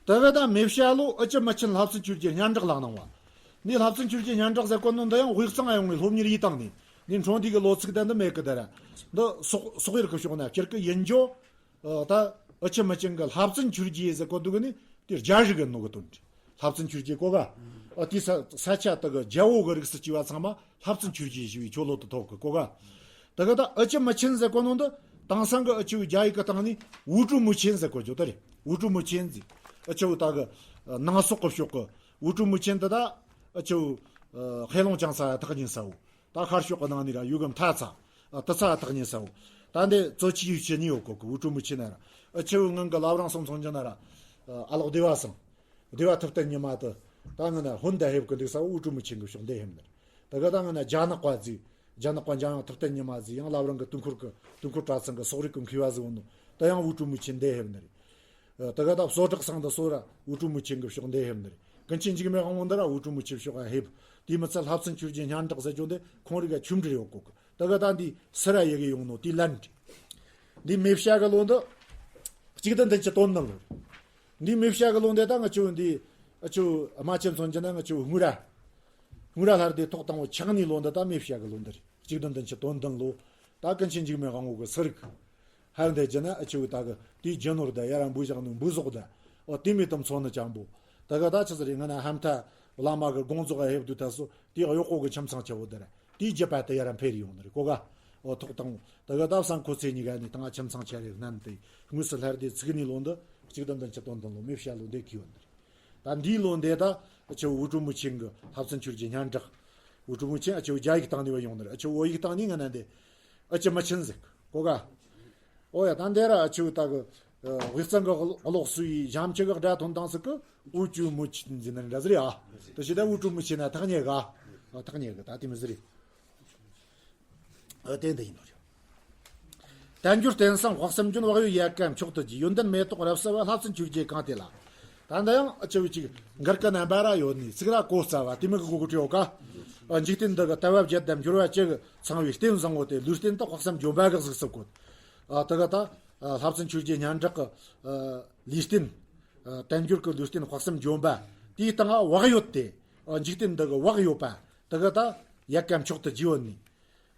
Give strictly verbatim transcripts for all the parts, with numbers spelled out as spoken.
དེ་ག་ད་མེ་བྱ་ལོ་ཨུ་ཅི་མི་ཆེན་ལྷ་བཙུན་ཆོས་རྒྱལ་སྙན་གྲགས་ལ་གནང་བ། འདི་ལྷ་བཙུན་ཆོས་རྒྱལ་སྙན་གྲགས་ཟེར་གོ་ནོ་འདི་ཡང་དབུས་གཙང་ཡོང་བའི་སློབ་གཉེར་ཡིས་བཏང་ནས། འདི་འཕྲོ་འདི་གི་ལོ་ཚིགས་དེ་འདི་མེད་གི་དེ་ར། འདི་སོག་སོག་ཡུལ་གི་ཕྱོགས་ན་སྤྱིར་གི་ཡིན་རྒྱུ། ཨ། ད་ཨུ་ཆི་མི་ཆེན་གི་ལྷ་བཙུན་ཆོས་རྒྱལ་ཟེར་གོ་འདུག་གི་ནི་དེ་རྒྱ་རིགས་གི་ནོ་གི་དོན་རེད། ལྷ་བཙུན་ཆོས་རྒྱལ་གོ་ག་ཨ། དེ་ས་ས་ཆ་དག་གི་རྒྱལ་པོ་གི་རིགས་སུ་སྐྱེ་བ་ཚང་མ་ལྷ་བཙུན་ཆོས་རྒྱལ་ཞེས་པའི་ཆོ་ལོ་དུ་ཐོབ་གི་གོ་ག་དེ་ག་ད་ཨུ་ཆི་མི་ཆེན་ཟེར་གོ་ནོ་འདི་དེང་སང་གི་ཨུ་ཆི་བོའི་རྒྱ་ཡིག་གི་སྟེང་ནས་ཝུ་ཀྲུའུ་མུའུ་ཆེན་ཟེར་གོ་རྒྱུ་དེ་རེད། ཝུ་ཀྲུའུ་མུའུ་ཆེན་ཟེར། ཨུ་ཆི་བོ་ད་གི་ཨ། ནང་སོག་གི་ཕྱོགས་གི་ཝུ་ཀྲུའུ་མུའུ་ཆེན་འདི་ད་ཨུ་ཆི་བོ་ཨ། ཧེ་ལུང་ཅང་ས་ཡ་ཐག་ཉེ་ས་བོ། ད་ཤར་ཕྱོགས་ཀྱི་ནང་ནས་ར་ཡུལ་གི་མཐའ་ཚ། ཨ། ཏི་ཚ་ཐག་ཉེ་ས་བོ། ད་འདི་ཙོ་ཆི་ཡུལ་ཆེ་ནི་ཡོད་གོ་གི་ཝུ་ཀྲུའུ་མུའུ་ཆེན་ན་ར། ཨུ་ཆི་བོའི་ངང་གི་བླ་བྲང་སོང་ཚོང་རྒྱུ་ན་ར། ཨ་ལོག་སྡེ་བ་སང་། སྡེ་བ་ཐུབ་བསྟན་ཉི་མ་དུ། ད་ངི་ན་ཧུན་ད་ཧེབ་གི་འདུག་ས་བོ་ཝུ་ཀྲུའུ་མུའུ་ཆེན་གི་ཕྱོགས་འདི་ཧེབ་ནི་རེད། ད་ག་ད་ངི་ན་རྒྱ་ནག་པ་ཟིག་རྒྱ་ནག་པ་འཇམ་དབྱངས་ཐུབ་བསྟན་ཉི་མ་ཟིག་ཡང་བླ་བྲང་གི་དུས་འཁོར་གི་དུས་འཁོར་གྲྭ་ཚང་གི་སོག་རིགས་གི་མཁས་པ་ཟིག་ཡོད་ནོ། ད་ཡང་ཝུ་ཀྲུའུ་མུའུ་ཆེན་འདི་ཧེབ་ནི་རེད། ད་ག་ད་བསོད་གྲགས་སང་དུ་སོ་ར་ཝུ་ཀྲུའུ་མུའུ་ཆེན་གི་ཕྱོགས་འདི་ཧེབ་ནི་རེད། ཀུན་མཁྱེན་འཇིགས་མེད་དབང་པོ་འདི་ར་ཝུ་ཀྲུའུ་མུའུ་ཆེན་ཕྱོགས་ཨ་ཧེབ། དེ་མི་ཚད་ལྷ་བཙུན་ཆོས་རྒྱལ་སྙན་གྲགས་ཟེར་རྒྱུ་འདི་ཁོང་རིགས་ཀ་ཆུ་འབྲེལ་ཡོད་གོ་གི། ད་ག་ད་འདི་སི་ར་ཡི་གི་ཡོང་ནོ་དེ་ལན་རེད། འདི་མེ་བྱ་གི་ལོ་འདི་གཅིག་བདུན་བདུན་ཅུ་དོན་བདུན་ལོ་རེད། འདི་མེ་བྱ་གི་ལོ་འདི་ད་ང་ཆུ་འདི་ཨ་ཆུ་ཨ་མ་ཆེན་ཚོན་གྱི་ན་ང་ཆུ་དངུལ་ར། དངུལ་ར་ལྷ་རི་དེ་ཐོག་དང་པོ་ཆགས་ནི་ལོ་འདི་ད་མེ་བྱ་གི་ལོ་འདི་རེད། གཅིག་བདུན་བདུན་ཅུ་དོན་བདུན་ལོ། ད་ཀུན་མཁྱེན་འཇིགས་མེད་དབང་པོ་གི་སི་རིག་ཧར་འདི་རྒྱུ་ན་ཨ་ཆུ་ད་གི་དེའི་རྒྱུ་ནོར་ད་ཡ་ར་འབུ་བཞག་ནོ་འབུ་ཟོག་ད། ཨོ་དེ་མི་དམ་ཚོ་ནི་ཅང་པོ། ད་ག་ད་ཆི་ཟེར་རེད། ང་ན་ཧམ་ཐ་བླ་མ་གི་དགོངས་རྫོགས་ཨ་ཧེབ་དུ་ད་སོ་དེ་གཡོག་པོ་གི་ཁྱིམ་ཚང་ཆེ་བོ་དེ་ར། དེའི་རྒྱུད་པ་དེ་ཡ་ར་འཕེལ་ཡོང་ནི་རེད་གོ་ག་ཨོ་ཐོག་དང་པོ་ད་ག་ད་བསང་ཁོ་ཚེ་གཉིས་ཀ་ནི་ད་ང་ཁྱིམ་ཚང་ཆེ་རེད་སྣན་ཏེ། དངོས་སུ་ལྷ་རི་དེ་ཚིག་ནི་ལོ་འདི་གཅིག་བདུན་བདུན་ཅུ་དོན་བདུན་ལོ་མེ་བྱ་ལོ་འདི་གི་ཡོད་ནི་རེད། ད་འདིའི་ལོ་འདི་ད་ཆུ་ཝུ་ཀྲུའུ་མུའུ་ཆེན་གི་ལྷ་བཙུན་ཆོས་རྒྱལ་སྙན་གྲགས། ཝུ་ཀྲུའུ་མུའུ་ཆེན་ཨ་ཆུ་རྒྱ་ཡིག་སྟེང་ནས་བ་ཡོང་ནི་རེད། ཨ་ཆུ་བོད་ཡིག་སྟེང་ནས་ང་ན་འདི་ཨ་ཆུ་མི་ཆེན་ཟེར་གོ་ག་ཨོ་ཡ་ད་འདི་ར་ཨ་ཆུ་ད་གི་དབུས་གཙང་གི་གློག་སུ་ཡི་ཞམ་ཆུ་གི་སྒྲ་ཐོན་དང་ཟིག་གི་ཝུ་ཀྲུའུ་མུའུ་ཆེན་ཟེར་ནི་འདྲ་ཟིག་རེད་ཨ། ད་ཤི་ད་ཝུ་ཀྲུའུ་མུའུ་ཆེན་ན་ཐག་ཉེ་ག་ཨ་ཐག་ཉེ་གི་ད་དེ་མི་ཟིག་རེད། ཨ་དེ་འདི་ཡིན་ནོ་རེད། དལ་འབྱོར་བསྟན་སྲུང་དཔག་བསམ་ལྗོན། བག་ཡོད་ཡལ་ག་མཆོག་ཏུ་བརྗིད། ཡོན་ཏན་མེ་ཏོག་རབ་གསལ་བ། ལྷ་བཙུན་ཆོས་རྒྱལ་གང་དེ་ལ། ད་འདི་ཡང་ཨ་ཆུ་བོ་ཅིག་འགར་ཀ་རྣམ་པ་ར་ཡོད་ནི་ཚིག་ར་གོ་རྩ་བ་དེ་མི་གི་གོ་གི་བྲིའོ་ཀ་ཨ་འཇིག་རྟེན་འདི་གི་ལྟ་བ་བརྒྱད་དང་འབྱོར་བ་བཅུ་གི་ཚང་བའི་རྟེན་བཟང་བོ་དེ་ལུས་རྟེན་དུ་དཔག་བསམ་ལྗོན་པ་གི་གཟུགས་སུ་བཀོད། ཨ་དེ་ག་ད་ཨ་ལྷ་བཙུན་ཆོས་རྒྱལ་སྙན་གྲགས་ཀྱི་ཨ་ལུས་རྟེན། ཨ་དལ་འབྱོར་གྱི་ལུས་རྟེན་དཔག་བསམ་ལྗོན་པ། དེའི་སྟེང་ཨ་བག་ཡོད་དེ། ཨ་འཇིག་རྟེན་འདི་གི་བག་ཡོད་པ། དེ་ག་ད་ཡལ་ག་མཆོག་ཏུ་བརྗིད་ཡོད་ནི།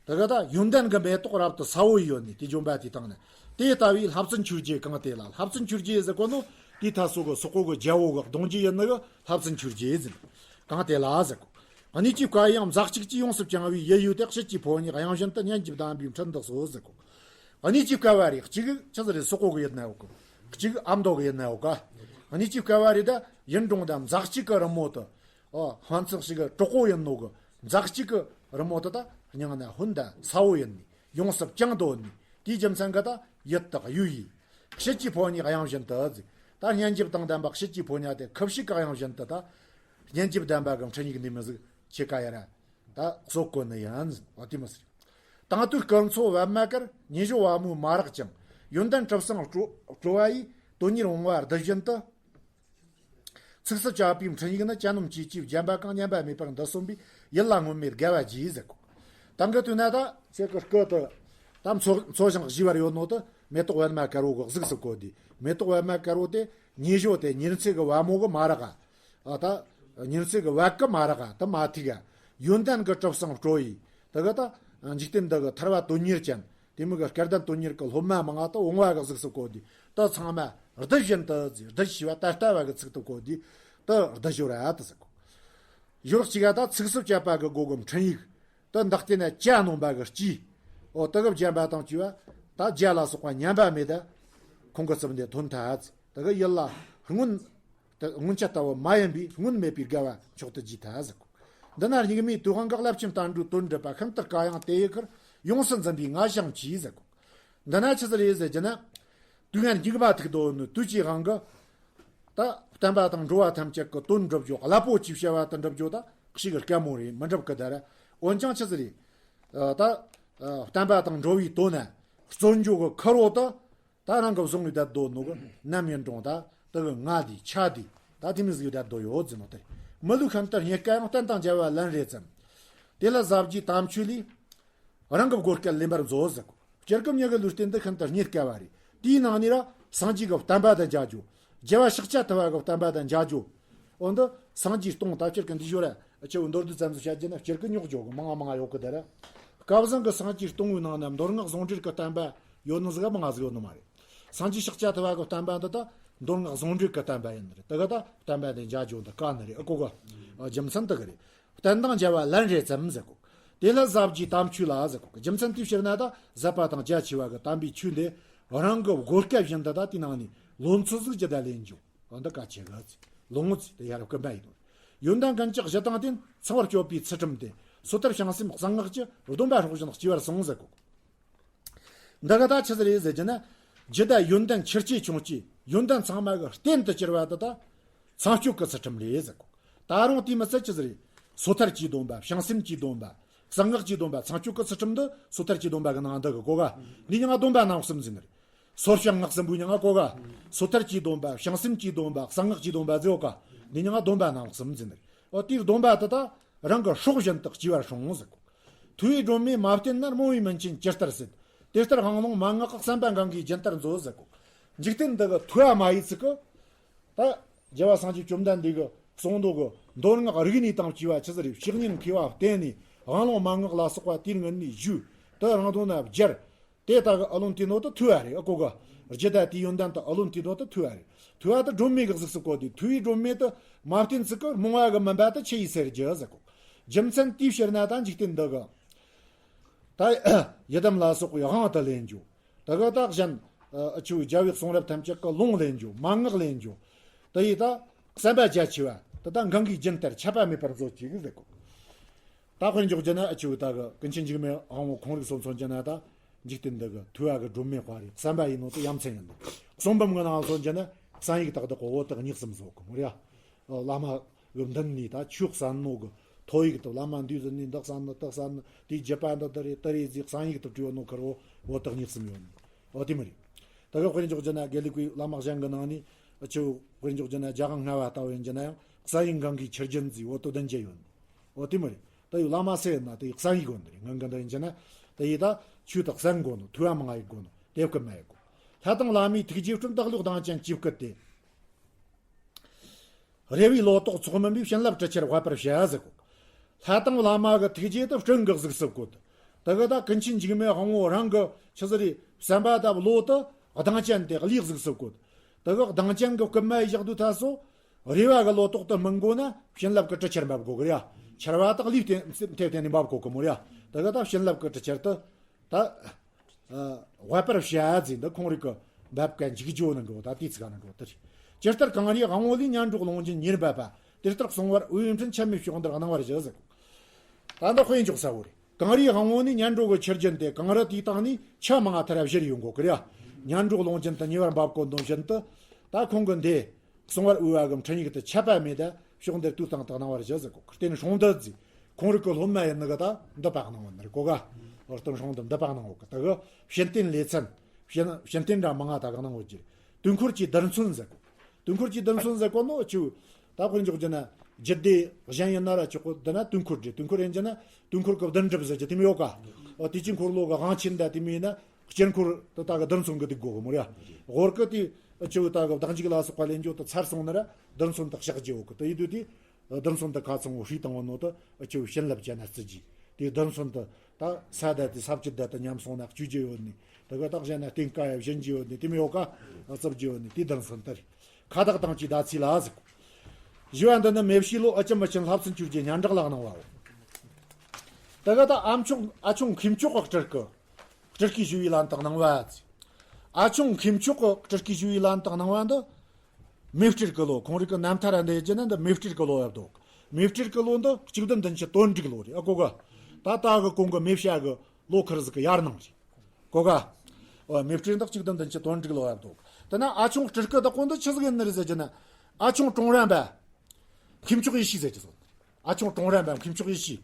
དེ་ག་ད་ཡོན་ཏན་གྱི་མེ་ཏོག་རབ་ཏུ་གསལ་བོ་ཡོད་ནི་དེ་ལྗོན་པ་དེ་དང་ནི། དེ་ལྟ་བུའི་ལྷ་བཙུན་ཆོས་རྒྱལ་གང་དེ་ལ། ལྷ་བཙུན་ཆོས་རྒྱལ་ཟེར་གོ་ནོ་དེ་ད་སོ་གི་སོག་པོ་གི་རྒྱལ་པོ་གི་གདུང་རྒྱུད་ཡིན་ནི་གི་ལྷ་བཙུན་ཆོས་རྒྱལ་ཟེར། གང་དེ་ལ་ཟེར་གོ། གནས་ཀྱི་བསྐལ་པའང་མཛའ་གཅིག་གིས་ཡོངས་སུ་བསྐྱངས་པའི་ཡིད་ཡུལ་དེ་དཔྱིད་ཀྱི་ཕོ་ཉའི་དབྱངས་བཞིན་དུ་སྙན་འཇེབས་དང་ལྡན་པའི་འཕྲིན་དུ་གསོལ་ཟེར་གོ། གནས་ཀྱི་བསྐལ་པ་རེད། གཅིག་ཆི་ཟེར་རེད། སོག་པོ་གི་ཡིན་ན་ཡོད་གི། གཅིག་ཨ་མདོ་གི་ཡིན་ན་ཡོད་ག་གནས་ཀྱི་བསྐལ་པ་རེད། ད་ཡུན་གྲོང་དང་མཛའ་གཅིག་གི་རི་མོ་དུ། ཨོ་ཧོན་ཚིག་ཞིག་གི་གྲོགས་པོ་ཡིན་ནོ་གི་མཛའ་གཅིག་གི་རི་མོ་དེ་ད་སྙིང་ན་ཧུན་ད་ཚ་བོ་ཡིན་ནི་ཡོངས་སུ་བསྐྱངས་དོ་ནི་དེའི་རྒྱུ་མཚན་གི་ད་ཡིད་དག་ཡུ་ཡི་དཔྱིད་ཀྱི་ཕོ་ཉའི་དབྱངས་བཞིན་དུ་ཟིག་ད་སྙན་འཇེབས་དང་ལྡན་པ་དཔྱིད་ཀྱི་ཕོ་ཉ་དེ་ཁུ་བྱུག་གི་དབྱངས་བཞིན་དུ་ད་སྙན་འཇེབས་ལྡན་པ་གི་འཕྲིན་ཡིག་འདི་མི་ཟིག་ཆེ་ཀ་ཡ་ར་ད་གསོ་དཀོན་ནི་ཡིན་ཟིག་འོ་དེ་མི་ཟིག་དང་དུས་སྐུ་མཚོ་པདྨ་དཀར། ཉི་ཞོ་བ་མོའི་མ་རག་ཅིང་། ཡོན་ཏན་གྲུབ་ཟིང་སྤྲོ་སྤྲོ་བ་ཡིས། དོན་གཉེར་བུང་བ་རྡུལ་བཞིན་དུ། ཚིགས་སུ་བཅད་པའི་འཕྲིན་ཡིག་ནི། གྱ་ནོམ་ཅིའི་ཅིའི་བརྒྱན་པ་གང་། སྙན་པ་མེད་པར་འདི་གསུངས་པས། ཡིད་ལ་སྔོན་མེད་དགའ་བ་རྒྱས་ཟེར་གོ། དང་གི་དུས་ན་ད་ཚེ་གི་སྐུ་དུ་ད་མཚོ་མཚོ་ཞིང་བཞུས་པར་ཡོད་ནོ་དུ་མེ་ཏོག་པད་མ་དཀར་པོ་གི་གཟུགས་སུ་བཀོད་དེ། མེ་ཏོག་པད་མ་དཀར་པོ་དེ་ཉི་ཞོ་དེ་ཉི་ཚེ་གི་བ་མོ་གི་མ་རག་ག་ཨ་ད་ཉི་ཚེ་གི་བ་གི་མ་རག་ག་དུ་མ་ཐུག་ག་ཡོན་ཏན་གྱི་གྲུབ་ཟིང་སྤྲོ་ཡིས། དེ་གི་ད་འཇིག་རྟེན་འདི་གི་ཐར་པ་དོན་གཉེར་ཅན། དེ་མོ་གི་སྐལ་ལྡན་དོན་གཉེར་གྱི་སློབ་མ་མང་ང་དུ་བུང་བ་གི་གཟུགས་སུ་བཀོད་དེ། དེ་ཚང་མ་རྡུལ་བཞིན་དུ་ཟེར། རྡུལ་ཞེས་པ་ད་ལྟ་བ་གི་ཚིག་ཏུ་བཀོད་དེ། དེ་རྡུལ་ཞོ་ར་དུ་ཟེར་གོ། ཞོར་གཅིག་ག་ད་ཚིགས་སུ་བཅད་པ་གི་སྒོ་གི་འཕྲིན་ཡིག་དེ་འདི་བལྟས་ན་གྱ་ནོམ་པ་གི་ལྕེ། འོ་དེ་གི་བརྒྱན་པ་དང་བཅས་པ་ད་རྒྱ་ལ་སོགས་པ་ཉམས་པ་མེད་ད། ཁོང་གི་རྩིབས་འདི་ཐོན་ཐལ། དེ་གི་ཡིད་ལ་སྔོན། དེ་སྔོན་ཆད་ལྟ་བུ་མ་ཡིན་པའི་སྔོན་མེད་པའི་དགའ་བ་མཆོག་ཏུ་བརྗིད་ཐལ་ཟེར་གོ། འདི་ན་སྙིགས་མའི་དུས་དབང་གི་རླབས་ཆེན་བསྟན་འགྲོའི་དོན་སྒྲུབ་པ་ཤིན་ཏུ་དཀའ་ཡང་དེ་ཡི་ཁར་ཡོངས་སུ་འཛིན་པའི་ང་ཞེན་གྱིས་ཟེར་གོ། འདི་ན་ཆི་ཟིག་རེད་ཟེར་རྒྱུ་ན། དུས་ངན་སྙིགས་མ་ཐུག་དོ་ནི་དུས་ཀྱི་དབང་གི། ད་བསྟན་པ་དང་འགྲོ་བ་ཐམས་ཅད་ཀྱི་དོན་སྒྲུབ་རྒྱུ་རླབས་པོ་ཆེ་བྱ་བ་དེ་འགྲུབ་རྒྱུ་ད་ཞིག་གི་དཀའ་མོ་རེད། མི་འགྲུབ་གི་ད་ར། འོན་ཀྱང་ཆི་ཟིག་རེད། ད་བསྟན་པ་དང་འགྲོ་བའི་དོན་ན་བརྩོན་འགྲུས་གི་ཁུར་བོ་དེ། ད་རང་གི་བཟུང་བའི་བསྡད་དོ་ནོ་གི་ནམ་ཡིན་གྲོང་ད་དེ་གི་ང་དེ་ཆ་དེ་ད་དེ་མི་ཟིག་བསྡད་དོ་ཡོད་ཟེར་ནོ་དེ། མི་ལུས་ཤིན་ཏུ་རྙེད་དཀའ་ཡང་བསྟན་དང་འཇལ་བ་ལན་རེ་ཙམ། དེ་ལ་ཟབ་རྒྱས་དམ་ཆོས་ལས། རང་གི་བགོ་སྐལ་ལེན་པར་མཛོད་ཟེར་གོ། སྤྱིར་གི་མྱི་གི་ལུས་རྟེན་འདི་ཤིན་ཏུ་རྙེད་དཀའ་བ་རེད། དེའི་ནང་ནས་ར་སངས་རྒྱས་ཀྱི་བསྟན་པ་དང་མཇལ་རྒྱུ། རྒྱལ་བ་ཤཱཀྱ་ཐུབ་པ་གི་བསྟན་པ་དང་མཇལ་རྒྱུ། འོ་འདི་སངས་རྒྱས་སྟོང་ད་ཕྱིར་གི་འདི་ཞོར་ཨ་ཆེ་བོ་མདོར་བསྡུས་ཙམ་ཞིག་བཤད་རྒྱུ་ན་སྤྱིར་གི་རྙོག་འཇོག་གི་མང་ང་མང་ང་ཡོད་གི། དེ་ར་སྐལ་བཟང་གི་སངས་རྒྱས་སྟོང་བའི་ནང་ན་མདོ་སྔགས་ཟུང་འབྲེལ་གི་བསྟན་པ་ཡོད་ནི་ཟིག་མང་ང་ཟིག་ཡོད་ནི་མ་རེད། སངས་རྒྱས་ཤཱཀྱ་ཐུབ་པ་གི་བསྟན་པ་འདི་ད་མདོ་སྔགས་ཟུང་འབྲེལ་གི་བསྟན་པ་ཡིན་ནི་རེད། དེ་ག་ད་བསྟན་པ་དེ་མཇལ་རྒྱུ་འདི་དཀའ་ནི་རེད། ཨ་གོ་ག་རྒྱུ་མཚན་དེ་གི་རེད། བསྟན་དང་མཇལ་བ་ལན་རེ་ཙམ་ཟེར་གོ། དེ་ལ་ཟབ་རྒྱས་དམ་ཆོས་ལ་ཟེར་གོ། རྒྱུ་མཚན་དེའི་ཕྱིར་ན་ད་ཟབ་པ་དང་རྒྱ་ཆེ་བ་གི་དམ་པའི་ཆོས་འདི་རང་གི་བགོ་སྐལ་བཞིན་དུ་ད་དེའི་ནང་ནས་ལོ་ཚོད་ཟིག་ཇི་ལྟར་ལེན་རྒྱུ། འོ་འདི་གལ་ཆེ་གི་ལོ་ངོ་ཚོད་དེ་ཡར་སྐུལ་བ་ཡིན་ནོ། ཡོན་ཏན་ཀུན་གྱི་གཞི་དང་ལྡན། ཚངས་པར་སྤྱོད་པའི་ཚུལ་ཁྲིམས་ལྡན། སོ་ཐར་བྱང་སེམས་གསང་སྔགས་ཀྱི། སྡོམ་པ་སྲོག་བཞིན་གཅེས་པར་གསུངས་ཟེར་གོ། འདི་ག་ད་ཆི་ཟིག་རེད་ཟེར་གྱི་ན། རྒྱུ་དང་ཡོན་ཏན་ཆེར་སྐྱེས་ཆུང་སྐྱེས་ཡོན་ཏན་ཚང་མ་གི་རྟེན་དུ་གྱུར་པ་དེ་ད་ཚངས་སྤྱོད་ཀྱི་ཚུལ་ཁྲིམས་རེད་ཟེར་གོ། ད་རུང་དེ་མི་ཚད་ཆི་ཟིག་རེད། སོ་ཐར་གྱི་སྡོམ་པ། བྱང་སེམས་ཀྱི་སྡོམ་པ། གསང་སྔགས་ཀྱི་སྡོམ་པ། ཚངས་སྤྱོད་ཀྱི་ཚུལ་ཁྲིམས་འདི་སོ་ཐར་གྱི་སྡོམ་པ་གི་ནང་འདུ་གི་གོ་ག་འདི་མྱིང་ང་སྡོམ་པ་སྣ་ཚོགས་གསུམ་ཟེར་ནི་རེད། སོ་བྱང་སྔགས་གསུམ་པོའི་མྱིང་ང་གོ་ག་སོ་ཐར་གྱི་སྡོམ་པ། བྱང་སེམས་ཀྱི་སྡོམ་པ། གསང་སྔགས་ཀྱི་སྡོམ་པ་ཟེར་གོ་ག་འདི་མྱིང་ང་སྡོམ་པ་སྣ་ཚོགས་གསུམ་ཟེར་ནི་རེད། འོ་དེའི་སྡོམ་པ་དེ་ད་རང་གི་སྲོག་བཞིན་དུ་གཅེས་པར་སྲུང་ཟེར་གོ། ཐུ་བའི་སྒྲོན་མེ་མ་བསྟེན་ན། རྨོངས་པའི་མུན་ཆེན་ཇི་ལྟར་སེལ། དེ་ལྟར་ཧང་ལུང་མན་ངག་གི། བསམ་པ་གང་གིས་རྒྱུན་ལྟར་མཛོད་ཟེར་གོ། འཇིག་རྟེན་འདི་གི་ཐུ་བ་མ་ཡིས་ཚིག་གི། ད་རྒྱལ་བ་སངས་རྒྱས་བཅོམ་ལྡན་འདས་ཀྱི་གསུང་མདོ་གི་མདོ་སྔགས་རིག་གནས་དང་བཅས་པ་ཆི་ཟིག་རེད། ཕྱི་ཉིན་མཁས་པ་བསྟེན་ནས་ཧང་ལུང་མན་ངག་ལ་སོགས་པ་དུས་ངན་ནས་ཞུས། དེ་རང་དོན་ན་སྦྱར། དེ་ལྟ་གི་ཨ་ལོན་དེ་ནོ་དེ་ཐུ་བ་རེད། ཨ་གོ་ག་རྒྱུ་ད་དེའི་ཡོན་ཏན་དེ་ཨ་ལོན་དེ་ནོ་དེ་ཐུ་བ་རེད། ཐུ་བ་དེ་སྒྲོན་མེ་གི་གཟུགས་སུ་བཀོད་དེ། ཐུ་བའི་སྒྲོན་མེ་དེ་མ་བསྟེན་ཚིག་གི་རྨོངས་པ་གི་མུན་པ་དེ་ཆུ་ཡིས་སེལ་རྒྱུ་ཟེར་གོ། རྒྱུ་མཚན་དེའི་ཕྱིར་ན་ད་འཇིག་རྟེན་འདི་གི་ད་ཡི་དམ་ལ་སོགས་པའི་དབང་དུ་ལེན་རྒྱུ། དེ་ག་ད་གཞན་ཨ་ཆུ་རྒྱལ་བའི་གསུང་རབ་ཐམས་ཅད་ཀྱི་ལུང་ལེན་རྒྱུ། མན་ངག་ལེན་རྒྱུ། དེ་ཡི་ད་བསམ་པ་རྒྱ་ཆེ་བ་དེ་ད་གང་གིས་རྒྱུན་ལྟར་ཆད་པ་མེད་པར་མཛོད་ཅིག་ཟེར་གོ། ད་དཔེར་འཇོག་རྒྱུ་ན་ཨ་ཆུ་ད་གི་ཀུན་མཁྱེན་འཇིགས་མེད་དབང་པོ་ཁོང་རིག་སོགས་མཚོན་རྒྱུ་ན་ད་འཇིག་རྟེན་འདི་གི་ཐུ་བ་གི་སྒྲོན་མེ་དཔའ་རེད། བསམ་པ་ཡིན་ནོ་དེ་ཡ་མཚན་ཡིན་ནོ། གསུང་འབུམ་གི་ནང་མཚོན་རྒྱུ་ན་གསང་ཡིག་དག་བདག་གི་འོད་དེ་གཉིས་གསུམ་བཟོ་གི་མོ་རེད། བླ་མ་གི་མདུན་ནས་ད་ཆོས་གསན་ནོ་གི་ཐོ་ཡིག་དེ། བླ་མ་འདི་ཟིན་ནས་འདི་གསན་ནི་དེ་གསན་ནི་དེའི་རྒྱུད་པ་འདི་འདི་རེད་དེ་རེད་ཟེར་གསང་ཡིག་དེ་བྲིས་ཡོད་ནོ་ཁར་འོ་འོ་དེ་གཉིས་གསུམ་ཡོད་ནི་འོ་དེ་མི་རེད། ད་གི་དཔེར་འཇོག་རྒྱུ་ན་དགེ་ལུགས་པའི་བླ་མ་གཞན་གི་ནང་ནས་ཆུ་དཔེར་འཇོག་རྒྱུ་ན་རྒྱལ་དབང་ལྔ་པ་ལྟ་བུ་ཡིན་རྒྱུ་ན་ཡང་གསང་ཡིག་གང་གིས་ཆི་རྒྱུན་ཟེར་འོ་དེ་བདུན་བརྒྱད་ཡོད་ནི་འོ་དེ་མི་རེད། ད་ཡི་བླ་མ་སེ་ཡིན་ན་དེ་ཡི་གསང་ཡིག་དགོས་ནི་རེད། ངང་གི་འདི་ཡིན་རྒྱུ་ན་དེ་ཡི་ད་ཆོས་དེ་གསན་དགོས་ནོ། ཐུ་བ་མང་ང་ཡིག་དགོས་ནོ། དེ་བསྐུལ་མ་ཡིག་དགོས། ལྷ་དང་བླ་མའི་ཐུགས་རྗེས་བསྐྲུན། བདག་བློའི་གདེང་ཅན་གྱིས་བསྐུལ་ཏེ། རེ་བའི་ལོ་ཏོག་ཚོགས་མིན་པའི། བྱིན་རླབས་གྲུ་ཆར་འབབ་པར་བྱ་ཟེར་གོ། ལྷ་དང་བླ་མ་གི་ཐུགས་རྗེ་དེ་སྤྲིན་གི་གཟུགས་སུ་བཀོད། དེ་གི་ད་ཀུན་མཁྱེན་འཇིགས་མེད་དབང་པོ་རང་གི་ཆི་ཟིག་རེད། བསམ་པ་དང་བློ་དེ་གདེང་ཅན་དེ་ལྷའི་གཟུགས་སུ་བཀོད། དེ་གི་གདེང་ཅན་གི་བསྐུལ་མ་ཡི་བཞག་དུས་ཐ་སོ། རེ་བ་གི་ལོ་ཏོག་དེ་སྨིན་དགོས་ན་བྱིན་རླབས་གི་གྲུ་ཆར་འབབ་དགོས་གི་རེད། ཆར་བ་དག་ལུས་བརྟེན་མཐེབ་བརྟེན་ནས་འབབ་དགོས་གི་མོ་རེད། དེ་གི་ད་བྱིན་རླབས་གི་གྲུ་ཆར་དེ། ད། ཨ། དབབ་པར་བྱ་ཟེར་འདི་ཁོང་རིག་གི་འབབ་ཀ་འཇིག་རྒྱུ་ནང་གི་འོ་ད་དེའི་ཚིག་ནང་གི་འོ་དེ་རེད། ཇི་ལྟར་གངས་རིའི་དབང་པོ་ལས། ཉལ་འགྲོ་ཀློང་ཆེན་ཉེར་འབབ་པ། དེ་ལྟར་གསང་བར་འོས་འཕྲིན་ཆད་མེད་ཕྱོགས་འདིར་གནང་བར་ཞུ་ཟེར། ད་འདི་དཔེ་འཇོག་ས་བོ་རེད། གངས་རིའི་དབང་པོ་ནས་ཉལ་འགྲོ་གི་ཆུ་རྒྱུན་དེ་གངས་རི་དེའི་སྟེང་ནས་ཆུ་མང་ང་ཐར་བཞུར་ཡོང་གོ་གི་རེད། ཉལ་འགྲོ་ཀློང་ཆེན་དུ་ཉེ་བར་འབབ་གོ་འདོན་བཞིན་དུ། ད་ཁོང་གི་འདི། གསང་བར་འོས་པ་གི་འཕྲིན་ཡིག་དེ་ཆད་པ་མེད་དེ་ཕྱོགས་འདིར་དུས་དང་དུ་གནང་བར་ཞུ་ཟེར་གོ། རྟེན་སྲུང་འདི་ཟེར། ཁོང་རིག་གི་སློབ་མ་ཡིན་ནི་གི་ད་འདི་པ་གནང་བ་ནི་རེད་གོ་ག། རྟེན་སྲུང་འདི་འདི་པ་གནང་བ་གི་ད་གི་བྱིན་རྟེན་ལེ་ཚན། བྱིན་བྱིན་རྟེན་འདྲ་མང་ང་ད་གི་གནང་བ་ཅི། དུས་འཁོར་གྱི་རྡུལ་ཚོན་ཟེར་གོ། དུས་འཁོར་གྱི་རྡུལ་ཚོན་ཟེར་གོ་ནོ་ཆུ། ད་དཔེར་འཇོག་རྒྱུ་ན། རྒྱུད་སྡེ་གཞན་ཡིན་ན་ར་ཆོག་གོ། འདི་ན་དུས་འཁོར་རེད། དུས་འཁོར་ཡིན་རྒྱུ་ན་དུས་འཁོར་གི་བདུན་གྲུབ་ཟེར་རྒྱུ་དེ་མི་ཡོད་ག། འོ་དུས་ཀྱི་འཁོར་ལོ་གི་དབང་ཆེན་ད་དེ་མི་ཡིན་ན་དཀྱིལ་འཁོར་དུ་ད་གི་རྡུལ་ཚོན་གི་འདུག་དགོས་གི་མོ་ར། ཧོར་གི་དེ་ཆུ་ད་གི་བདག་འཇིགས་ལ་སོགས་པ་ལེན་རྒྱུ་དུ་ཚར་སོང་ན་ར་རྡུལ་ཚོན་དུ་གཤག་རྒྱུ་ཡོད་གི། དེ་ཡིན་དུས་དེ་རྡུལ་ཚོན་དུ་ཁ་ཚང་བོ་ཧྲིས་བཏང་བ་ནོ་དུ་ཆུ་བྱིན་རླབས་ཅན་ན་བརྩི་རྒྱུ། དེ་རྡུལ་ཚོན་དུ་ད་ས་ད་དེ་ས་བཅུད་ད་དུ་ཉམས་སོང་ན་བཅུ་རྒྱུ་ཡོད་ནི། དེ་གི་ད་གཞན་ན་སྟེང་ཀ་ཡ་བཞིན་རྒྱུ་ཡོད་ནི་དེ་མི་ཡོད་ག། བརྩི་རྒྱུ་ཡོད་ནི་དེ་རྡུལ་ཚོན་དུ་རེད། ཁ་བཏགས་དང་བཅས་ཟླ་ཚེས་ལ་ཟེར། ཞུ་བ་འདི་ནི་མེ་བྱའི་ལོ་ཨི་ཅི་མི་ཅི་ལྷ་བཙུན་ཆོས་རྒྱལ་སྙན་གྲགས་ལ་གནང་བའོ། དེ་ག་ད་ཨ་ཆུང་ཨ་ཆུང་མཁས་མཆོག་གི་སྤྲུལ་སྐུ། སྤྲུལ་སྐུའི་ཞུ་བའི་ལན་དུ་གནང་བ་ཟེར། ཨ་ཆུང་མཁས་མཆོག་གི་སྤྲུལ་སྐུའི་ཞུ་བའི་ལན་དུ་གནང་བ་འདི། མེ་སྤྲེལ་གི་ལོ། ཁོང་རིག་གི་རྣམ་ཐར་འདི་བརྒྱུད་ནི་འདི་མེ་སྤྲེལ་གི་ལོ་ཡབ་འདུག། མེ་སྤྲེལ་གི་ལོ་འདི་གཅིག་བདུན་བདུན་ཅུ་དོན་དྲུག་ལོ་རེད། ཨ་གོ་ག། ད་ལྟ་གི་གོང་གི་མེ་བྱ་གི་ལོ་ཁེར་ཟིག་གི་ཡར་ནང་རེད། གོ་ག། འོ་མེ་སྤྲེལ་འདི་གཅིག་བདུན་བདུན་ཅུ་དོན་དྲུག་ལོ་ཡར་འདུག། དེ་ན་ཨ་ཆུང་སྤྲུལ་སྐུ་བདག་པོ་འདི་ཆི་ཟིག་ཡིན་ནི་རེད་ཟེར་རྒྱུ་ན། ཨ་ཆུང་ཀྲོང་རན་པ། མཁས་མཆོག་ཡེ་ཤེས་ཟེར་རྒྱུ་ཟོ། ཨ་ཆུང་ཀྲོང་རན་པ་མཁས་མཆོག་ཡེ་ཤེས།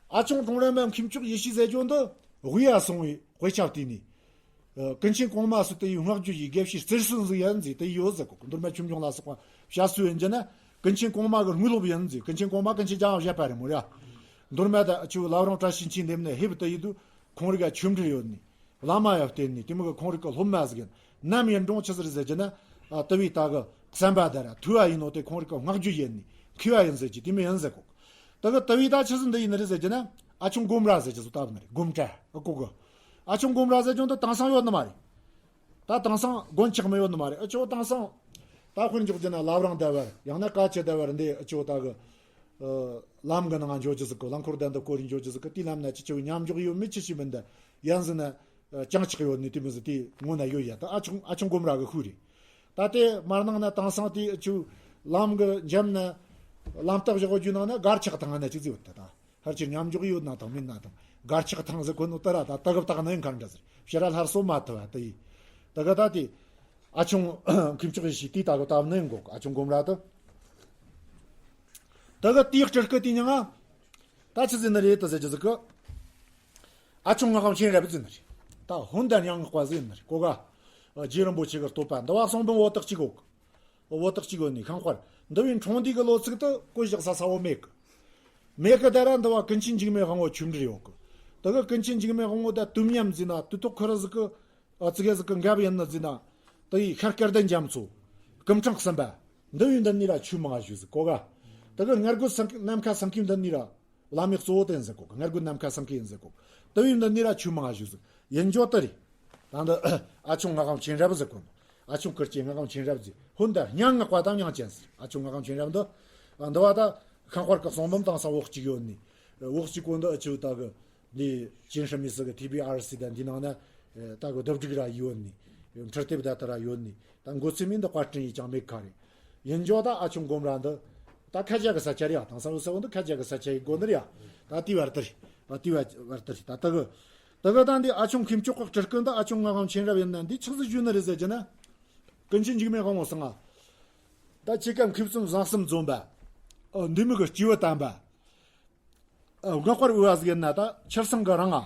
ཨ་ཆུང་ཀྲོང་རན་པ་མཁས་མཆོག་ཡེ་ཤེས་ཟེར་རྒྱུ་འདི་དབུས་ཡ་སོང་བའི་དཔེ་ཆ་བལྟས་ནས། ཀུན་མཁྱེན་གོང་མ་སུ་དེ་ཡི་སྔགས་རྒྱུད་ཀྱི་དགེ་བཤེས་རྩེར་སོན་ཟིག་ཡིན་ཟེར་དེ་ཡོད་ཟེར་གོ། མདོ་སྨད་ཆོས་འབྱུང་ལ་སོགས་པ་བཤད་སྲོལ་ཡིན་རྒྱུ་ན། ཀུན་མཁྱེན་གོང་མ་གི་དངོས་སློབ་ཡིན་ཟེར། ཀུན་མཁྱེན་གོང་མ་ཀུན་མཁྱེན་རྒྱལ་བ་བཞད་པ་རེད་མོ་ར། མདོར་མ་ད་ཆུ་བླ་བྲང་བཀྲ་ཤིས་འཁྱིལ་འདེམས་ནས་ཧེབ་ཏུ་ཡིད་དུ་ཁོང་རིག་ག་ཆོས་འབྲེལ་ཡོད་ནི། བླ་མ་ཡ་བསྟེན་ནི་དེ་མོ་གི་ཁོང་རིག་གི་སློབ་མ་ཟིག་ཡིན། ནམ་ཡིན་རུང་ཆི་ཟིག་ཟེར་རྒྱུ་ན། ཨ་དེ་བས་ད་གི་བསམ་པ་དེ་ར་ཐུ་བ་ཡིན་ནོ་དེ་ཁོང་རིག་གི་བསྔགས་བརྗོད་ཡིན་ནི་མཁས་པ་ཡིན་ཟེར་གྱི་དེ་མི་ཡིན་ཟེར་གོ། ད་གི་དེ་བས་ད་ཆི་ཟིག་འདི་ཡིན་ནི་རེད་ཟེར་གྱི་ན། ཨ་ཆུང་སྒོམ་ར་ཟེར་གྱི་ཟིག་བཏབ་ནི་རེད། སྒོམ་གྲྭ་ཨ་གོ་གི། ཨ་ཆུང་སྒོམ་ར་ཟེར་ཀྱང་ད་དེང་སང་ཡོད་ནི་མ་རེད། ད་དེང་སང་དགོན་ཆགས་མི་ཡོད་ནི་མ་རེད། ཨ་ཆོ་དེང་སང་ད་དཔེར་འཇོག་རྒྱུ་ན་བླ་བྲང་ཟླ་བར་ཡང་ན་ཀ་ཆེ་ཟླ་བར་འདི་ཨ་ཆོ་ད་གི་ལམ་གི་ནང་འཇོག་རྒྱུ་ཟིག་གི། རླངས་འཁོར་ལྡན་དུ་སྐོར་རིང་འཇོག་རྒྱུ་ཟིག་གི། དེའི་ལམ་ན་ཅི་ཆེ་བའི་མཉམ་འཇོག་ཡོད་མི་ཆི་ཞིག་མིན་ད་ཡན་ཟིན་ན་ཅང་ཆགས་ཡོད་ནི་དེ་མི་ཟིག་དེ་ངོ་ན་ཡོད་ཡ། ད་ཨ་ཆུང་ཨ་ཆུང་སྒོམ་ར་གི་ཤུ་རེད། ད་དེ་མར་ནང་ན་དེང་སང་དེ་ཨ་ཆུ་ལམ་གི་འཇམ་ན་ལམ་རྟགས་བཞག་རྒྱུ་ནང་ན་སྒར་ཆགས་དང་ན་ཅི་ཟིག་ཡོད་ད་ད། ཕལ་ཆེར་མཉམ་འཇོག་ཡོད་ན་དང་མིན་ན་དང་སྒར་ཆགས་ཐང་ཟེར་གོ་ནོ་ད་ར་ད་ད་གི་བཏགས་ནི་གང་འདྲ་ཟེར་ཕྱི་ར་སླར་གསོ་མ་ཐུབ་བ་དེ་ཡིན། ད་གི་ད་དེ་ཨ་ཆུང་མཁས་མཆོག་ཡེ་ཤེས་དེ་ད་གི་བཏབ་ནི་འགོག་ཨ་ཆུང་སྒོམ་ར་དུ། ད་གི་དེའི་སྤྲུལ་སྐུ་དེ་ཉང་ང་ད་ཆི་ཟེར་ནི་རེད་ད་ཟེར་གྱི་ཟིག་གི། ཨ་ཆུང་ངག་དབང་མཁྱེན་རབ་ཟེར་ནི་རེད། ད་ཧོན་ད་སྙན་ངག་པ་ཟེར་ནི་རེད་གོ་ག། རྗེ་རིན་པོ་ཆེ་གི་བསྟོད་པ་འདི་བ་གསུང་འབུམ་བོ་དག་ཅིག་གོ་གི། འོ་དག་ཅིག་ཡོད་ནི་ཁང་དཔར་འདི་བའི་འཕྲོང་འདི་གི་ལོ་ཚིགས་དུ་བཀོད་བཞག་ས་ས་བོ་མེད་གི། མེད་གི་ད་ར་འདི་བ་ཀུན་མཁྱེན་འཇིགས་མེད་དབང་བོ་ཆོས་འབྲེལ་ཡོད་གི། ད་གི་ཀུན་མཁྱེན་འཇིགས་མེད་དབང་བོ་ད་དུམ་མཉམ་ཟིན་ན་དུ་ཐོག་ཁུ་ར་ཟིག་གི། ཨ་ཙི་གེ་ཟིག་གི་འགབ་ཡིན་ན་ཟིན་ན། ད་ཡི་ཤར་སྐལ་ལྡན་རྒྱ་མཚོ། སྐུ་ཕྲེང་གསུམ་པ། འདི་བའི་འདི་ནི་ར་ཆོས་མང་ཞུ་ཟིག་གོ་ག། ད་གི་སྔར་རྒོལ་སེང་གེ་ནམ་མཁའ་སེང་གེ་འདི་ནི་ར། བླ་མའི་གཙོ་བོ་དེ་ཡིན་ཟེར་གོ་གི། སྔར་རྒོལ་ནམ་མཁའ་སེང་གེ་ཡིན་ཟེར་གོ་གི། དེ་བས་འདི་ནི་ར་ཆོས་མང་ཞུ་ཟིག་ཡིན་འཇོག་དེ་རེད། ད་འདི་ཨ་ཆུང་ངག་དབང་མཁྱེན་རབ་ཟེར་གོ་ནོ། ཨ་ཆུང་ཀིར་ཅེ་ངག་དབང་མཁྱེན་རབ་ཟེར། ཧོན་ད་སྙན་ངག་པ་དང་མྱང་ཅན་ཟེར། ཨ་ཆུང་ངག་དབང་མཁྱེན་རབ་འདི། ཨ་འདི་བ་ད་ཁང་དཔར་གི་གསུང་འབུམ་དང་ས་འོག་གཅིག་ཡོད་ནི། འོག་གཅིག་གོ་འདི་ཨ་ཆུ་ད་གི་འདི་ཅིན་ཧྲི་མི་སི་གི་ཐི་བི་ཨར་སི་ད་འདི་ནང་ན་ད་གི་བསྡུ་སྒྲིག་ར་ཡོད་ནི། འཕྲུལ་དེབ་ད་ད་ར་ཡོད་ནི། ད་འགོ་ཚུགས་མིན་འདི་བཀའ་དྲིན་ཡིས་ཀྱང་མེད་ཁ་རེད། ཡིན་འཇོག་ད་ཨ་ཆུང་སྒོམ་ར་འདི། ད་ཁ་རྒྱ་གི་ས་ཆ་རེད་ཡ། དེང་སང་ཡོད་ས་བོ་འདི་ཁ་རྒྱ་གི་ས་ཆ་ཡི་སྒོ་འདི་རེད་ཡ། ད་དེའི་བར་དུ་རེད། ད་དེའི་བར་དུ་རེད། ད་ད་གི་ད་གི་ད་འདི་ཨ་ཆུང་མཁས་མཆོག་གི་སྤྲུལ་སྐུ་འདི་ཨ་ཆུང་ངག་དབང་མཁྱེན་རབ་ཡིན་ན་འདི་ཆི་ཟིག་ཞུ་ནི་རེད་ཟེར་གྱི་ན། ཀུན་མཁྱེན་འཇིགས་མེད་དབང་བོ་སང་ང་། ད་ཁྱེད་ཀ་མཁས་བཙུན་བཟང་གསུམ་འཛོམས་པ། འདི་མི་གི་སྐྱེས་བུ་དམ་པ། ཨ་སྔགས་པར་འོས་པ་ཟིག་ཡིན་ན་ད་ཁྱེད་ཚང་གི་རང་ང་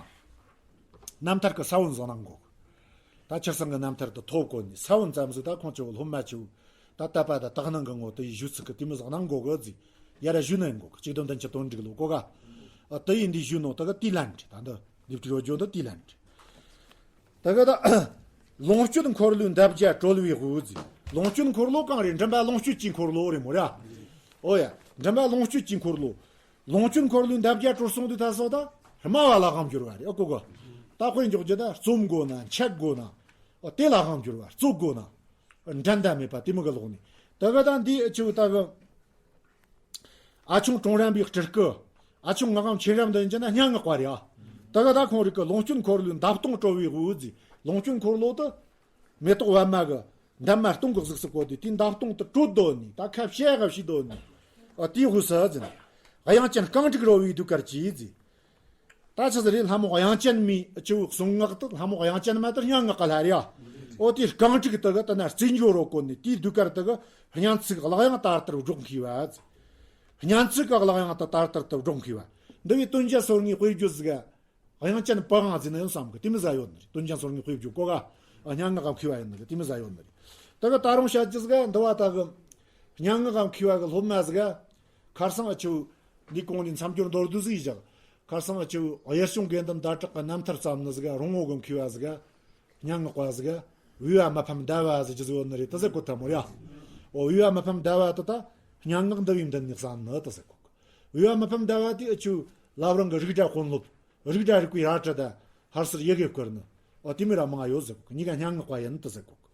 རྣམ་ཐར་གི་ས་བོན་བཟང་ནང་འགོག་ད་ཁྱེད་ཚང་གི་རྣམ་ཐར་དུ་ཐོབ་གོ་ནི་ས་བོན་ཙམ་ཟིག་ད་ཁོང་ཆུ་བོ་སློབ་མ་ཆུ་བོ་ད་དད་པ་ད་དག་སྣང་གི་ངོ་དུ་ཡི་ཞུ་ཚིག་གི་དེ་མི་བཟང་ནང་འགོག་གི་ཟིག་ཡ་ར་ཞུ་ནི་འགོག་གི་གཅིག་དོན་དོན་གྱི་དོན་འགྲིག་ལོ་གོ་ག་ཨ་དེ་ཡིན་འདི་ཞུ་ནོ་ད་གི་དེ་ལན་འདྲི་ད་འདི་འདི་བྲིས་བརྗོད་འདི་དེ་ལན་འདྲི། ད་ག་ད། ལོངས་སྤྱོད་འཁོར་ལོའི་འདབ་བརྒྱ་གྲོལ་བའི་དབུས་ཟེར། ལོངས་སྤྱོད་འཁོར་ལོ་གང་རེད། མགྲིན་པ་ལོངས་སྤྱོད་ཀྱི་འཁོར་ལོ་རེད་མོ་ར། ཨོ་ཡ། མགྲིན་པ་ལོངས་སྤྱོད་ཀྱི་འཁོར་ལོ། ལོངས་སྤྱོད་འཁོར་ལོའི་འདབ་བརྒྱ་གྲོལ་སོང་དུས་ད་སོ་ད། སྨྲ་བ་ལ་དབང་བསྒྱུར་བ་རེད་ཨོ་ཀོ་ཀོ། ད་དཔེ་འཇོག་རྒྱུ་ད་རྩོམ་དགོས་ན་འཆད་དགོས་ན། ཨོ་དེ་ལ་དབང་བསྒྱུར་བ་རྩོད་དགོས་ན། འགྲན་ཟླ་མེད་པ་དེ་མོ་གི་ལོག་ནས། ད་ག་ད་འདི་ཨ་ཆུ་ད་ག་ཨ་ཆུང་ཀྲོང་རན་པའི་སྤྲུལ་སྐུ། ཨ་ཆུང་ངག་དབང་མཁྱེན་རབ་འདི་ཡིན་ན་སྙན་ངག་པ་རེད་ཨ། ད་ག་ད་ཁོང་རིག་གི་ལོངས་སྤྱོད་འཁོར་ལོའི་འདབ་སྟོང་གྲོལ་བའི་དབུས་ཟེར། ལོངས་སྤྱོད་འཁོར་ལོ་དུ། མེ་ཏོག་པད་མ་གི་འདབ་མ་སྟོང་གི་གཟུགས་སུ་བཀོད་དེ་དེའི་འདབ་སྟོང་དུ་དྲོད་བརྡོལ་ནས་ད་ཁ་བཤད་ག་བྱས་བརྡོལ་ནས། ཨ་དེའི་དབུས་སུ་ཟེར། དབྱངས་ཅན་རྐང་དྲུག་རོལ་བའི་ཟློས་གར་གྱིས་ཟེར། ད་ཆི་ཟིག་རེད། ལྷ་མོ་དབྱངས་ཅན་མའི་སྤྱི་བོའི་གསུང་ངག་ཏུ་ལྷ་མོ་དབྱངས་ཅན་མ་དེ་སྙན་ངག་གི་ལྷ་རེད་ཨ། ཨོ་དེའི་རྐང་དྲུག་དེ་གི་དེ་ན་རྩེད་འཇོ་རོ་བཀོད་ནས་དེའི་ཟློས་གར་དེ་གི་སྙན་ཚིག་གི་གླེགས་དབྱངས་དར་དར་སྒྲོག་མཁས་པ། སྙན་ཚིག་གི་གླེགས་དབྱངས་དེ་དར་དར་དུ་སྒྲོག་མཁས་པ། འདི་བའི་དོན་ཅན་སོ་ལྔའི་དཔེ་བརྗོད་ཟིག་དབྱངས་ཅན་པི་ཝང་ཟེར་ན་ཡང་བསམ་གི་དེ་མི་ཟ་ཡོད་ནི་རེད། དོན་ཅན་སོ་ལྔའི་དཔེ་བརྗོད་གོ་ག་ཨ་སྙན་ངག་གམ་མཁས་པ་ཡིན་ནི་རེད། དེ་མི་ཟ་ཡོད་ནི་རེད། དེ་གི་ད་རུང་བཤད་རྒྱུ་ཟིག་འདི་བ་ད་གི་སྙན་ངག་གམ་མཁས་པ་གི་སློབ་མ་ཟིག་ཁར་སང་ཨ་ཆུ་འདི་གོང་ནས་མཚམས་སྦྱོར་མདོར་བསྡུས་ཟིག་བཞག་ཁར་སང་ཨ་ཆུ་གཡུལ་བྱུང་དགེ་འདུན་ཟླ་གྲགས་ཀྱི་རྣམ་ཐར་བརྩམས་ནི་ཟིག་རོང་བོ་གི་མཁས་པ་ཟིག་སྙན་ངག་པ་ཟིག་བི་བ་མི་ཕམ་ཟླ་བ་ཟེར་རྒྱུ་ཟིག་ཡོད་ནི་རེད། དེ་ཟེར་གོ་ཐལ་མོ་ར། ཨོ་བི་བ་མི་ཕམ་ཟླ་བ་དེ་ད་སྙན་ངག་འདི་བའི་མདུན་ནས་བརྩམས་ནི་དེ་ཟེར་གོ་གི། བི་བ་མི་ཕམ་ཟླ་བ་དེ་ཨ་ཆུ་བླ་བྲང་གི་རིགས་འདྲ་དཔོན་སློབ། རིགས་འདྲ་རིག་པའི་རལ་གྲི་དང་ཧར་སར་ཡི་གེ་བསྐུར་ནི། ཨོ་དེ་མི་ར་མང་ཡོད་ཟེར་གོ་གི། གཉིས་ཀ་སྙན་ངག་པ་ཡིན་དེ་ཟེར་གོ་གི།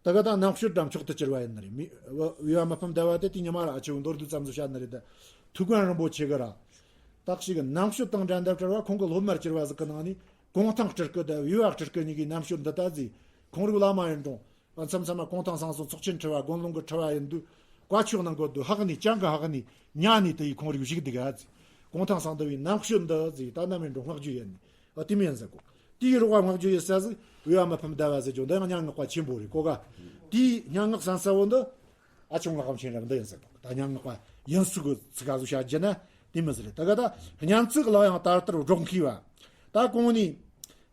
ད་ག་ད་རྣམ་དཔྱོད་དང་མཆོག་ཏུ་གྱུར་པ་ཡིན་ནི་རེད། མི་བི་བ་མི་ཕམ་ཟླ་བ་དེ་དེ་ཉི་མ་ར་ཨ་ཆུ་མདོར་བསྡུས་ཙམ་ཟིག་བཤད་ནི་རེད་ད། ཐུའུ་བཀྭན་རིན་པོ་ཆེ་གི་ར། ད་ཞིག་གི་རྣམ་དཔྱོད་དང་འགྲན་ཟླ་བྲལ་བ་ཁོང་གི་སློབ་མར་གྱུར་པ་ཟིག་གི་ནང་ནས་གུང་ཐང་སྤྲུལ་སྐུ་དང་བི་བ་སྤྲུལ་སྐུ་གཉིས་ཀྱི་རྣམ་དཔྱོད་འདི་ལྟ་ཟིག་ཁོང་རིགས་བླ་མ་ཡིན་རུང་། མཚམས་མཚམས་མ་གུང་ཐང་སང་སོང་ཚོགས་ཆེན་ཁྲི་བ་དགོན་ལུང་གི་ཁྲི་བ་ཡིན་དུས་བཀའ་ཆོས་གནང་དགོས་དུས་ཧག་ནས་ཅང་གི་ཧག་ནས་ཉན་ནས་དེ་ཡིས་ཁོང་རིགས་བཞུགས་འདུག་ག་ཟེར། གུང་ཐང་སང་འདི་བའི་རྣམ་དཔྱོད་འདི་ཟེར་ད་ནམ་ཡིན་འགྲོ་བསྔགས་བརྗོད་ཡིན་ནི་ཨ་དེ་མི་ཡིན་ཟེར་གོ། དེའི་རོགས་བ་བསྔགས་བརྗོད་ཡིན་ས་ཟིག་བི་བ་མི་ཕམ་ཟླ་བ་ཟེར་རྒྱུ་འདི་ཡང་སྙན་ངག་པ་ཆེན་པོ་རེད་གོ་ག་དེའི་སྙན་ངག་གསན་ས་བོ་འདི། ཨ་ཆུང་ངག་དབང་མཁྱེན་རབ་འདི་ཡིན་ཟེར་གོ། ད་སྙན་ངག་པ་ཡིན་ཚུལ་གི་ཚིག་ག་ཟུག་བྱ་རྒྱུ་ན་དེ་མི་ཟེར། ད་ག་ད་སྙན་ཚིག་གླེགས་དབྱངས་དར་དར་སྒྲོག་མཁས་པ། ད་གོང་ནས་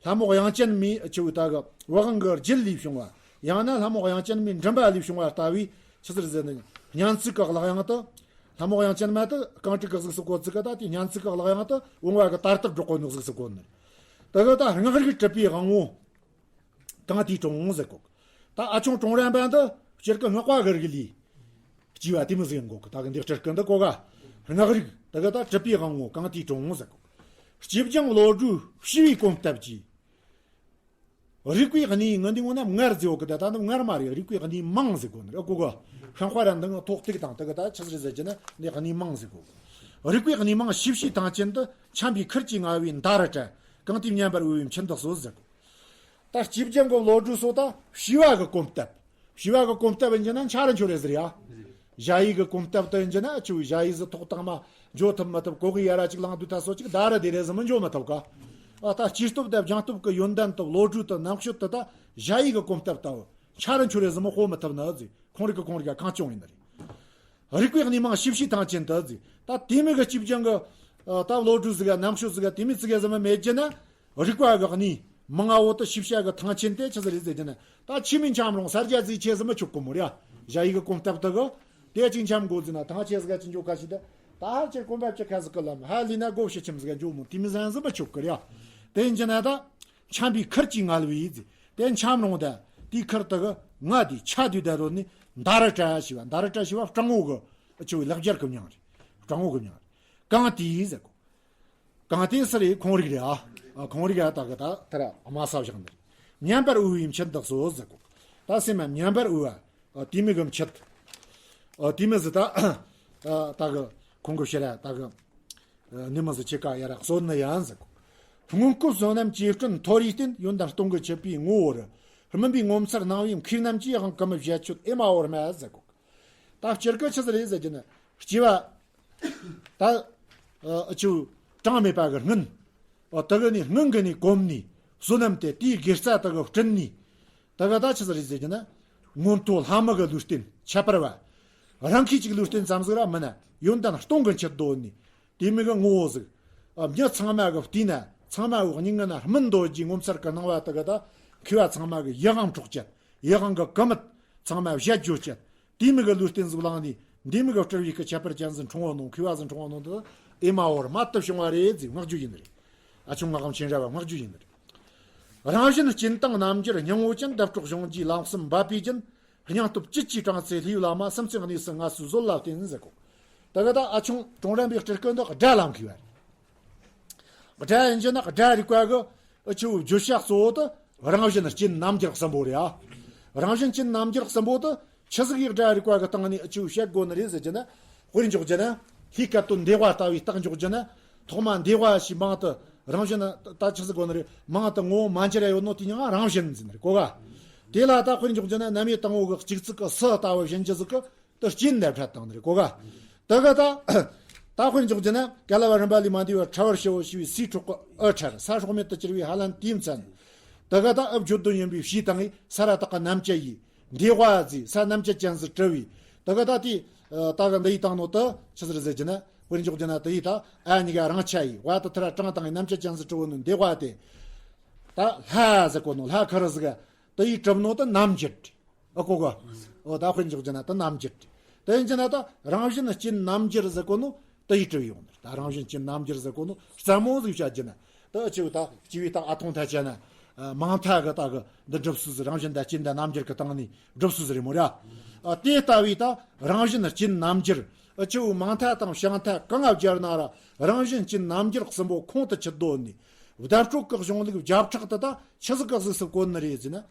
ལྷ་མོ་དབྱངས་ཅན་མའི་ཆུ་བོའི་ད་གི་བ་གང་གི་རྒྱུད་ལས་བྱུང་བ། ཡང་ན་ལྷ་མོ་དབྱངས་ཅན་མའི་མགྲིན་པ་ལས་བྱུང་བ་ལྟ་བུའི་ཆི་ཟེར་ཟེར་ནས་སྙན་ཚིག་གི་གླེགས་དབྱངས་དུ། ལྷ་མོ་དབྱངས་ཅན་མ་དུ་རྐང་དྲུག་གི་གཟུགས་སུ་བཀོད་ཚིག་གི་ད་དེ་སྙན་ཚིག་གི་གླེགས་དབྱངས་དུ་བུང་བ་གི་དར་དར་སྒྲོག་གོ་ནོ་གཟུགས་སུ་བཀོད་ནི། ད་གི་ད་སྔགས་རིག་གྲུབ་པའི་དབང་བོ། གང་དེའི་གྲོང་ཟེར་གོ། ད་ཨ་ཆུང་ཀྲོང་རན་པ་འདི་ སྤྱིར་གི་སྔགས་པ་གི་རིགས་ལས་སྐྱེས་པ་དེ་མོ་ཟིག་ཡིན་གོ་གི། ད་གི་འདི་སྤྲུལ་སྐུ་འདི་གོ་ག། སྔགས་རིག་ད་གི་ད་གྲུབ་པའི་དབང་པོ་གང་དེའི་དྲུང་ཟེར་གོ། སྐྱེས་སྦྱངས་བློ་གྲོས་བྱིས་པའི་གོམས་སྟབས་ཀྱིས། རིག་པའི་གནས་ངན་འདི་ངོ་ན་མངར་ཟེར་གོ་གི། ད་ད་ནི་མངར་མ་རེད། རིག་པའི་གནས་མང་ཟེར་གོ་ནི་རེད་གོ་ག། ཤིང་དཔལ་ར་འདི་ང་ཐོག་ཏིག་དང་ད་གི་ད་ཆི་ཟིག་ཟེར་གྱི་ན་འདི་གནས་མང་ཟེར་གོ་གི། རིག་པའི་གནས་མང་ཞིབ་ཕྱིའི་ཐང་ཆེན་དུ། འཁྱམས་པའི་ཁུར་གྱིས་ང་བའི་མདའ་རུ་བྲལ། གང་དེའི་མཉམ་པར་དབུལ་བའི་མཆུ་འདེགས་སོ་ཟེར་གོ། ད་སྐྱེས་སྦྱངས་གི་བློ་གྲོས་སོགས་ད་བྱིས་པ་གི་གོམས་སྟབས། བྱིས་པ་གི་གོམས་སྟབས་ཡིན་གྱི་ན་འཆར་འཆོར་རེད་ཟེར་ཡ། ཞ་ཡི་གི་གོམས་སྟབས་དུ་ཡིན་གྱི་ན་ཆུ་ཞ་ཡི་ཟི་ཐོག་དང་མ་འཇོ་ཐུབ་མི་ཐུབ། གོ་གི་ཡ་ར་ཅིག་ལང་དུས་ད་སོ་ཅིག་ད་ར་དེ་རེ་ཟི་མི་འཇོ་མི་ཐུབ་ག། ཨ་ད་སྐྱེས་སྟོབས་དེ་སྦྱངས་སྟོབས་གི་ཡོན་ཏན་དུ་བློ་གྲོས་དུ་རྣམ་དཔྱོད་དུ་ད་ཞ་ཡི་གི་གོམས་སྟབས་ལྟ་བུ་འཆར་འཆོར་རེ་ཟི་མི་དཔོག་མི་ཐུབ་ནི་ཟི། ཁོང་རིག་གི་ཁོང་རིག་ག་གང་བྱུང་ཡིན་ནི་རེད། རིག་པའི་གནས་མང་ཞིབ་ཕྱིའི་ཐང་ཆེན་དུ་ཟེར། ད་དེ་མོ་གི་སྐྱེས་སྦྱངས་གི་ད་བློ་གྲོས་ཟིག་ག་རྣམ་དཔྱོད་ཟིག་ག་དེ་མོ་ཙི་གེ་ཟིག་མ་མེད་རྒྱུ་ན། རིག་པ་གི་གནས་མང་ང་བོ་དུ་ཞིབ་བཤེར་གི་ཐང་ཆེན་དེ་ཆི་ཟིག་རེད་ཟེར་རྒྱུ་ན། ད་ཆི་མོ་འཁྱམས་རུང་ས་རྒྱ་ཟིག་ཆེ་ཟིག་མ་ཆོག་གི་མོ་རེད། ཞ་ཡི་གི་གོམས་སྟབས་དུ་གི་དེ་ཅིག་འཁྱམས་དགོས་ཟེར་ན་ཐང་ཆེ་ཟིག་ག་ཅི་འཇོག་ག་ཞིག་ད། ད་ཧ་ཅེར་གོམ་པ་ཅི་ཁ་ཟིག་གི་ལམ་ཧ་ལི་ན་སྒོ་ཕྱི་ཁྱིམ་ཟིག་ག་འཇོག་མོ་དེ་མོ་ཟན་ཟིག་མ་ཆོག་གི་རེད། དེ་ཡིན་རྒྱུ་ན་ད་འཁྱམས་པའི་ཁུར་གྱིས་ང་བའི་ཟེར། དེ་འཁྱམས་རུང་ད་དེའི་ཁུར་དུ་གི་ང་དེ་ཆ་དུས་ད་རོ་ནི་མདའ་རུ་བྲལ་ཞེས་པ། མདའ་རུ་བྲལ་ཞེས་པ་སྤྲང་བོ་གི་ཆུ་བའི་ལག་སྦྱར་གི་མྱིང་རེད། སྤྲང་བོ་གི་མྱིང་རེད། གང་དེའི་ཟེར་གོ། གང་དེའི་ཟེར་རེད། ཁོང་རིག་རེད་ཨ། ཁོང་རིག་ཨ་ད་གི་ད་དེ་ར་དམའ་ས་བཞག་ནི་རེད། མཉམ་པར་དབུལ་བའི་མཆུ་འདེགས་སོ་ཟེར་གོ། ད་སེམས་མ་མཉམ་པར་དབུལ་བ། དེ་མོ་གི་མཆུ། དེ་མོ་ཟིག་ད་ད་གི་ཁོང་གི་ཕྱིར་ར་ད་གི་ནི་མ་ཟིག་ཆེ་ཀ་ཡ་ར་གསོན་ནི་ཡང་ཟེར་གོ། སྔོན་སྐབས་བསོད་ནམས་ཀྱི་སྤྲིན་མཐོ་རིས་བརྟེན། ཡོན་ཏན་སྟོང་གི་འཆི་བའི་ངོ་བོར། སྨིན་པའི་ངོ་མཚར་སྣང་བའི་མཁས་རྣམས་ཀྱིས། དབང་གང་མི་བཞེད་ཆོད་ཨེ་མ་འོར་སྨྲ་ཟེར་གོ། ད་སྤྱིར་གི་ཆི་ཟིག་རེད་ཟེར་རྒྱུ་ན། སྐྱེ་བ་ད་ཨ་ཆུ་གྲངས་མེད་པ་གི་སྔོན། ཨ་དེ་གི་ནི་སྔོན་གི་ནི་གོམས་ནི་བསོད་ནམས་དེ་དེའི་དགེ་རྩ་དེ་གི་སྤྲིན་ནི། དེ་གི་ད་ཆི་ཟིག་རེད་ཟེར་རྒྱུ་ན། མངོན་མཐོ་ལྷ་མི་གི་ལུས་རྟེན་ཁྱད་པར་བ། རང་ཁྱི་གཅིག་ལུས་རྟེན་ཙམ་ཟིག་ར་མིན་ན་ཡོན་ཏན་སྟོང་གི་མཆུ་འདོད་ནི། དེ་མོ་གི་ངོ་བོ་ཟིག། ཨ་མྱི་ཚང་མ་གི་བལྟས་ན་ཚང་མ་གི་སྙིང་ངན་ན་སྨིན་འདོད་ཀྱི་ངོ་མཚར་གི་སྣང་བ་དེ་གི་ད་མཁས་པ་ཚང་མ་གི་ཡིད་དབང་འཕྲོག་ཅན། ཡིད་དབང་གི་ཀུ་མུད་ཚང་མ་བཞད་འཇོ་ཅན། དེ་མོ་གི་ལུས་རྟེན་ཟིག་བླངས་ནས་འདི་མོ་གི་སྤྲུལ་བའི་གི་ཁྱད་པར་ཅན་ཟིག་འཁྲུངས་པ་ནོ། མཁས་པ་ཟིག་འཁྲུངས་པ་ནོ་འདི་ཨེ་མ་འོར་རྨད་དུ་བྱུང་བ་རེད་ཟེར་བསྔགས་རྒྱུ་ཡིན་ནི་རེད། ཨ་ཆུང་ངག་གམ་ཆེན་ར་བ་བསྔགས་རྒྱུ་ཡིན་ནི་རེད། རང་བཞིན་སྐྱིན་དང་རྣམ་འགྱུར་སྙིང་པོ་ཅན། བརྡ་སྤྲོད་གཞུང་བརྒྱའི་ལམ་གསུམ་འབབ་པའི་རྒྱུན། སྙིང་སྟོབས་བཅུད་ཀྱིས་དྲངས་ཚེ་ལྷའི་བླ་མ། སུམ་རྩེན་གནས་སུ་མངའ་གསོལ་བཟོད་ལ་བརྟེན་ཟེར་གོ། ད་གི་ད་ཨ་ཆུང་ཀྲོང་ར་བའི་སྤྲུལ་སྐུ་འདི་སྒྲ་ལམ་མཁས་པ་རེད། སྒྲ་ཡིན་གྱི་ན་སྒྲ་རིག་པ་གི་ཨ་ཆུ་བརྗོད་བྱ་གཙོ་བོ་དེ་རང་བཞིན་སྐྱིན་རྣམ་འགྱུར་གསུམ་པོ་རེད་ཨ། རང་བཞིན་སྐྱིན་རྣམ་འགྱུར་གསུམ་པོ་དེ་ཆི་ཟིག་གི་སྒྲ་རིག་པ་གི་སྟེང་ནས་ཨ་ཆུ་བཤད་དགོས་ནི་རེད་ཟེར་གྱི་ན། དཔེར་འཇོག་གྱི་ན་ལྷའི་སྐད་དོན་འདས་པ་ལྟ་བུའི་རྟགས་འཇོག་གྱི་ན། ཐོག་མ་འདས་པ་ཞེས་མིང་དེ་རང་བཞིན་ད་ཆི་ཟིག་གོ་ནི་རེད། མིང་དེ་ངོ་བོ་མ་འགྱུར་ཡ་ཡོད་ནོ་དེ་མྱིང་ང་རང་བཞིན་ཟེར་ནི་རེད་གོ་ག། དེ་ལ་ད་དཔེར་འཇོག་གྱི་ན་རྣམ་དབྱེ་དང་པོ་གི་གཅིག་ཚིག་གི་སུ་ལྟ་བུ་བཞིན་གྱི་ཟིག་གི་དེ་སྐྱིན་ལྡེབ་ཕྲ་བཏང་ནི་རེད་གོ་ག། དེ་ག་ད་ད་དཔེར་འཇོག་རྒྱུ་ན་ཀ་ལ་བ་རིམ་པ་ལས་མ་འདས་པར་ཕྲ་བར་ཞི་བོ་ཞེས་པའི་སའི་འཕྲོག་གི་ཨུ་ཕྲར་ས་སྲོག་མེད་དུ་གྱུར་པའི་ཧ་ལན་དེའི་མཚན། དེ་ག་ད་ཨུ་བརྗོད་དོན་ཡིན་པའི་ཕྱིའི་སྟེང་ངི་ས་ར་བཏགས་ཀྱི་རྣམ་བཅད་ཡིས་འདས་པ་ཟེར་ས་རྣམ་བཅད་ཅན་ཟིག་བྲི་བས། དེ་ག་ད་དེ་ད་ག་འདི་ཡི་སྟེང་ནོ་དེ་ཆི་ཟིག་རེད་ཟེར་རྒྱུ་ན། དཔེར་འཇོག་རྒྱུ་ན་དེ་ཡི་ད་ཨ་གཉིས་ཀ་རང་ཆ་ཡིས་བ་དེ་ཐི་ར་གྲངས་དང་ངི་རྣམ་བཅད་ཅན་ཟིག་བྲི་བོ་ནི་འདས་པ་དེ། ད་ལྷ་ཟེར་གོ་ནོ་ལྷ་ཁ་ར་ཟིག་ག་དེ་ཡི་གྲུབ་ནོ་དེ་རྣམ་འགྱུར། ཨ་གོ་གོ། ཨོ་ད་དཔེར་འཇོག་རྒྱུ་ན་ད་རྣམ་འགྱུར་ཏེ། དེ་ཡིན་རྒྱུ་ན་ད་རང་བཞིན་སྐྱིན་རྣམ་འགྱུར་ཟེར་གོ་ནོ་དེ་ཡི་གྲུབ་ཡོང་ནི། ད་རང་བཞིན་སྐྱིན་རྣམ་འགྱུར་ཟེར་གོ་ནོ་རྩ་མོ་ཟིག་བྱ་རྒྱུ་ན། ད་ཨ་ཆུ་ད་སྐྱེ་བའི་ད་ཨ་ཐུང་ཐ་ཆ་ན། མང་ཐ་གི་ད་གི་འདི་སྒྲུབ་སུ་ཟིག་རང་བཞིན་ད་སྐྱིན་ད་རྣམ་འགྱུར་གི་སྟེང་ནས་སྒྲུབ་སུ་ཟིག་རེད་མོ་ར། ཨ་དེ་ལྟ་བུའི་ད་རང་བཞིན་སྐྱིན་རྣམ་འགྱུར་ཨ་ཆུ་མང་ཐ་དང་བྱང་ཐ་གང་ང་སྦྱར་ན་ར་རང་བཞིན་སྐྱིན་རྣམ་འགྱུར་གསུམ་པོ་ཁོང་དུ་ཆུད་དོ་ནི། བརྡ་སྤྲོད་ཀྱི་གཞུང་ལུགས་བརྒྱ་ཕྲག་དེ་ད་ཆི་ཟིག་ག་གཟིགས་སུ་བཀོད་ནི་རེད་ཟེར་ན།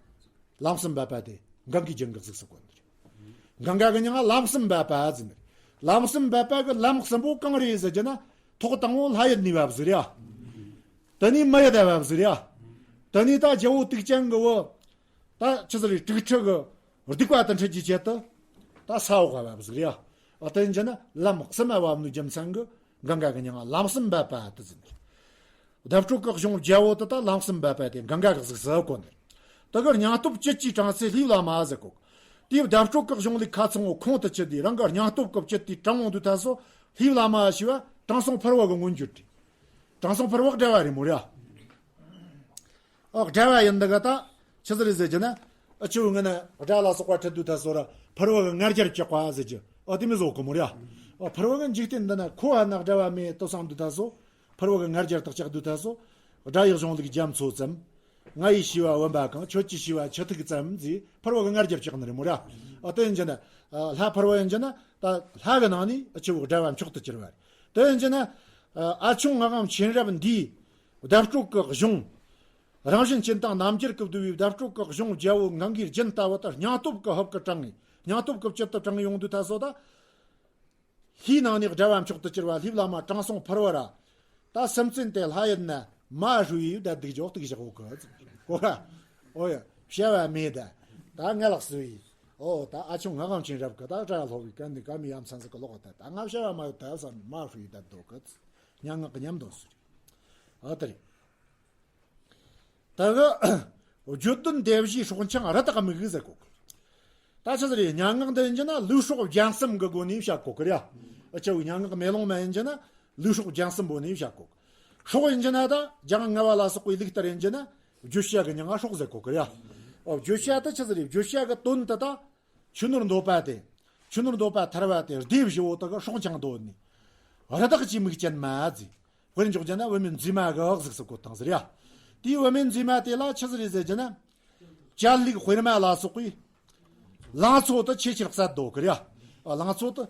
ལམ་གསུམ་འབད་པ་དེ་གང་གི་རྒྱུན་གྱི་གཟུགས་སུ་བཀོད་ནི་རེད། གང་ག་གི་མྱིང་ལམ་གསུམ་འབད་པ་ཟེར་ནི་རེད། ལམ་གསུམ་འབད་པ་གི་ལམ་གསུམ་པོ་གང་རེད་ཟེར་རྒྱུ་ན། ཐོག་དང་པོ་ལྷ་ཡུལ་ནས་བབས་ཟིག་རེད་ཡ། དེ་ནས་མི་ཡུལ་ད་བབས་ཟིག་རེད་ཡ། དེ་ནས་ད་རྒྱལ་པོ་དུག་ཅན་གི་བུ། ད་ཆི་ཟིག་རེད། དྲུག་ཁྲི་གི་སྡིག་པ་དེ་འཁྲུད་རྒྱུའི་ཆེད་དུ་ད་ས་འོག་ག་བབས་ཟིག་རེད་ཡ། ཨ་དེ་ཡིན་རྒྱུ་ན་ལམ་གསུམ་མ་བབས་ནི་རྒྱུ་མཚན་གི་གང་ག་གི་མྱིང་ལམ་གསུམ་འབད་པ་དེ་ཟེར་ནི་རེད། བརྡ་སྤྲོད་ཀྱི་གཞུང་བརྒྱ་བོ་དེ་ད་ལམ་གསུམ་འབད་པ་དེ་གང་ག་གི་གཟུགས་སུ་བཀོད་ནས། དེ་གར་སྙིང་སྟོབས་བཅུད་ཀྱིས་དྲངས་ཚེ་ལྷའི་བླ་མ་ཟེར་གོ། དེའི་བརྡ་སྤྲོད་ཀྱི་གཞུང་ལུགས་ཁ་ཚང་བོ་ཁོང་དུ་ཆུད་དེ་རང་གི་སྙིང་སྟོབས་ཀྱི་བཅུད་དེ་དྲངས་འོང་དུས་ད་སོ་ལྷའི་བླ་མ་ཞེས་པ་དྲང་སྲོང་ཕུར་བུ་གི་མངོན་བརྗོད་དེ། དྲང་སྲོང་ཕུར་བུ་སྒྲ་བ་རེད་མོ་ར། ཨོ་སྒྲ་བ་ཡིན་འདི་ག་ད་ཆི་ཟིག་རེད་ཟེར་རྒྱུ་ན། ཨ་ཆུ་ངི་ན་སྒྲ་ལ་སོགས་པ་ཁྲིད་དུས་ད་སོ་ར་ཕུར་བུ་གི་ང་རྒྱལ་བཅག་པ་ཟེར་རྒྱུ་ཨོ་དེ་མི་བཟོ་གི་མོ་ར། ཨོ་ཕུར་བུ་གི་འཇིག་རྟེན་འདི་ན་ཁོ་ཨ་ན་སྒྲ་བ་མེད་དོ་བསམ་དུས་ད་སོ། ཕུར་བུ་གི་ང་རྒྱལ་དག་ཆགས་དུས་ད་སོ། སྒྲ་ཡི་གཞུང་ལུགས་རྒྱ་མཚོ་ཙམ། ང་ཡི་ཤེས་པ་བུམ་པ་གང་། ཁྱོད་ཀྱི་ཤེས་པ་ཆུ་ཐིགས་ཙམ་ཟེར། ཕུར་བུ་གི་ང་རྒྱལ་ཆགས་ནི་རེད་མོ་ར། ཨ་དེ་ཡིན་གྱི་ན། ལྷ་ཕུར་བུ་ཡིན་གྱི་ན་ད་ལྷ་གི་ནང་ནས་ཨ་ཆུ་བོ་དགྲ་བོ་མཆོག་ཏུ་གྱུར་བ་རེད། དེ་ཡིན་གྱི་ན། ཨ་ཆུང་ངག་དབང་མཁྱེན་རབ་འདིའི་བརྡ་སྤྲོད་ཀྱི་གཞུང་། རང་བཞིན་ཅན་དང་རྣམ་འགྱུར་གྱིས་བསྡུས་པའི་བརྡ་སྤྲོད་ཀྱི་གཞུང་རྒྱལ་པོ་གངྒཱའི་རྒྱན་ལྟ་བུ་དེ་སྙིང་སྟོབས་ཀྱི་ཧབ་ཀྱིས་དྲངས་ནས། སྙིང་སྟོབས་ཀྱི་བཅུད་དུ་དྲངས་ཡོང་དུས་ད་སོ་ད། ལྷའི་ནང་ནས་དགྲ་བོ་མཆོག་ཏུ་གྱུར་བ་ལྷའི་བླ་མ་དྲང་སྲོང་ཕུར་བུ་ར། ད་སེམས་ཅན་དེ་ལྷ་ཡིན་ན་མ་ཧྲུའི་བདག་སྡིག་ཇོག་སྟིག་བཞག་གོ་གི་གོ་ག་ཨོ་ཡ། བྱ་བ་མེད་ད། ད་ང་ལགས་སུ་ཡིན། ཨོ་ད་ཨ་ཆུང་ངག་དབང་མཁྱེན་རབ་ཀྱིས་ད་གྲྭ་ལྷོ་བའི་ཀ་འདི་ཀ་མི་ཡ་མཚན་ཟིག་གི་ལོག་ད། ད་ང་བྱ་བ་མ་ཡོད་ད་བསམ་མ་ཧྲུའི་བདག་སྡིག་གི་སྙན་ངག་གི་ཉམས་འདོན་སུ་རེད། ཨ་དེ་རེད། ད་གི་བརྗོད་དོན་དེ་བཞིའི་སྲོག་འཆང་རི་དྭགས་མིག་ཟེར་གོ། ད་ཆི་ཟིག་རེད། སྙན་ངག་འདི་ཡིན་གྱི་ན་ལུས་སྲོག་རྒྱན་གསུམ་གི་སྒོ་ནས་བཤད་གོ་གི་རེད་ཡ། ཨ་ཆུ་བོའི་སྙན་ངག་མེ་ལོང་མ་ཡིན་གྱི་ན་ལུས་སྲོག་རྒྱན་གསུམ་པོ་ནས་བཤད་གོ། སྲོག་ཡིན་གྱི་ན་ད་ལྗང་ལྔ་བ་ལ་སོགས་པའི་ལུགས་ལྟར་ཡིན་གྱི་ན་བརྗོད་བྱ་གི་མྱིང་ང་སྲོག་ཟེར་གོ་གི་རེད་ཡ། ཨོ་བརྗོད་བྱ་ད་ཆི་ཟིག་རེད། བརྗོད་བྱ་གི་དོན་དེ་ད། ཆུ་ནོར་འདོད་པ་དེ། ཆུ་ནོར་འདོད་པ་ཐར་བ་དེ་སྡེ་བཞི་བོ་དག་གི་སྲོག་འཆང་འདོད་ནས། རི་དྭགས་ཀྱི་མིག་ཅན་མ་ཟེར། དཔེར་འཇོག་རྒྱུ་ན་བུད་མེད་མཛེས་མ་གི་གཟུགས་སུ་བཀོད་བཏང་ཟེར་ཡ། དེའི་བུད་མེད་མཛེས་མ་དེ་ལ་ཆི་ཟིག་རེད་ཟེར་རྒྱུ་ན། སྤྱན་ལུག་དཔེར་མ་ལ་སོགས་པའི་ལང་ཚོ་དེ་ཆེས་ཆེར་གསལ་འདོད་གི་རེད་ཡ། ལང་ཚོ་དེ།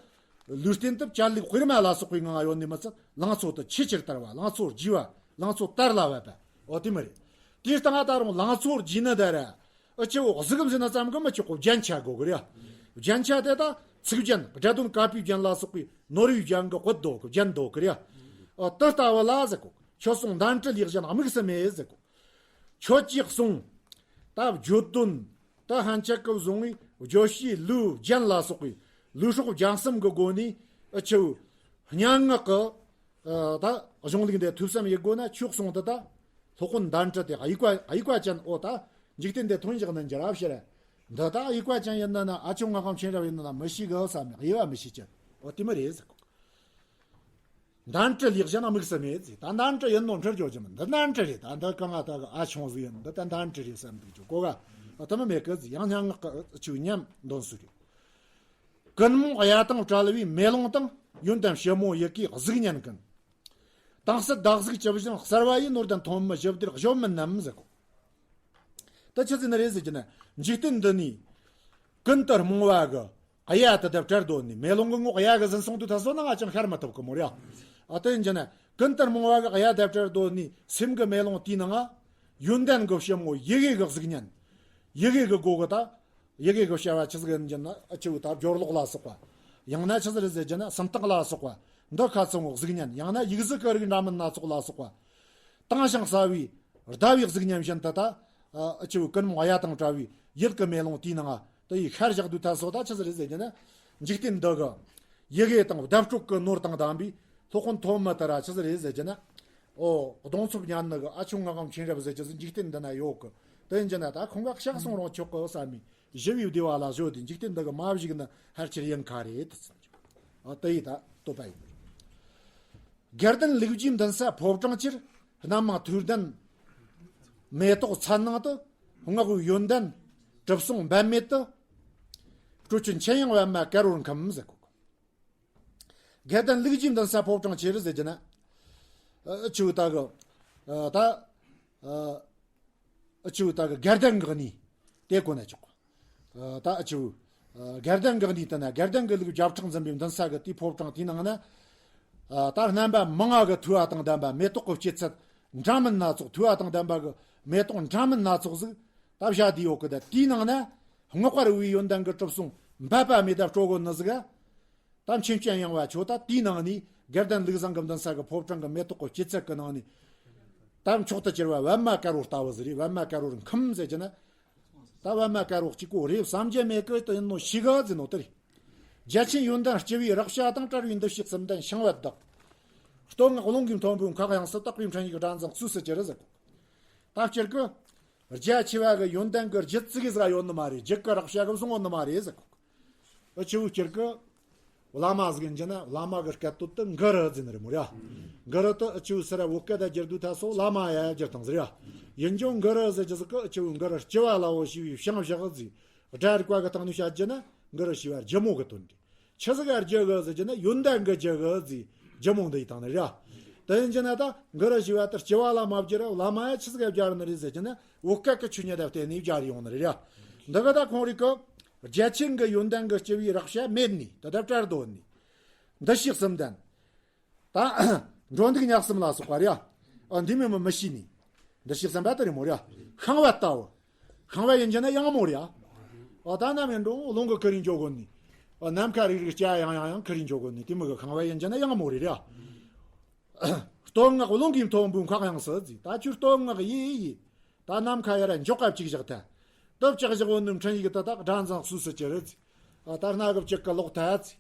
ལུས་རྟེན་དེ་སྤྱན་ལུག་དཔེར་མ་ལ་སོགས་པའི་ངང་ཡོད་ནི་མི་ཚད་ལང་ཚོ་དེ་ཆེས་ཆེར་དར་བ། ལང་ཚོ་རྒྱས་པ། ལང་ཚོ་དར་ལ་བབ་པ། འོ་དེ་མོ་རེད། དེའི་སྟེང་ད་རུང་ལང་ཚོ་རྒྱས་ནི་དེ་ར། ཨ་ཆུ་བོ་གཟུགས་ཟིན་ན་ཙམ་གི་མི་ཆོག་གོ། རྒྱན་ཆ་དགོས་གི་རེད། རྒྱན་ཆ་དེ་ད་ཚིག་རྒྱན། སྒྲ་དོན་བཀའ་པོད་རྒྱན་ལ་སོགས་པའི་ནོར་བུའི་རྒྱན་གི་བཀོད་འདོད་གི། རྒྱན་འདོད་གི་རེད། ཨ་དེ་ལྟ་བུ་ལ་ཟེར་གོ། ཁྱོད་གསུང་འདན་དྲི་ལས་གཞན་དམིགས་སུ་མེད་ཟེར་གོ། ཁྱོད་ཀྱིས་གསུང་། ད་བརྗོད་དོན་ད་ཧན་ཆད་ཀྱི་བཟུང་བའི་བརྗོད་བྱའི་ལུས་རྒྱན་ལ་སོགས་པའི་ལུས་སྲོག་རྒྱན་གསུམ་གི་སྒོ་ནས་ཨ་ཆུ་བོ་སྙན་ངག་གི། ཨ་ད་གཞུང་ལུགས་འདི་ཐོས་བསམ་ཡེད་དགོས་ན་ཁྱོད་གསུང་དེ་ད་སློབ་དཔོན་འདན་དྲི་དེ་དབྱུག་པ་དབྱུག་པ་ཅན། ཨོ་ད་འཇིག་རྟེན་འདི་ཐོན་བཞག་ནི་འགྱུར་བ་ཕྱིར། འདི་ད་དབྱུག་པ་ཅན་ཡིན་ན་ན་ཨ་ཆུང་ངག་དབང་མཁྱེན་རབ་ཡིན་ན་ན་མི་ཤེས་གི་བསམ་ནས་དབྱེ་བ་མི་ཤེས་ཅན། ཨོ་དེ་མོ་རེད་ཟེར་གོ། འདན་དྲི་ལས་གཞན་དམིགས་སུ་མེད་ཟེར། ད་འདན་དྲི་ཡིན་ནོ་འཁྲུལ་འགྱོ་རྒྱུ་མིན། འདི་འདན་དྲི་རེད། ད་འདི་གང་ང་ད་གི་ཨ་ཆུང་ཟིག་ཡིན། འདི་ད་འདན་དྲི་རེད་བསམ་འདུག་ཅོ་གོ་ག་ཨ་ཐ་མ་མེད་གི་ཟེར། ཡང་སྙན་ངག་གི་ཆུ་བོའི་ཉམས་འདོན་སྲོལ་རེད། ཀུན་རྨོངས་གཡའ་དང་བྲལ་བའི་མེ་ལོང་དང་། ཡོན་ཏན་ཞིབ་མོ་ཡི་གེའི་གཟུགས་བརྙན་ཀུན། དྭངས་གསལ་ཟླ་གཟུགས་ཇི་བཞིན་གསལ་བ་ཡིས། ནོར་ལྡན་ཐོན་མི་ཞིབ་བདེར་གཞོམ་མིན་ནམ་ཟེར་གོ། ད་ཆི་ཟིག་ནི་རེད་ཟེར་གྱི་ན། འཇིག་རྟེན་འདི་ནས་ཀུན་ཏུ་རྨོངས་པ་གི་གཡའ་དེ་དེ་བྲལ་འདོད་ནས། མེ་ལོང་གི་ངོགས་གཡའ་གི་ཟིན་སོང་དུས་ད་སོ་ན་ང་ཅང་ཤར་མི་ཐུབ་གི་མོ་རེད། ཨ་དེ་ཡིན་གྱི་ན་ཀུན་ཏུ་རྨོངས་པ་གི་གཡའ་དེ་བྲལ་འདོད་ནས་སེམས་གི་མེ་ལོང་དེའི་ནང་ང་ཡོན་ཏན་གི་ཞིབ་མོ་ཡི་གེ་གི་གཟུགས་བརྙན། ཡི་གེ་གི་སྒོ་གི་ད། ཡི་གེ་གི་བྱ་བ་ཆི་ཟིག་ཡིན་གྱི་ན། ཨ་ཆུ་བོ་ད་སྦྱོར་ཀློག་ལ་སོགས་པ། ཡང་ན་ཆི་ཟིག་རེད་ཟེར་གྱི་ན་སུམ་རྟགས་ལ་སོགས་པ། འདི་ཁ་ཚང་བོ་གཟུགས་བརྙན། ཡང་ན་ཡིག་གཟུགས་ཀྱི་རིགས་འདྲ་མིན་སྣ་ཚོགས་ལ་སོགས་པ། དྭངས་ཤིང་གསལ་བའི་ཟླ་བའི་གཟུགས་བརྙན་བཞིན་དུ་ད། ཨ་ཆུ་བོ་ཀུན་རྨོངས་གཡའ་དང་བྲལ་བའི་ཡིད་ཀྱི་མེ་ལོང་དེའི་ནང་ང་དེ་ཡི་ཤར་བཞག་དུས་ད་སོ་ད་ཆི་ཟིག་རེད་ཟེར་གྱི་ན། འཇིག་རྟེན་འདི་གི་ཡི་གེ་དང་བརྡ་སྤྲོད་ཀྱི་ནོར་དང་ལྡན་པའི་སློབ་དཔོན་ཐོན་མི་དེ་ར་ཆི་ཟིག་རེད་ཟེར་གྱི་ན། ཨོ་གདོང་འཚོབ་ཉན་ནི་གི་ཨ་ཆུང་ངག་དབང་མཁྱེན་རབ་ཟེར་གྱི་ཟིག་འཇིག་རྟེན་འདི་ན་ཡོད་གི། དེ་ཡིན་གྱི་ན་ད་ཁོང་ག་ཤག་སོང་རུང་ཆོག་གི་བསམ་མི། ཞི་བའི་བདེ་བ་ལ་གཞོལ་ཏེ་འཇིག་རྟེན་འདི་གི་མ་བཞུགས་ན་ཕལ་ཆེར་ཡིན་ཁ་རེད་དུ་ཟེར་གྱི། ཨ་དེ་ཡི་ད་བསྟོད་པ་ཡིན། དགེ་ལྡན་ལུགས་ཀྱི་འདུན་ས་ཕོ་བྲང་ཕྱིར། རྣམ་མང་ཐུགས་ལྡན་མེ་ཏོག་ཚལ་ནང་དུ། བསྔགས་པའི་ཡོན་ཏན་གྲུབ་གསུང་འབད་མེད་དུ། སྤྲོ་ཆེན་ཆེ་ཡང་པདྨ་དཀར་པོར་འཁུམས་ཟེར་གོ། དགེ་ལྡན་ལུགས་ཀྱི་འདུན་ས་ཕོ་བྲང་ཕྱིར་ཟེར་གྱི་ན། ཨ་ཆུ་ད་གི་ཨ་ད་ཨ་ཨ་ཆུ་ད་གི་དགེ་ལྡན་གི་གནས་དེ་གོ་ན་ཆོག་ཨ་ད་ཨ་ཆུ་ཨ་དགེ་ལྡན་གི་གནས་དེ་ན་དགེ་ལྡན་གི་ལུགས་བརྒྱ་ཕྲག་འཛིན་པའི་འདུན་ས་གི་དེའི་ཕོ་བྲང་དེའི་ནང་ན། ཨ་ད་རྣམ་པ་མང་ང་གི་མཐུ་བ་དང་ལྡན་པ་མེ་ཏོག་གི་སྐྱེད་ཚལ་འདྲ་མིན་སྣ་ཚོགས། མཐུ་བ་དང་ལྡན་པ་གི་མེ་ཏོག་འདྲ་མིན་སྣ་ཚོགས་ཟིག་ད་བཞག་བསྡད་ཡོད་གི། ད་དེའི་ནང་ན་བསྔགས་པ་རུ་བའི་ཡོན་ཏན་གི་གྲུབ་གསུང་འབད་པ་མེད་ད་སྤྲོ་གོ་ནི་ཟིག་ག་ད་མཁྱེན་སྤྱན་ཡངས་པ་ཁྱོད་ད་དེའི་ནང་ནས་དགེ་ལྡན་ལུགས་བཟང་གི་འདུན་ས་གི་ཕོ་བྲང་གི་མེ་ཏོག་གི་སྐྱེད་ཚལ་གི་ནང་ནས་ད་མཆོག་ཏུ་གྱུར་པ་པདྨ་དཀར་པོ་ལྟ་བུ་ཟིག་རེད། པདྨ་དཀར་པོར་འཁུམས་ཟེར་གྱི་ན། ད་པདྨ་དཀར་པོ་གཅིག་པོ་རེད་བསམ་རྒྱུ་མེད་གི། དེ་ཡིན་ནོ་ཤི་གི་ཟེར་ནོ་དེ་རེད། རྒྱ་ཆེན་ཡོན་ཏན་སྤྱི་བོའི་རེག་བྱ་དང་། བྲལ་བའི་འདུ་ཤེས་གསུམ་ལྡན་ཤིང་བལ་དག་བསྟོད་བསྔགས་རླུང་གིས་མཐོན་པོའི་མཁའ་དབྱིངས་སུ། དག་པའི་འཕྲིན་ཡིག་སྒྲ་འཛིན་སུས་སུ་གྱུར་ཟེར་གོ། ད་སྤྱིར་གི་རྒྱ་ཆེ་བ་གི་ཡོན་ཏན་གི་རྒྱུད་ཙི་གེ་ཟིག་ཡོད་ནི་མ་རེད། རྒྱུད་གི་རེག་བྱ་གི་བཟུང་ཡོད་ནི་མ་རེད་ཟེར་གོ། ཨ་ཆུ་བོ་སྤྱིར་གི་བླ་མ་ཟིག་ཡིན་གྱི་ན་བླ་མ་གི་སྐད་དོད་དུ་གུ་རུ་ཟེར་ནི་རེད་མོ་ར། གུ་རུ་དུ་ཨ་ཆུ་བོ་སི་ར་བོད་སྐད་དུ་བསྒྱུར་དུས་ད་སོ་བླ་མ་ཡ་བསྒྱུར་བཏང་ཟེར་ཡ། ཡིན་ཀྱང་གུ་རུ་ཟེར་གྱི་ཟིག་གི་ཨ་ཆུ་བོ་གུ་རུ་སྤྱི་བ་ལ་འོ་ཞེས་པའི་བྱང་བཞག་ཟིག་སྒྲ་རིག་པ་གི་སྟེང་ནས་བཤད་རྒྱུ་ན་གུ་རུ་ཞེས་པ་ལྗིད་མོ་གི་དོན་རེད། ཆི་ཟིག་ག་རྒྱུ་གི་ཟེར་རྒྱུ་ན་ཡོན་ཏན་གི་རྒྱུ་གི་ཟེར་ལྗིད་མོ་འདི་ཡི་སྟེང་ནས་རེད། དེ་ཡིན་གྱི་ན་ད་འགུ་རུ་ཞུ་བ་ལྟར་སྐྱེ་བ་ལ་མ་བསྒྱུར་བླ་མ་ཡ་ཆི་ཟིག་ག་སྦྱར་ནི་རེད་ཟེར་གྱི་ན། བོད་སྐད་ཀྱི་ཆོས་ཉིད་དང་བསྟན་ནས་སྦྱར་ཡོང་ནི་རེད་ཡ། འདི་གི་ད་ཁོང་རིགས་ཀྱི་རྒྱལ་ཆེན་གྱི་ཡོན་ཏན་གྱི་སྤྱི་བོའི་རེག་བྱ་མེད་ནི་དེ་ལྟར་བཀྲལ་འདོད་ནི། འདུ་ཤེས་གསུམ་ལྡན། ད་འགྲོ་འདུག་ཉལ་གསུམ་ལ་སོགས་པ་རེད་ཡ། འདི་མི་མི་མི་ཤེས་ནི། འདུ་ཤེས་གསུམ་པ་དེ་རེད་མོ་རེད་ཡ། ཤིང་བ་ལྟ་བུ། ཤིང་བ་ཡིན་གྱི་ན་ཡང་མོ་རེད་ཡ། ཨ་ད་ནམ་ཡིན་འགྲོ་རླུང་གི་ཁུར་རིན་འཇོག་གོ་ནི། ཨ་ནམ་མཁའ་རིག་རིག་སྐྱ་ཡང་ཡང་ཡང་ཁུར་རིན་འཇོག་གོ་ནི་དེ་མི་གི་ཤིང་བ་ཡིན་གྱི་ན་ཡང་མོ་རེད་ཡ། སྟོད་སྔགས་རླུང་གིས་མཐོན་པོའི་མཁའ་དབྱིངས་སུ་བརྫིས། ད་ཁྱོད་སྟོད་སྔགས་ཡེ་ཡེ། ད་ནམ་མཁའ་ཡར་འཇོག་ག་བཅུག་བཞག་ཐལ། དུ་བཅུག་བཞག་འོ་ནི་འཕྲིན་ཡིག་དེ་དག་སྒྲ་འཛིན་སུ་སུ་ཅི་རེད། ཨ་ད་སྣ་གི་བཅུག་གི་ལོག་ཐལ་ཟེར།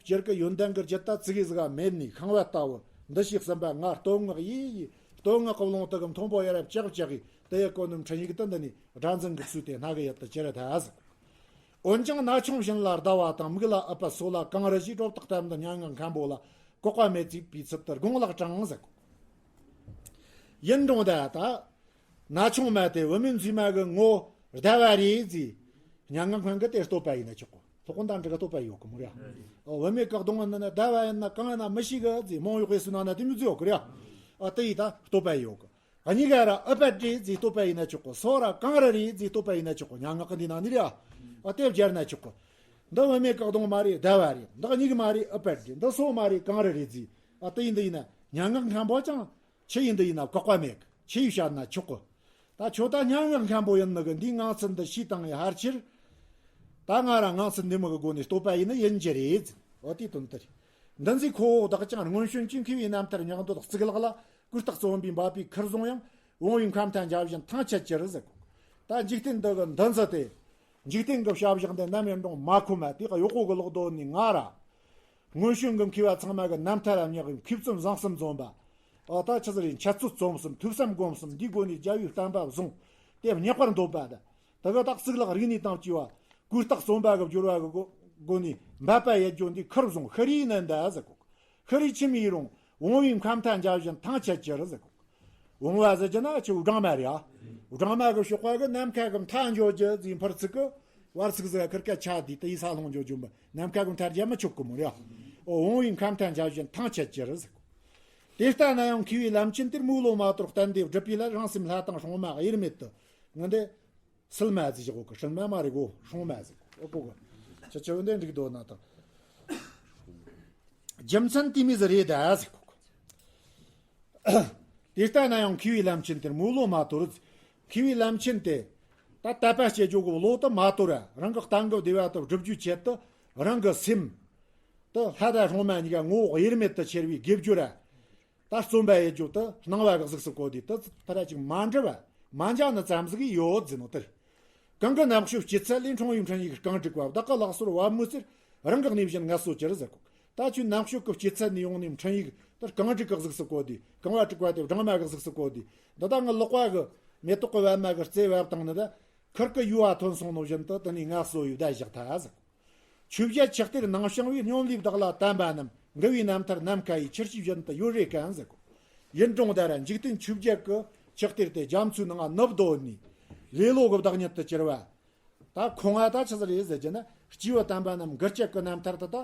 སྤྱིར་གི་ཡོན་ཏན་གི་རྒྱུད་ད་ཙི་གེ་ཟིག་མེད་ནི་ཤིང་བ་ལྟ་བུ། འདུ་ཤེས་གསུམ་པ་ང་སྟོད་སྔགས་ཡེ་ཡེ། སྟོད་སྔགས་ཀྱི་རླུང་དེ་གི་མཐོན་པོ་ཡར་བཅག་བཅག་གི་དེ་ཡི་སྐོར་ནི་འཕྲིན་ཡིག་དེ་འདི་ནི་སྒྲ་འཛིན་གི་ཚུལ་དེ་སྣ་གི་ཡུལ་དུ་ཅི་རེད་ཐལ་ཟེར། འོན་ཀྱང་ན་ཆུང་བཞིན་ལ་ཟླ་བ་དང་མིག་ལ་ཨུཏྤལ་སོགས་ལ་གང་རུ་ཞེས་སྒྲོ་བཏགས་ལྟ་བུ་འདི་སྙན་ངག་མཁན་པོ་ལ་བཀག་པ་མེད་ཅེས་པའི་ཚུལ་དུ་དགོངས་ལགས་དྲངས་ཟེར། ཡིན་རུང་ད་ད། ན་ཆུང་མ་དེ་བུད་མེད་མཛེས་མ་གི་ངོ་ཟླ་བ་རེད་ཟེར། སྙན་ངག་མཁན་གི་དེ་བསྟོད་པ་ཡིན་ན་ཆོག་གོ། སློབ་དཔོན་དང་འབྲེལ་གི་བསྟོད་པ་ཡོད་གི་མོ་རེད། ཨོ་བུད་མེད་གི་གདོང་ནི་ཟླ་བ་ཡིན་ན་གང་ཡིན་ན་མི་ཤེས་གི་ཟེར། མང་ཡོད་པའི་སུན་ན་ན་དེ་མི་ཟེར་ཡོད་གི་རེད། ཨ་དེ་ཡིས་ད་བསྟོད་པ་ཡོད་གི། གཉིས་ཀ་ར་ཨུཏྤལ་རེད་ཟེར་བསྟོད་པ་ཡིན་ན་ཆོག་གོ། སོ་ར་གངས་རི་རེད་ཟེར་བསྟོད་པ་ཡིན་ན་ཆོག་གོ། སྙན་ངག་གི་འདི་ནང་ནི་རེད། ཨ་དེ་སྦྱར་ན་ཆོག་གོ། འདི་བུད་མེད་གི་གདོང་མ་རེད་ཟླ་བ་རེད། འདི་གཉིས་ཀ་མ་རེད་ཨུཏྤལ་རེད། འདི་སོ་མ་རེད་གངས་རི་རེད་ཟེར། ཨ་དེ་ཡིན་འདི་ཡིན་ན་སྙན་ངག་མཁན་པོ་ཅང་ཆི་ཡིན་འདི་ཡིན་ན་བཀག་པ་མེད་གི། ཆི་ཡིས་བཤད་ན་ཆོག་གི། ད་ཁྱོད་ད་སྙན་ངག་མཁན་པོ་ཡིན་ནི་གི་འདིའི་ངང་ཚུལ་འདི་ཤེས་བཏང་ངས་ཕལ་ཆེར། ད་ང་ར་ངང་ཚུལ་འདི་མོ་གི་སྒོ་ནས་བསྟོད་པ་ཡིན་ནི་ཡིན་གྱི་རེད། འོ་དེའི་དོན་དེ་རེད། འདི་ཚོའི་ཁོ་བོ་བདག་ཀྱང་སྔོན་བྱོན་གྱི་མཁས་པའི་རྣམ་ཐར་ཉག་འདོད་གཙུག་ལག་ལ་གུས་རྟག་བརྩོན་པས་འབད་པའི་ཁུར་བཟུང་ཡང་བོང་བུའི་མཁའ་མཐའ་འཇའ་བཞིན་ཐང་ཆད་ཀྱི་རེད་ཟེར་གོ། ད་འཇིག་རྟེན་འདི་གི་འདི་ཚོ་དེ། འཇིག་རྟེན་གི་བྱ་བཞག་འདི་ནམ་ཡིན་རུང་མ་ཁོམ་མ་དེ་ག་ཡོག་གོ་གི་ལོག་དོ་ནི་ང་ར། སྔོན་བྱོན་གྱི་མཁས་པ་ཚང་མ་གི་རྣམ་ཐར་ལ་བསྙེགས་པའི་མཁས་བཙུན་བཟང་གསུམ་འཛོམས་པ། ཨ་ད་ཆི་ཟིག་རེད། འཆད་རྩོད་རྩོམ་གསུམ་ཐོས་བསམ་སྒོམ་གསུམ་འདིའི་སྒོ་ནས་རྒྱལ་བའི་བསྟན་པ་བཟུང་། དེ་བསྙེགས་པར་འདོད་པ་དང་། དེ་གི་ད་གཙུག་ལག་རིག་གནས་དང་བཅས་པ་གུས་རྟག་བརྩོན་པ་གི་སྦྱོར་བ་གི་སྒོ་སྒོ་ནས་འབད་པ་ཡེད་རྒྱུ་འདི་ཁུར་བཟུང་ཤི་རིའི་ནད་འདའ་ཟེར་གོ། ཤི་རིའི་ཁྱིམ་ཡིན་རུང་བོང་བུའི་མཁའ་མཐའ་འཇའ་བཞིན་ཐང་ཆད་ཀྱི་རེད་ཟེར་གོ། བོང་བ་ཟེར་གྱི་ན་ཁྱེད་སྦྲང་མ་རེད་ཨ། སྦྲང་མ་གི་གཤོག་པ་གི་ནམ་མཁའ་གི་མཐའ་འཇོག་རྒྱུ་ཟེར་ཕར་ཚིག་གི། བར་ཚིག་ཟེར་ཁིར་ཀ་ཆ་དེ་དེ་ཡི་ས་ལྷུང་འཇོག་རྒྱུ་མ་ནམ་མཁའ་གི་མཐའ་རྒྱ་མི་ཆོག་གི་མོ་རེད་ཨ། འོ་བོང་བུའི་མཁའ་མཐའ་འཇའ་བཞིན་ཐང་ཆད་ཀྱི་རེད་ཟེར་གོ། དེ་ལྟ་ན་ཡང་མཁས་པའི་ལམ་ཆེན་དེར་མོས་བློ་མ་དོར་བརྟན་བདེ་སྒྲུབ་པའི་ལ་རང་སེམས་ལྷ་དང་སྲུང་མ་དབྱེར་མེད་དུ་ངི་འདི། སིལ་མ་ཟིག་བཞག་གོ་གི། སྲིན་མ་མ་རེད་གོ། སྲུང་མ་ཟིག་ཨོ་གོ་གི། ཆ་ཆ་བོ་འདི་འགྲིག་དོ་ན་དང་། རྒྱུ་མཚན་དེ་མི་ཟིག་རེད་ད་ཟིག་གོ་གི། དེ་ལྟ་ན་ཡང་མཁས་པའི་ལམ་ཆེན་དེར་མོས་བློ་མ་དོར། མཁས་པའི་ལམ་ཆེན་དེ། ད་དད་པ་སྐྱེ་རྒྱུ་གི་བློ་དེ་མ་དོར་ར་རང་གི་གཏན་གི་བདེ་བ་དེ་སྒྲུབ་རྒྱུའི་ཆེད་དུ་རང་གི་སེམས། དེ་ལྷ་དང་སྲུང་མ་གཉིས་ཀ་ངོ་བོ་དབྱེར་མེད་དུ་ཁྱེར་བའི་དགེ་སྦྱོར་ར། ད་རྩོམ་པ་ཡི་རྒྱུ་དེ་སྣང་བ་གི་གཟུགས་སུ་བཀོད་དེ་དེ་ཕར་ཅིག་མ་འདྲི་བ་མ་འཇག་ནི་ཙམ་ཟིག་ཡོད་ཟེར་ནོ་དེར། གང་གི་ནམ་ཞོ་སྐྱེད་ཚལ་ལས་འཁྲུངས་པའི་འཕྲིན་ཡིག་རྐང་དྲུག་པ་བདག་གི་ལག་སོར་བ་མོའི་རྩེར་རང་གི་གནས་བཞིན་ངལ་གསོ་གྱུར་ཟེར་གོ། ད་ཁྱོད་ནམ་ཞོ་གི་སྐྱེད་ཚལ་ནས་ཡོང་ནས་འཕྲིན་ཡིག་དེ་རྐང་དྲུག་གི་གཟུགས་སུ་བཀོད་དེ་རྐང་བ་དྲུག་པ་དེ་སྦྲང་མ་གི་གཟུགས་སུ་བཀོད་དེ་འདི་ད་ངི་ལག་པ་གི་མེ་ཏོག་གི་པད་མ་གི་རྩེ་བབས་བཏང་ནི་ད། ཁུར་གི་ཡུ་བ་ཐོན་སོང་ནོ་བཞིན་དུ་དེ་ནས་ངལ་གསོ་ཡི་བསྡད་བཞག་ཐལ་ཟེར། ཆོས་བརྒྱད་ཆགས་གཏེར་ནང་བྱང་བའི་སྙོམས་ལས་བདག་ལ་བསྟན་པ་རྣམས་འགལ་བའི་རྣམ་ཐར་ནམ་མཁའ་ཡི་ཆུ་སྐྱེས་བཞིན་དུ་ཡོད་རེ་ཀན་ཟེར་གོ། ཡིན་རུང་ད་ར་འཇིག་རྟེན་ཆོས་བརྒྱད་ཀྱི་ཆགས་གཏེར་དེ་རྒྱ་མཚོའི་ནང་ནུབ་སྡོད་ནས་ལེ་ལོ་གི་བདག་ཉིད་དུ་གྱུར་བ། ད་ཁོང་ང་ད་ཆི་ཟིག་རེད་ཟེར་གྱི་ན་སྐྱེས་བུ་དམ་པ་རྣམས་འགལ་བྱེད་ཀྱི་རྣམ་ཐར་དེ་ད་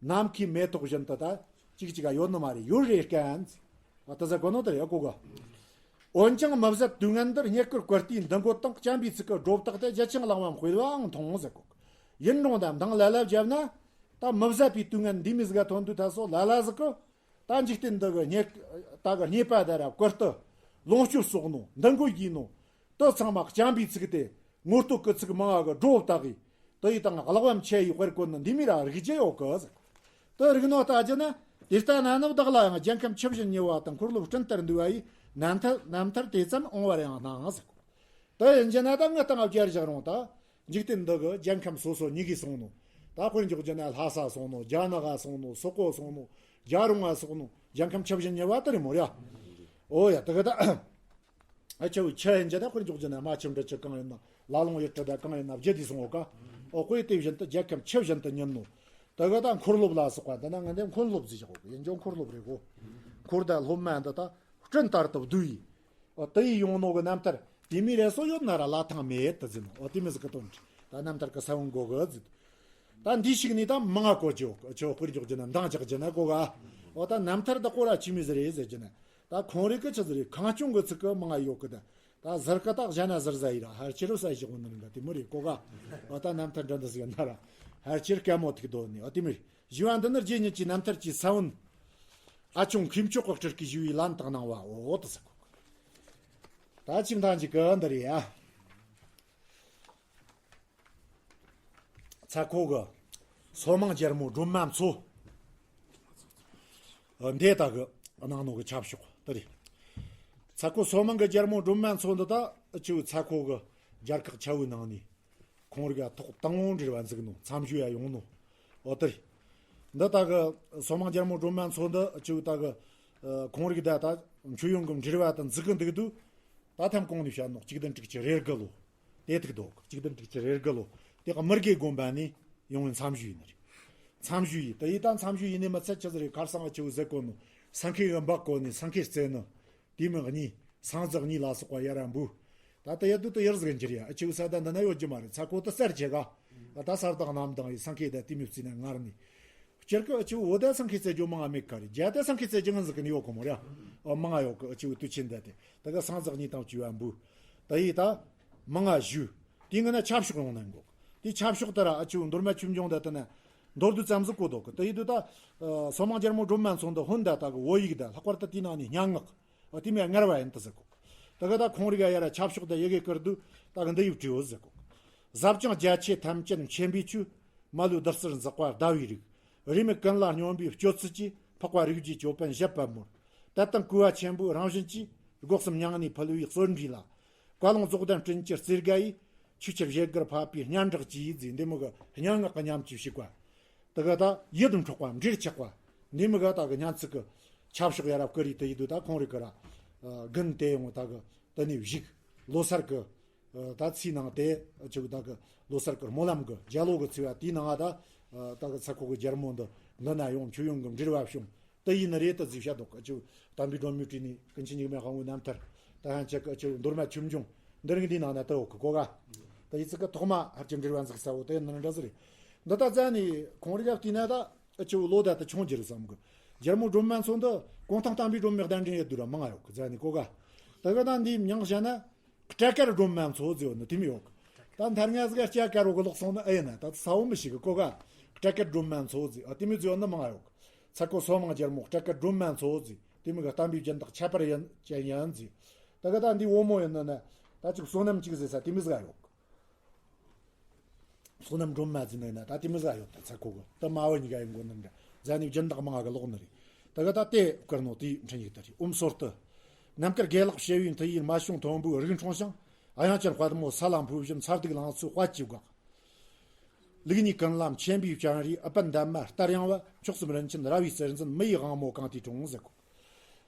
ནམ་མཁའི་མེ་ཏོག་བཞིན་དུ་ད། གཅིག་གཅིག་ག་ཡོད་ནི་མ་རེད་ཡོད་རེ་ཀན། ཨ་ད་ཟེར་གོ་ནོ་དེ་རེད་ཨ་གོ་ག་འོན་ཀྱང་མི་བཟད་དུས་ངན་འདིར་རྙེད་བཀུར་བཀུར་སྟིའི་འདུ་འགོད་དང་བྱམས་པའི་ཚིག་གི་སྒྲོ་བཏགས་ཏེ་རྒྱ་ཆེན་གླེང་བའམ་དཔེ་བའང་མཐོང་ཟེར་གོ། ཡིན་རུང་ད་མདང་ལ་ལ་བརྒྱབ་ན། ད་མི་བཟད་པའི་དུས་ངན་འདི་མི་ཟིག་ག་ཐོན་དུས་ད་སོ་ལ་ལ་ཟིག་གི། ད་འཇིག་རྟེན་འདི་གི་རྙེད་ད་གི་རྙེད་པ་ད་ར་བཀུར་སྟི། ལོངས་སྤྱོད་གསོག་ནོ་འདུ་འགོད་ཡིན་ནོ། དེ་ཚང་མ་བྱམས་པའི་ཚིག་སྟེ། ངོ་བསྟོད་ཀྱི་ཚིག་མང་བ་གི་སྒྲོ་བཏགས་ཀྱིས། དེ་ཡི་དང་གླེགས་བམ་ཆེ་ཡི་དཔེར་བཀོད་ནི་འདི་མི་ར་རིག་རྒྱུ་ཡོད་གི་ཟེར། དེ་རིག་ནོ་ལྟ་རྒྱུ་ན་དེ་ལྟ་ན་ནི་བདག་ལ་ཡང་རྒྱལ་ཁམས་ཆུ་བཞིན་ཉེ་བ་དང་འཁོར་ལོ་སྤྲིན་ལྟར་འདུས་པ་ཡི་རྣམ་ཐར་རྣམ་ཐར་དེ་ཙམ་འོང་བར་ཡང་སྣང་ཟེར། དེ་ཡིན་རྒྱུ་ན་ད་ངི་སྟེང་བརྒྱར་བཞག་རུང་ད་འཇིག་རྟེན་འདི་གི་རྒྱལ་ཁམས་སོ་སོ་ཉིད་ཀྱིས་སོང་ནོ། ད་དཔེར་འཇོག་རྒྱུ་ན་ལྷ་ས་སོང་ནོ་རྒྱ་ནག་ག་སོང་ནོ་སོག་པོ་སོང་ནོ་རྒྱ་རོང་ང་སོང་ནོ་རྒྱལ་ཁམས་ཆུ་བཞིན་ཉེ་བ་དེ་རེད་མོ་རེད། ཨོ་ཡ་དེ་གི་ད། ཨ་ཆེ་བོ་ཆེ་ཡིན་རྒྱུ་ད་དཔེར་འཇོག་རྒྱུ་ན་རྨ་ཆུ་འབྲི་ཆུ་གང་ཡིན་ན་ལ་ལུང་ཡུལ་གྲུ་ད་གང་ཡིན་ན་བརྒྱུད་དེ་སོང་ངོ་ཀ་ཨོ་དཔེ་དེ་བཞིན་དུ་རྒྱལ་ཁམས་ཆུ་བཞིན་དུ་ཉིན་ནོ། དེ་ག་ད་འཁོར་སློབ་ལ་སོགས་པ་འདི་ན་ང་འདི་འཁོན་སློབ་ཟེར་བཞག་གོ་ཡིན་ཀྱང་འཁོར་སློབ་རེད་གོ། འཁོར་ད་སློབ་མ་འདི་ད་སྤྲིན་ལྟར་དུ་བསྡུས་ཡིས། ཨོ་དེ་ཡི་ཡོང་ནོ་གི་རྣམ་ཐར་དེ་མི་རེ་སོ་ཡོད་ན་ར་ལ་ཐང་མེད་དུ་ཟིན་ནོ། ཨོ་དེ་མི་ཟིག་གི་དོན་ད་རྣམ་ཐར་གི་ས་བོན་གོ་གི་ཟིན། ད་འདི་ཞིག་ནི་ད་མང་ང་གོ་ཅོ་ཆོ་དཔེར་འཇོག་རྒྱུ་ན་མདང་ཅག་རྒྱུ་ན་གོ་ག་འོ་ད་རྣམ་ཐར་དག་གོ་ར་ཆི་མི་ཟིག་རེད་ཟེར་གྱི་ན། ད་ཁོང་རིག་གི་ཆི་ཟིག་རེད། ཁང་སྐྱོང་གི་ཚིག་གི་མང་ང་ཡོད་གི། ད་ད་ཟུར་གི་ད་གཞན་ན་ཟུར་ཟ་ཡི་ར་ཧར་ཆེ་རུ་ས་ཞིག་འོ་ནི་རིང་ག་དེ་མོ་རེད་གོ་ག། འོ་ད་རྣམ་ཐར་འདྲ་འདི་ཟིག་ན་ར་ཧར་ཆེར་སྐད་མོ་ཐིག་དོ་ནི་འོ་དེ་མོ་རེད། ཞུ་བ་འདི་ནི་རྗེ་ཉིད་ཀྱི་རྣམ་ཐར་གྱི་ས་བོན། ཨ་ཆུང་མཁས་མཆོག་གི་སྤྲུལ་སྐུའི་ཞུ་བའི་ལན་དག་གནང་བ་འོ་དེ་ཟེར་གོ། ད་ཅིག་མཐའ་ཅིག་གི་འདི་རེད་ཡ། ཚ་ཁོ་གི་སོ་མང་རྒྱལ་མོ་སྒྲོལ་མ་མཚོ། འདི་ད་གི་གནང་ནོ་གི་ཆབ་ཤོག་དེ་རེད། ཚ་ཁོ་སོ་མང་གི་རྒྱལ་མོ་སྒྲོལ་མ་མཚོ་འདི་ད་ཨ་ཆུ་ཚ་ཁོ་གི་རྒྱལ་ཁག་ཆ་བོའི་ནང་ནས། ཁོང་རིག་ཐོག་དང་བོ་འབྲེལ་བ་འཛུགས་ནོ། མཚམས་ཞུ་ཡ་ཡོང་ནོ། འོ་དེ་རེད། འདི་ད་གི་སོ་མང་རྒྱལ་མོ་སྒྲོལ་མ་མཚོ་འདི་ཅིག་ད་གི་ཁོང་རིག་ད་ད་མཆོད་ཡོན་གི་འབྲེལ་བ་དང་འཛུགས་གི་འདུག་དུས། ད་ཐེམ་གོང་ནས་བཤད་ནོ་གཅིག་བདུན་དྲུག་ཅུ་རེ་དགུ་ལོ། དེ་ཐུག་འདུག་གཅིག་བདུན་དྲུག་ཅུ་རེ་དགུ་ལོ། དེ་གི་མི་དགེ་དགོན་པ་ནས་ཡོང་བའི་མཚམས་ཞུ་ཡིན་ནི་རེད། མཚམས་ཞུ་ཡིན་དེ་ཡིན་ད་མཚམས་ཞུ་ཡིན་ནི་མི་ཚད་ཆི་ཟིག་རེད། ཁར་སང་ཨ་ཆུ་ཟེར་གོ་ནོ། སེང་གེ་གི་འབག་གོ་ནི་སེང་གེ་རྩེ་ནི། དེ་མི་གཉིས། སངས་རྒྱས་གཉིས་ལ་སོགས་པ་ཡ་ར་འབུ། ད་ལྟ་ཡ་དུ་དུ་ཡར་ཟིག་འགྱུར་ཡ་ཨ་ཆུ་ས་ད་འདི་ན་ཡོད་རྒྱུ་མ་རེད། ཚ་ཁོ་དུ་གསར་ཆེ་ག་ད་གསར་དང་རྣམ་དང་ཡི་སེང་གེ་ད་དེ་མི་བརྩིས་ན་ངར་ནི། སྤྱིར་གི་ཨ་ཆུ་འོ་ད་སེང་གེ་རྩེ་རྒྱུ་མང་ང་མེད་ག་རེད། རྒྱ་ད་སེང་གེ་རྩེ་རྒྱུ་ངན་ཟིག་གི་ནི་ཡོད་གོ་མོ་ར། ཨ་མང་ང་ཡོད་གི་ཨ་ཆུ་དུ་ཆེན་ད་དེ་ད་ག་སངས་རྒྱས་གཉིས་དང་བཅུ་བ་འབུ། ད་ཡི་ད་མང་ང་ཞུ། དེ་ངི་ན་ཆབ་ཤོག་ཡོང་ན་འགོག་དེ་ཆབ་ཤོག་ད་ར་ཨ་ཆུ་མདོར་མ་ཆུ་འབྱུང་ད་ད་ན་མདོར་དུ་ཙམ་ཟིག་གོ་དོ་གི་ད་ཡི་དུ་ད་སོ་མང་རྒྱལ་མོ་སྒྲོལ་མ་མཚོ་འདི་ཧོན་ད་ད་གི་བོད་ཡིག་ད་ལྷག་པར་དུ་དེའི་ནང་ནས་སྙན་ངག་ཨ་དེ་མོ་ཡ་ངར་བ་ཡིན་ད་ཟེར་གོ། ད་ག་ད་ཁོང་རིག་ཡ་ཡ་ར་ཆབ་ཤོག་ད་ཡི་གེ་ཀིར་དུ་ད་གི་འདི་ཡིག་བྲིའོ་ཟེར་གོ། ཟབ་ཅིང་རྒྱ་ཆེ་ཐམས་ཅད་མཁྱེན་པའི་ཆོས། མ་ལུས་བདུད་རྩིར་འཛེག་པ་ཟླ་བའི་རིགས། རེའུ་མིག་ཀུན་ལ་སྙོམས་པའི་སྤྱོད་ཚུལ་གྱིས། འཕགས་པ་རིགས་རྒྱུད་ཅོད་པན་བཞད་པ་མོར། དད་དང་གུས་པ་ཆེན་པོའི་རང་བཞིན་གྱིས། སྒོ་གསུམ་མྱ་ངན་ནས་ཕུད་པའི་གསོན་འདྲིས་ལ། བཀའ་ལུང་རྫོགས་ལྡན་སྤྲིན་གྱི་རྩེ་དགའ་ཡིས། ཆོས་ཁྱབ་བཞད་དགར་ཕབ་པའི་སྙན་གྲགས་ཀྱིས་ཟེར། འདི་མོ་གི་སྙན་ངག་གི་ཉམས་ཀྱིས་ཕྱུག་པ། དེ་ག་ད་ཡིད་དུ་འཕྲོག་པ་འབྲེལ་ཆགས་པ། འདི་མོ་ག་ད་གི་སྙན་ཚིག་གི་ཆབ་ཤོག་ཡ་རབས་ཀི་རི་དེ་ཡི་དུ་ད་ཁོང་རིག་གི་ར། དགུན་དེ་ཡོང་ད་གི་དེ་ནས་བཞུགས། ལོ་སར་གི་ད་ཚིག་ནང་དེ་ཆུ་ད་གི་ལོ་སར་གི་སྨོན་ལམ་གི་རྒྱ་ལོ་གི་ཚིག་བ་དེའི་ནང་ད་ད་གི་ཚ་ཁོ་གི་རྒྱལ་མོ་འདི་འདི་ན་ཡོང་མཆོད་ཡོན་གི་འབྲེལ་བ་བྱུང་། དེ་ཡིན་ནི་རེད་དེ་ཟིག་བཤད་འདུག་ཨ་ཆུ་དམ་པའི་སྒྲོན་མེ་བྲིས་ནས་ཀུན་མཁྱེན་འཇིགས་མེད་དབང་པོའི་རྣམ་ཐར་ད་ཧན་ཆད་ཀྱི་ཨ་ཆུ་མདོར་མ་ཆུ་འབྱུང་འདི་རིང་འདིའི་ནང་ན་དེ་འོག་གི་གོ་ག་ད་ཡི་ཚིག་གི་ཐོག་མ་ཧར་གྱི་འབྲེལ་བ་འཛུགས་ས་བོ་དེ་ནི་འདྲ་ཟིག་རེད། འདི་ད་རྩ་ནས་ཁོང་རིག་ཡབ་དེ་ན་ད་ཨ་ཆུ་ལོ་ད་ད་ཆུང་རྒྱུ་རེད་བསམ་གི། རྒྱལ་མོ་སྒྲོལ་མ་མཚོ་འདི་གུང་ཐང་དམ་པའི་སྒྲོན་མེ་གདན་འདྲེན་ཡོད་དུས་ར་མང་ང་ཡོད་གི་རྩ་ནས་གོ་ག་ད་གི་ད་འདིའི་མྱིང་བཤད་ན། སྐྲ་དཀར་སྒྲོལ་མ་མཚོ་ཟེར་བ་ནི་དེ་མོ་ཡོད་གི། ད་མཐར་ང་ཟིག་སྐྲ་དཀར་བོ་གི་ལོག་སོང་ན་ཨེ་ཡིན་ན་ད་ཚ་བོ་མི་ཞིག་གི་གོ་ག་སྐྲ་དཀར་སྒྲོལ་མ་མཚོ་ཟེར་ཨ་དེ་མོ་ཟེར་བ་ནི་མང་ང་ཡོད་གི། ཚ་ཁོ་སོ་མང་རྒྱལ་མོ་སྐྲ་དཀར་སྒྲོལ་མ་མཚོ་ཟེར་དེ་མོ་གི་བསྟན་པའི་སྦྱིན་བདག་ཁྱད་པར་ཡིན་ཅན་ཡིན་ཟེར། ད་གི་ད་འདི་བོ་མོ་ཡིན་ན་ན་ད་ཅིག་བསོད་ནམས་ཅིག་ཟེར་ས་དེ་མོ་ཟིག་ཡོད་གི། བསོད་ནམས་སྒྲོལ་མ་ཟེར་ནས་ན་ད་དེ་མོ་ཟིག་ཡོད་ད་ཚ་ཁོ་གི་ད་མ་བོ་གཉིས་ཀ་ཡིན་གོ་ནི་འདྲ་ཟ་ནས་སྦྱིན་བདག་མང་ང་གི་ལོག་ནི་རེད། ད་གི་ད་དེ་བཀར་ནོ་དེའི་འཕྲིན་ཡིག་ད་རེད། ཨོཾ་སོར་ཏུ། ནམ་མཁར་དགེ་ལེགས་བྱེ་བའི་མཐུ་ཡིས། མ་བྱུང་མཐོན་པོའི་རིགས་འཁྲུངས་ཤིང་། དབྱངས་ཅན་དཔལ་མོ་ས་ལ་འཕོས་བཞིན། མཚར་སྡུག་ལང་ཚོའི་དཔལ་གྱིས་འགགས། ལུགས་གཉིས་ཀུན་ལ་མཁྱེན་པའི་སྤྱན་རས། ཨུཏྤལ་འདབ་མ་ལྟར་ཡངས་པ། མཆོག་གསུམ་རིན་ཆེན་ར་བའི་རྩེར་འཛིན། མི་ཡི་དབང་མོ་གང་དེའི་དྲུང་ཟེར་གོ།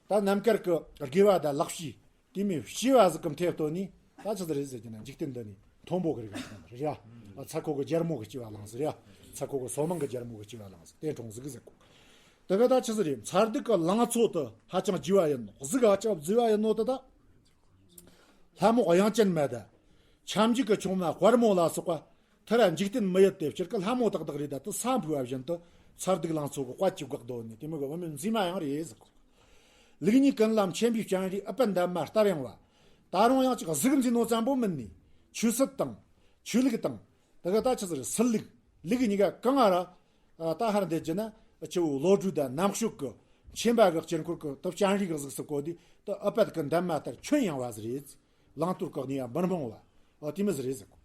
ད་ནམ་མཁར་གི་དགེ་བ་དང་ལེགས་བྱས་དེ་མོ་བྱས་པ་ཟིག་གི་མཐེ་བཏོན་ནས་ད་ཆི་ཟིག་རེད་ཟེར་གྱི་ན་འཇིག་རྟེན་འདི་ནས་མཐོན་པོ་གི་རིགས་ལ་རེད་ཡ། ཚ་ཁོ་གི་རྒྱལ་མོ་གི་སྐྱེ་བ་བླངས་ཟིག་རེད་ཡ། ཚ་ཁོ་གི་སོ་མང་གི་རྒྱལ་མོ་གི་སྐྱེ་བ་བླངས་ཟིག་དེ་གྲོང་ཟིག་གི་ཟེར་གོ། དེ་ག་ད་ཆི་ཟིག་རེད། མཚར་སྡུག་གི་ལང་ཚོ་དེ་ཧ་ཅང་རྒྱས་པ་ཡིན་ནོ། གཟུགས་ཧ་ཅང་བཟི་བ་ཡིན་ནོ་དེ་ད། ལྷ་མོ་དབྱངས་ཅན་མ་དང་། ཁྱབ་འཇུག་གི་ཆུང་མ་དཔལ་མོ་ལ་སོགས་པ། ཐུར་འཇིག་རྟེན་མི་ཡུལ་ཏེ་སྤྱིར་གི་ལྷ་མོ་དག་དག་རེད། ད་དུ་ས་འཕོས་པ་བཞིན་དུ་མཚར་སྡུག་ལང་ཚོ་གི་དཔལ་གྱིས་འགག་དོ་ནི་དེ་མོ་གི་བུད་མེད་མཛེས་མ་ཡང་རེད་ཟེར་གོ། ལུགས་གཉིས་ཀུན་ལ་མཁྱེན་པའི་སྤྱན་རས། ཨུཏྤལ་འདབ་མ་ལྟར་ཡངས་པ། ད་རུང་ཡང་ཅིག་གཟུགས་མཛེས་ནོ་ཙམ་པོ་མིན་ནི། ཆོས་སྲིད་དང་། ཆོས་ལུགས་དང་། དེ་ག་ད་ཆི་ཟེར་སྲིད་ལུགས་ལུགས་གཉིས་ཀ་གང་ང་ར། ད་ཧར་འདེད་ཀྱི་ན་ཆུ་བོ་བློ་གྲོས་དང་རྣམ་དཔྱོད་ཀྱི་མཁྱེན་པ་གི་དཀྱིལ་འཁོར་གྱི་ད་སྤྱན་རས་གི་གཟུགས་སུ་བཀོད་དུས་ད་ཨུཏྤལ་གྱི་འདབ་མ་ལྟར་ཁྱོན་ཡངས་པ་ཟིག་རེད། བླང་དོར་གྱི་གནས་ཡང་མི་སྤང་བ། ཨོ་དེ་མོ་ཟིག་རེད་ཟེར་གོ།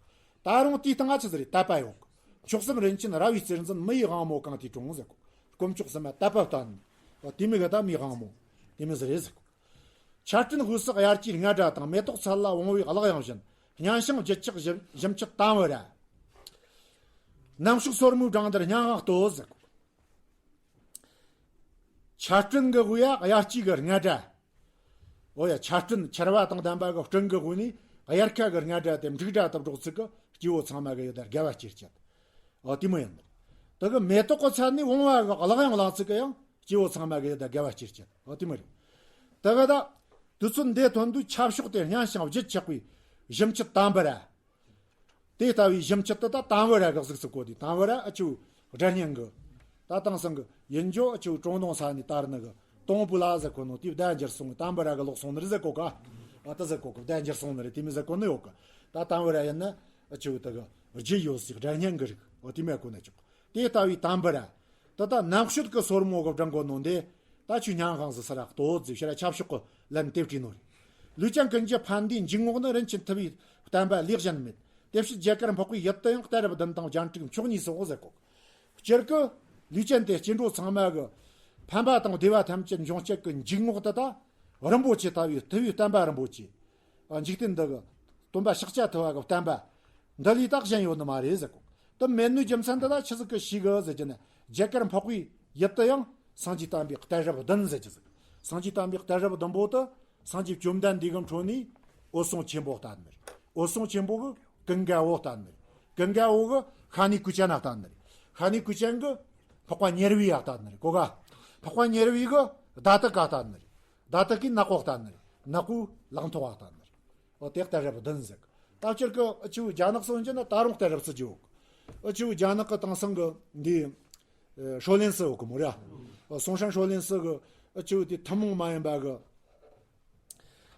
ད་རུང་དེའི་སྟེང་ང་ཆི་ཟིག་རེད། དད་པ་ཡོད་གོ། མཆོག་གསུམ་རིན་ཆེན་ར་བའི་རྩེར་འཛིན། མི་ཡི་དབང་མོ་གང་དེའི་དྲུང་ཟེར་གོ། དཀོན་མཆོག་གསུམ་ལ་དད་པ་བཏང་ནས། ཨོ་དེ་མོ་གི་ད་མི་ཡི་དབང་མོ། དེ་མོ་ཟིག་རེད་ཟེར་གོ། ཆར་སྤྲིན་དབུས་སུ་དབྱར་སྐྱེས་རྔ་སྒྲ་དང་། མེ་ཏོག་ཚལ་ལ་བུང་བའི་གླགས་དབྱངས་བཞིན། སྙན་ཞིང་བརྗིད་ཆགས་ཞིམ་ཞིམ་མཆུ་དང་བུ་ར། ནམ་ཕྱུགས་སོར་མོའི་སྦྲང་རྡལ་སྙན་དབང་སྟོད་ཟེར་གོ། ཆར་སྤྲིན་གྱི་དབུས་ཡ་དབྱར་སྐྱེས་ཀྱི་རྔ་སྒྲ། འོ་ཡ་ཆར་སྤྲིན་ཆར་བ་དང་ལྡན་པ་གི་སྤྲིན་གྱི་དབུས་ནས་དབྱར་ཁ་གི་རྔ་སྒྲ་དེ་འབྲུག་སྒྲ་དང་སྒྲོག་ཚིག་གི་སྐྱེ་བོ་ཚང་མ་གི་ཡིད་ལ་དགའ་བ་སྐྱེར་བྱེད། འོ་དེ་མོ་ཡིན། དེ་གི་མེ་ཏོག་གི་ཚལ་ནས་བུང་བ་གི་གླགས་དབྱངས་ལང་ཚིག་གི་ཡང་སྐྱེ་བོ་ཚང་མ་གི་ཡིད་ལ་དགའ་བ་སྐྱེར་བྱེད། འོ་དེ་མོ་རེད། དེ་གི་ད་དུས་ཚོད་འདི་ཐོན་དུས་ཆབ་ཤོག་དེ་སྙན་ཞིང་བརྗིད་ཆགས་པའི་ཞིམ་མཆུ་དང་བུ་ར། དེ་ལྟ་བུའི་ཞིམ་མཆུ་དེ་ད་དང་བུ་ར་གི་གཟུགས་སུ་བཀོད་དེ། དང་བུ་ར་ཨ་ཆུ་སྒྲ་སྙན་གི་ ད་དེང་སང་གི་ཡིན་འཇོག་ཨ་ཆུ་ཀྲུང་ཏུང་ས་ནས་དར་ནི་གི་ཏུང་པུ་ལ་ཟེར་གོ་ནོ་དེ་བདག་འགྱུར་སོང་གི་དམ་པ་ར་གི་ལོག་སོང་ནི་རེད་ཟེར་གོ་ག་ཨ་ད་ཟེར་གོ་གི་བདག་འགྱུར་སོང་ནི་རེད། དེ་མི་ཟེར་གོ་ནི་ཡོད་གི་ད་དམ་པ་ར་ཡིན་ན་ཨ་ཆུ་ད་གི་རྒྱུ་ཡོད་སའི་སྒྲ་སྙན་གི་རིགས་འོ་དེ་མེད་གོ་ནི་ཆོག་དེ་ལྟ་བུའི་དམ་པ་ར། ད་ལྟ་ནག་ཤོད་ཀྱི་སོར་མོ་གི་བགྲང་གོ་ནོ་འདི། ད་ཆུ་ཉང་ཁང་ཟི་སི་ར་ལྟོ་ཟི་ཤ་ར་ཆབ་ཤོག་གི་ལན་དེ་བྲིས་ནོ་རེད། ལུས་ཅན་ཀུན་གྱི་ཕན་བདེའི་འཇུག་ངོགས་ནི། རིན་ཆེན་ཐུབ་པའི་བསྟན་པ་ལེགས་གཞན་མེད། དེ་ཕྱིར་རྒྱ་གར་འཕགས་པའི་ཡུལ་དུ་ཡང་། གཏད་རབས་བདུན་དང་རྒྱན་དྲུག་མཆོག་གཉིས་སོགས་ཟེར་གོ། སྤྱིར་གི་ལུས་ཅན་དེ་སྐྱེ་འགྲོ་ཚང་མ་གི་ཕན་པ་དང་བདེ་བ་ཐམས་ཅད་འབྱུང་བྱེད་ཀྱི་འཇུག་ངོགས་དེ་ད་རིན་པོ་ཆེ་ལྟ་བུའི་ཐུབ་པའི་བསྟན་པ་རིན་པོ་ཆེ། འཇིག་རྟེན་འདི་གི་སྟོན་པ་ཤཱཀྱ་ཐུབ་པ་གི་བསྟན་པ་འདི་ལས་ད་གཞན་ཡོད་ནི་མ་རེད་ཟེར་གོ། དེ་མེད་ནོའི་རྒྱུ་མཚན་འདི་ད་ཆི་ཟིག་གི་ཞིག་གི་ཟེར་གྱི་ན། རྒྱ་གར་འཕགས་པའི་ཡུལ་དུ་ཡང་སངས་རྒྱས་བསྟན་པའི་གཏད་རབས་བདུན་ཟེར་གྱི་ཟིག་སངས་རྒྱས་བསྟན་པའི་གཏད་རབས་བདུན་པོ་དེ་སངས་རྒྱས་བཅོམ་ལྡན་འདས་ཀྱི་འཕྲོ་ནས་འོད་སྲུང་ཆེན་པོ་བསྟན་ནི་རེད། འོད་སྲུང་ཆེན་པོ་གི་ཀུན་དགའ་བོ་བསྟན་ནི་རེད། ཀུན་དགའ་བོ་གི་ཤ་ནའི་ཀུ་ཅན་ན་བསྟན་ནི་རེད། ཤ་ནའི་ཀུ་ཅན་གི་འཕགས་པ་ཉེར་བུའི་ཡ་བསྟན་ནི་རེད་གོ་ག་འཕགས་པ་ཉེར་བུའི་གི་ཟླ་དག་ག་བསྟན་ནི་རེད། ཟླ་དག་གི་ནག་པོ་བསྟན་ནི་རེད། ནག་པོའི་ལག་མཐོ་བ་བསྟན་ནི་རེད། འོ་དེ་གཏད་རབས་བདུན་ཟེར། ད་སྤྱིར་གི་ཨ་ཆུ་རྒྱ་ནག་སོགས་ཡིན་ན་ད་རུང་གཏད་རབས་བརྩི་རྒྱུ་ཡོད། ཨ་ཆུ་རྒྱ་ནག་གི་དེང་སང་གི་འདི་ཨེ་ཧྲོ་ལེན་སི་ཡོད་གི་མོ་ར། ཨ་སུང་ཧྲན་ཧྲོ་ལེན་སི་གི་ཨ་ཆུ་དེ་ཐུན་མོང་མ་ཡིན་པ་གི་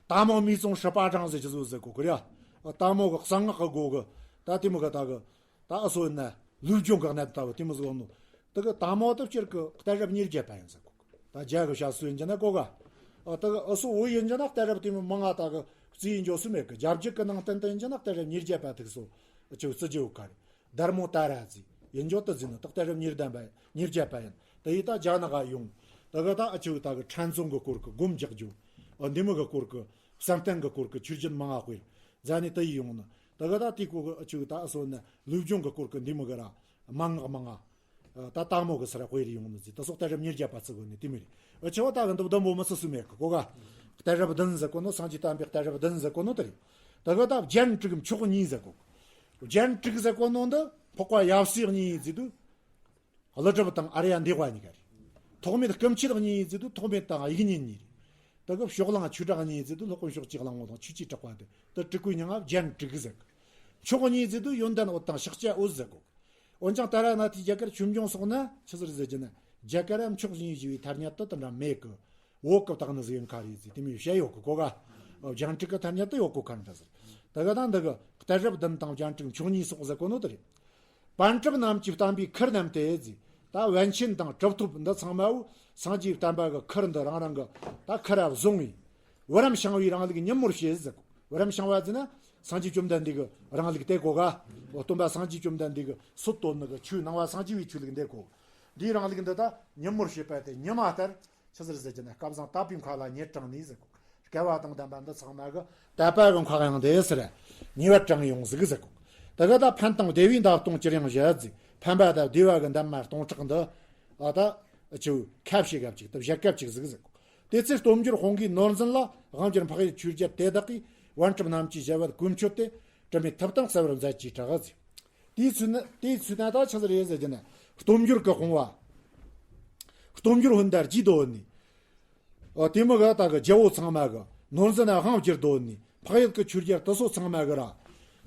ཏ་མོ་མི་ཙོང་ཧྲི་པ་ཀྲང་ཟེར་གྱི་བཟོ་ཟེར་གོ་གི་ར། ཨ་ཏ་མོ་གི་གསང་སྔགས་གི་སྒོ་གི་ད་དེ་མོ་གི་ད་གི་ད་ཨ་སོ་ཡིན་ན་ལུས་སྦྱོང་གི་གནད་ལྟ་བུ་དེ་མོ་ཟིག་ཡོང་ནོ། དེ་གི་ཏ་མོ་དེ་སྤྱིར་གི་གཏད་རབས་ཉེར་བརྒྱད་པ་ཡིན་ཟེར་གོ། ད་རྒྱ་གི་བཤད་སྲོལ་ཡིན་གྱི་ན་གོ་ག་ཨ་དེ་གི་ཨ་སོ་བོད་ཡིན་གྱི་ན་གཏད་རབས་དེ་མོ་མང་ང་ད་གི་རྩིས་ཡིན་འཇོག་སྲོལ་མེད་གི་རྒྱ་བརྒྱུད་གི་ནང་བསྟན་དུ་ཡིན་གྱི་ན་གཏད་རབས་ཉེར་བརྒྱད་པ་དེ་གི་སོ་ཨ་ཆུ་བརྩི་རྒྱུ་ཡོད་ག་རེད། དར་མོ་ཏཱ་ར་ཟེར་ཡིན་འཇོག་དུ་ཟིན་ནི་དེ་གཏད་རབས་ཉེར་བདུན་པ་ཉེར་བརྒྱད་པ་ཡིན། དེ་ཡི་ད་རྒྱ་ནག་ག་ཡོང་། དེ་གི་ད་ཨ་ཆུ་ད་གི་ཁྲན་ཙུང་གི་སྐོར་གི་སྒོམ་རྒྱག་རྒྱུ། ཨ་འདི་མོ་གི་སྐོར་གི་བསམ་གཏན་གི་སྐོར་གི་ཆོས་བརྒྱུད་མང་ང་དཔེར། རྫ་ནས་དེ་ཡི་ཡོང་ནི། དེ་གི་ད་དེའི་སྐོར་གི་ཨ་ཆུ་ད་ཨ་སོ་ནི་ལུས་སྦྱོང་གི་སྐོར་གི་འདི་མོ་གི་ར་མན་ངག་མང་ང་། ད་ཏ་མོ་གི་སར་དཔེ་རེ་ཡོང་ནི་ཟེར་དེ་སོགས་གཏད་རབས་ཉེར་བརྒྱད་པ་བརྩི་དགོས་ནི་དེ་མོ་རེད། ཨ་ཆེ་བ་ད་གི་འདི་བདུན་པོ་མི་བརྩི་སྲོལ་མེད་གི་གོ་ག་གཏད་རབས་བདུན་ཟེར་གོ་ནོ་སངས་རྒྱས་བསྟན་པའི་གཏད་རབས་བདུན་ཟེར་གོ་ནོ་དེ་རེད། དེ་གི་ད་རྒྱན་དྲུག་མཆོག་གཉིས་ཟེར་གོ། རྒྱན་དྲུག་ཟེར་གོ་ནོ་འདི་འཕགས་པ་ཡབ་སྲས་གཉིས་ཟེར་དུས། ཀླུ་སྒྲུབ་དང་ཨཱརྱ་དེ་བ་གཉིས་ཀ་རེད། ཐོགས་མེད་སྐུ་མཆེད་གཉིས་ཟེར་དུས་ཐོགས་མེད་དང་དབྱིག་གཉེན་གཉིས་རེད། དེ་གི་ཕྱོགས་གླང་ཆོས་གྲགས་གཉིས་ཟེར་དུས་སློབ་དཔོན་ཕྱོགས་གཅིག་གླང་པོ་དང་ཆོས་ཀྱི་གྲགས་པ་དེ་དེ་དྲུག་གི་མིང་ང་རྒྱན་དྲུག་ཟེར། མཆོག་གཉིས་ཟེར་དུས་ཡོན་ཏན་འོད་དང་ཤཱཀྱ་འོད་ཟེར་གོ། འོན་ཀྱང་ད་ར་ན་དེའི་རྒྱ་གར་ཆོས་འབྱུང་སོགས་ན་ཆི་ཟིག་རེད་ཟེར་གྱི་ན་རྒྱ་གར་ར་མཆོག་གཉིས་ཞེས་པའི་ཐ་སྙད་དེ་དེ་འདྲ་མེད་གི་འོག་གི་བཏགས་ནི་ཟིག་ཡིན་ཁ་རེད་ཟེར་དེ་མོ་བཤད་ཡོད་གི་གོ་ག་རྒྱན་དྲུག་གི་ཐ་སྙད་དེ་ཡོད་གོ་ཁ་འདྲ་ཟེར། དེ་གི་ད་འདི་གི་གཏད་རབས་བདུན་དང་རྒྱན་དྲུག་མཆོག་གཉིས་སོགས་ཟེར་གོ་ནོ་དེ་རེད། པཎ་གྲུབ་རྣམས་ཀྱི་བསྟན་པའི་ཁུར་རྣམས་ཏེ་ཟེར། ད་པཎ་ཆེན་དང་གྲུབ་ཐོབ་འདི་ཚང་མའོ་སངས་རྒྱས་བསྟན་པ་གི་ཁུར་འདི་རང་རང་གི་ད་ཁུར་ར་བཟུང་བས། བུ་རམ་ཤིང་བའི་རིང་ལུགས་ཉིན་མོར་བྱེད་ཟེར་གོ། བུ་རམ་ཤིང་བ་ཟེར་ན་སངས་རྒྱས་བཅོམ་ལྡན་འདས་ཀྱི་རིང་ལུགས་དེ་གོ་ག་འོ་སྟོན་པ་སངས་རྒྱས་བཅོམ་ལྡན་འདས་ཀྱི་སྲོལ་བཏོད་ནི་གི་ཆོས་སྣང་བ་སངས་རྒྱས་པའི་ཆོས་ལུགས་འདི་གོ། འདིའི་རིང་ལུགས་འདི་ད་ཉིན་མོར་བྱེད་པ་དེ་ཉི་མ་ལྟར་ཆི་ཟེར་ཟེར་གྱི་ན་སྐལ་བཟང་དད་པའི་མཁའ་ལ་ཉེར་དྲངས་ནས་ཟེར་གོ། སྐལ་བ་དང་ལྡན་པ་འདི་ཚང་མ་གི་དད་པ་གི་མཁའ་དབྱིངས་དེ་ཟེར་ཉེ་བར་དྲངས་ཡོང་ཟིག་ཟེར་གོ། དེ་ག་ད་ཕན་དང་བདེ་བའི་མདའ་ལྟོང་ཅིར་ཡང་བཞད་ཟིག་ཕན་པ་དང་བདེ་བ་གི་འདབ་མ་སྟོང་ཕྲག་འདི་ཨ་ད་ཆུ་ཁ་བྱེད་གབ་ཅིག་ཏུ་བཞད་གབ་ཅིག་ཟིག་ཟེར་གོ། དེ་ཚེ་སྟོབས་འབྱོར་དཔུང་གིས་ནོར་འཛིན་ལ། དབང་སྒྱུར་འཕགས་ཡུལ་ཆོས་རྒྱལ་དེ་དག་གིས། པཎ་གྲུབ་རྣམས་ཀྱི་ཞལ་བད་ཀུན་མཆོད་དེ། དྲི་མེད་ཐུབ་བསྟན་གསལ་བར་མཛད་ཅེས་གྲགས་ཟེར། དེའི་ཚུལ་ན་དེའི་ཚུལ་ན་ད་ཆི་ཟིག་རེད་ཟེར་གྱི་ན་སྟོབས་འབྱོར་གྱི་དཔུང་བ། སྟོབས་འབྱོར་ཧུན་དར་རྒྱས་འདོད་ནི། ཨ་དེ་མོ་ག་ད་གི་རྒྱལ་པོ་ཚང་མ་གི་ནོར་འཛིན་ན་དབང་བསྒྱུར་འདོད་ནི་འཕགས་ཡུལ་གྱི་ཆོས་རྒྱལ་དེ་ཚོ་ཚང་མ་གི་ར།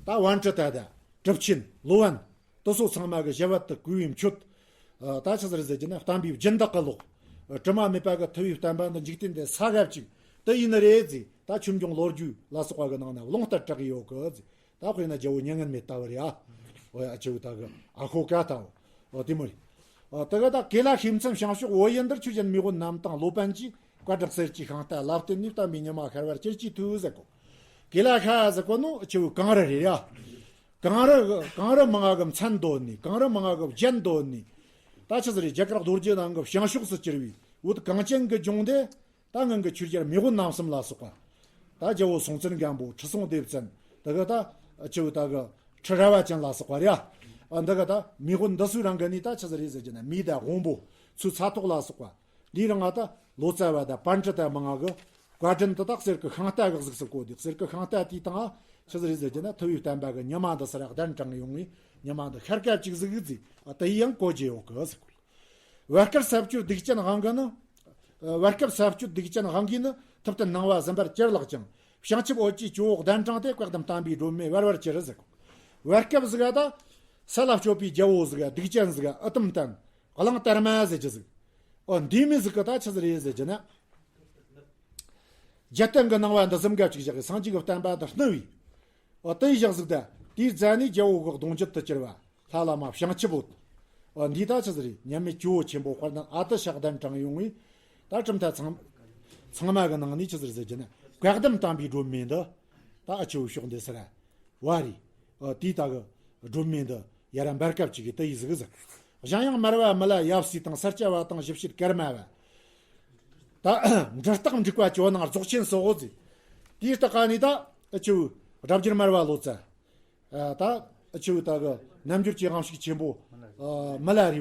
ད་པཎ་གྲུབ་ད་ད་གྲུབ་ཆེན་སློབ་དཔོན། དེ་ཚོ་ཚང་མ་གི་ཞལ་བད་དུ་གུས་པས་མཆོད། ཨ་ད་ཆི་ཟིག་རེད་ཟེར་གྱི་ན་བསྟན་པའི་སྦྱིན་བདག་གི་ལོག་དྲི་མ་མེད་པ་གི་ཐུབ་པའི་བསྟན་པ་འདི་འཇིག་རྟེན་འདི་ས་གབ་ཅིག་དེ་ཡིན་ནི་རེད་ཟེར། ད་ཆོས་འབྱུང་ལོ་རྒྱུས་ལ་སོགས་པ་གི་ནང་ན་ལུང་ལྟར་གྲགས་ཡོད་གི་ཟེར། ད་དཔེར་ན་རྒྱལ་པོ་མྱ་ངན་མེད་ལྟ་བུ་རེད་ཨ། འོ་ཡ་ཨ་ཆུ་ད་གི་ཨ་ཁོ་ཀ་ལྟ་བུ། འོ་དེ་མོ་རེད། ཨ་ད་གི་ད་ཀེ་ལ་ཤིང་མཚམས་བྱང་ཕྱོགས་བོད་ཡུལ་འདིར་ཆོས་རྒྱལ་མེས་དབོན་རྣམས་དང་སློབ་དཔོན་གྱིས། བཀའ་དྲིན་གསེར་གྱི་ཤིང་རྟ་ལ་བརྟེན་ནས། བསྟན་པའི་ཉི་མ་ཤར་བར་ཅིར་གྱིས་ཐུག་ཟེར་གོ། ཀེ་ལ་ཤ་ཟེར་གོ་ནོ་ཆུ་གངས་རི་རེད་ཡ། གངས་རི་གངས་རི་མང་ང་གི་མཚན་འདོན་ནི་གངས་རི་མང་ང་གི་རྒྱན་འདོན་ནི། ད་ཆི་ཟིག་རེད་རྒྱ་གར་རྡོ་རྗེ་གདན་གི་བྱང་ཕྱོགས་སུ་གྱུར་པའི་བོད་གངས་ཅན་གྱི་ལྗོངས་འདི། ད་སྔོན་གྱི་ཆོས་རྒྱལ་མེས་དབོན་རྣམ་གསུམ་ལ་སོགས་པ། ད་རྒྱལ་པོ་སྲོང་བཙན་སྒམ་པོ་ཁྲི་སྲོང་ལྡེ་བཙན་དེ་གི་ད་ཆུ་ད་གི་ཁྲི་རལ་པ་ཅན་ལ་སོགས་པ་རེད་ཡ། ཨ་འདི་གི་ད་མེས་དབོན་འདི་ཚོའི་རིང་གི་ནི་ད་ཆི་ཟིག་རེད་ཟེར་གྱི་ན་མེ་དང་དབང་པོ་ཚུ་ཚ་ཐོག་ལ་སོགས་པ། འདིའི་རིང་ང་ད་ལོ་ཙཱ་བ་དང་པཎ་གྲུབ་དང་མང་ང་གི་བཀའ་དྲིན་དེ་དག་གསེར་གྱི་ཤིང་རྟ་གི་གཟུགས་སུ་བཀོད་དེ་གསེར་གྱི་ཤིང་རྟ་དེའི་སྟེང་ང་ཆི་ཟིག་རེད་ཟེར་གྱི་ན་ཐུབ་པའི་བསྟན་པ་གི་ཉི་མ་འདི་ཚུར་གདན་དྲངས་ཡོང་ངས་ཉི་མ་འདི་ཤར་སྐབས་ཅིག་གཟིགས་ཟེར། ཨ་དེ་ཡང་གོ་རྒྱུ་ཡོད་གི་ཟེར་གོ། བར་སྐབས་ས་བཅུད་སྡིག་ཅན་དབང་གིས་ནི། བར་སྐབས་ས་བཅུད་སྡིག་ཅན་དབང་གིས་ནི། ཐུབ་བསྟན་སྣང་བ་ཟིན་པར་ཅིར་ལགས་ཀྱང་། བྱང་ཆུབ་འོད་ཀྱི་ཇོ་བོ་གདན་དྲངས་ཏེ། བཀའ་གདམས་བསྟན་པའི་སྒྲོན་མེ་བར་བར་གྱུར་ཟེར་གོ། བར་སྐབས་ཟིག་ག་ད། ས་ལ་སྤྱོད་པའི་རྒྱལ་པོ་ཟིག་ག་སྡིག་ཅན་ཟིག་ག་ཨི་ཏམ་བསྟན། གླང་དར་མ་ཟེར་གྱི་ཟིག་ཨོ་འདི་མི་ཟིག་གི་ད་ཆི་ཟིག་རེད་ཟེར་གྱི་ན། རྒྱལ་བསྟན་གྱི་སྣང་བ་འདི་གསུམ་ག་ཅིག་བཞག་གི་སངས་རྒྱས་ཀྱི་བསྟན་པ་འདི་བསྣུབས་བས། ཨོ་དེ་ཡི་བཞག་ཟིག་ད། དེའི་རྩ་ནས་རྒྱལ་པོ་གི་གདུང་རྒྱུད་དུ་གྱུར་པ། ལྷ་བླ་མ་བྱང་ཆུབ་བོད། ཨོ་འདི་ད་ཆི་ཟིག་རེད། མཉམ་མེད་ཇོ་བོ་ཆེན་པོ་དཔལ་ལྡན་ཨ་ཏི་ཤ་གདན་དྲངས་ཡོང་བས། ད་གྲུབ་མཐའ་ཚང་ཚང་མ་གི་ནང་ནས་ཆི་ཟིག་ཟེར་གྱི་ན། བཀའ་གདམས་དམ་པའི་སྒྲོན་མེ་འདི། ད་ཨ་ཆེ་བོ་ཕྱོགས་འདི་སར་བ་རེད། ཨོ་དེའི་ད་གི་སྒྲོན་མེ་འདི་ཡར་འབར་སྐབས་ཅིག་གི་དེ་ཡི་ཟིག་ཟིག་གཞན་ཡང་མར་པ་མི་ལ་ཡབ་སྲས་དང་ས་སྐྱ་པ་དང་ཞིབ་བཤེར་ཀརྨ་པ། ད་འབྲུ་རྟགས་འགྲིག་པ་ཇོ་ནང་རྫོགས་ཆེན་སོགས་ཟིག་དེའི་རྟགས་ཀ་ནས་ད་ཨ་ཆེ་བོ་སྒྲ་བསྒྱུར་མར་པ་ལོ་ཙཱ། ད་ཨ་ཆེ་བོ་ད་གི་རྣལ་འབྱོར་གྱི་དབང་ཕྱུག་ཆེན་པོ། མི་ལ་རས་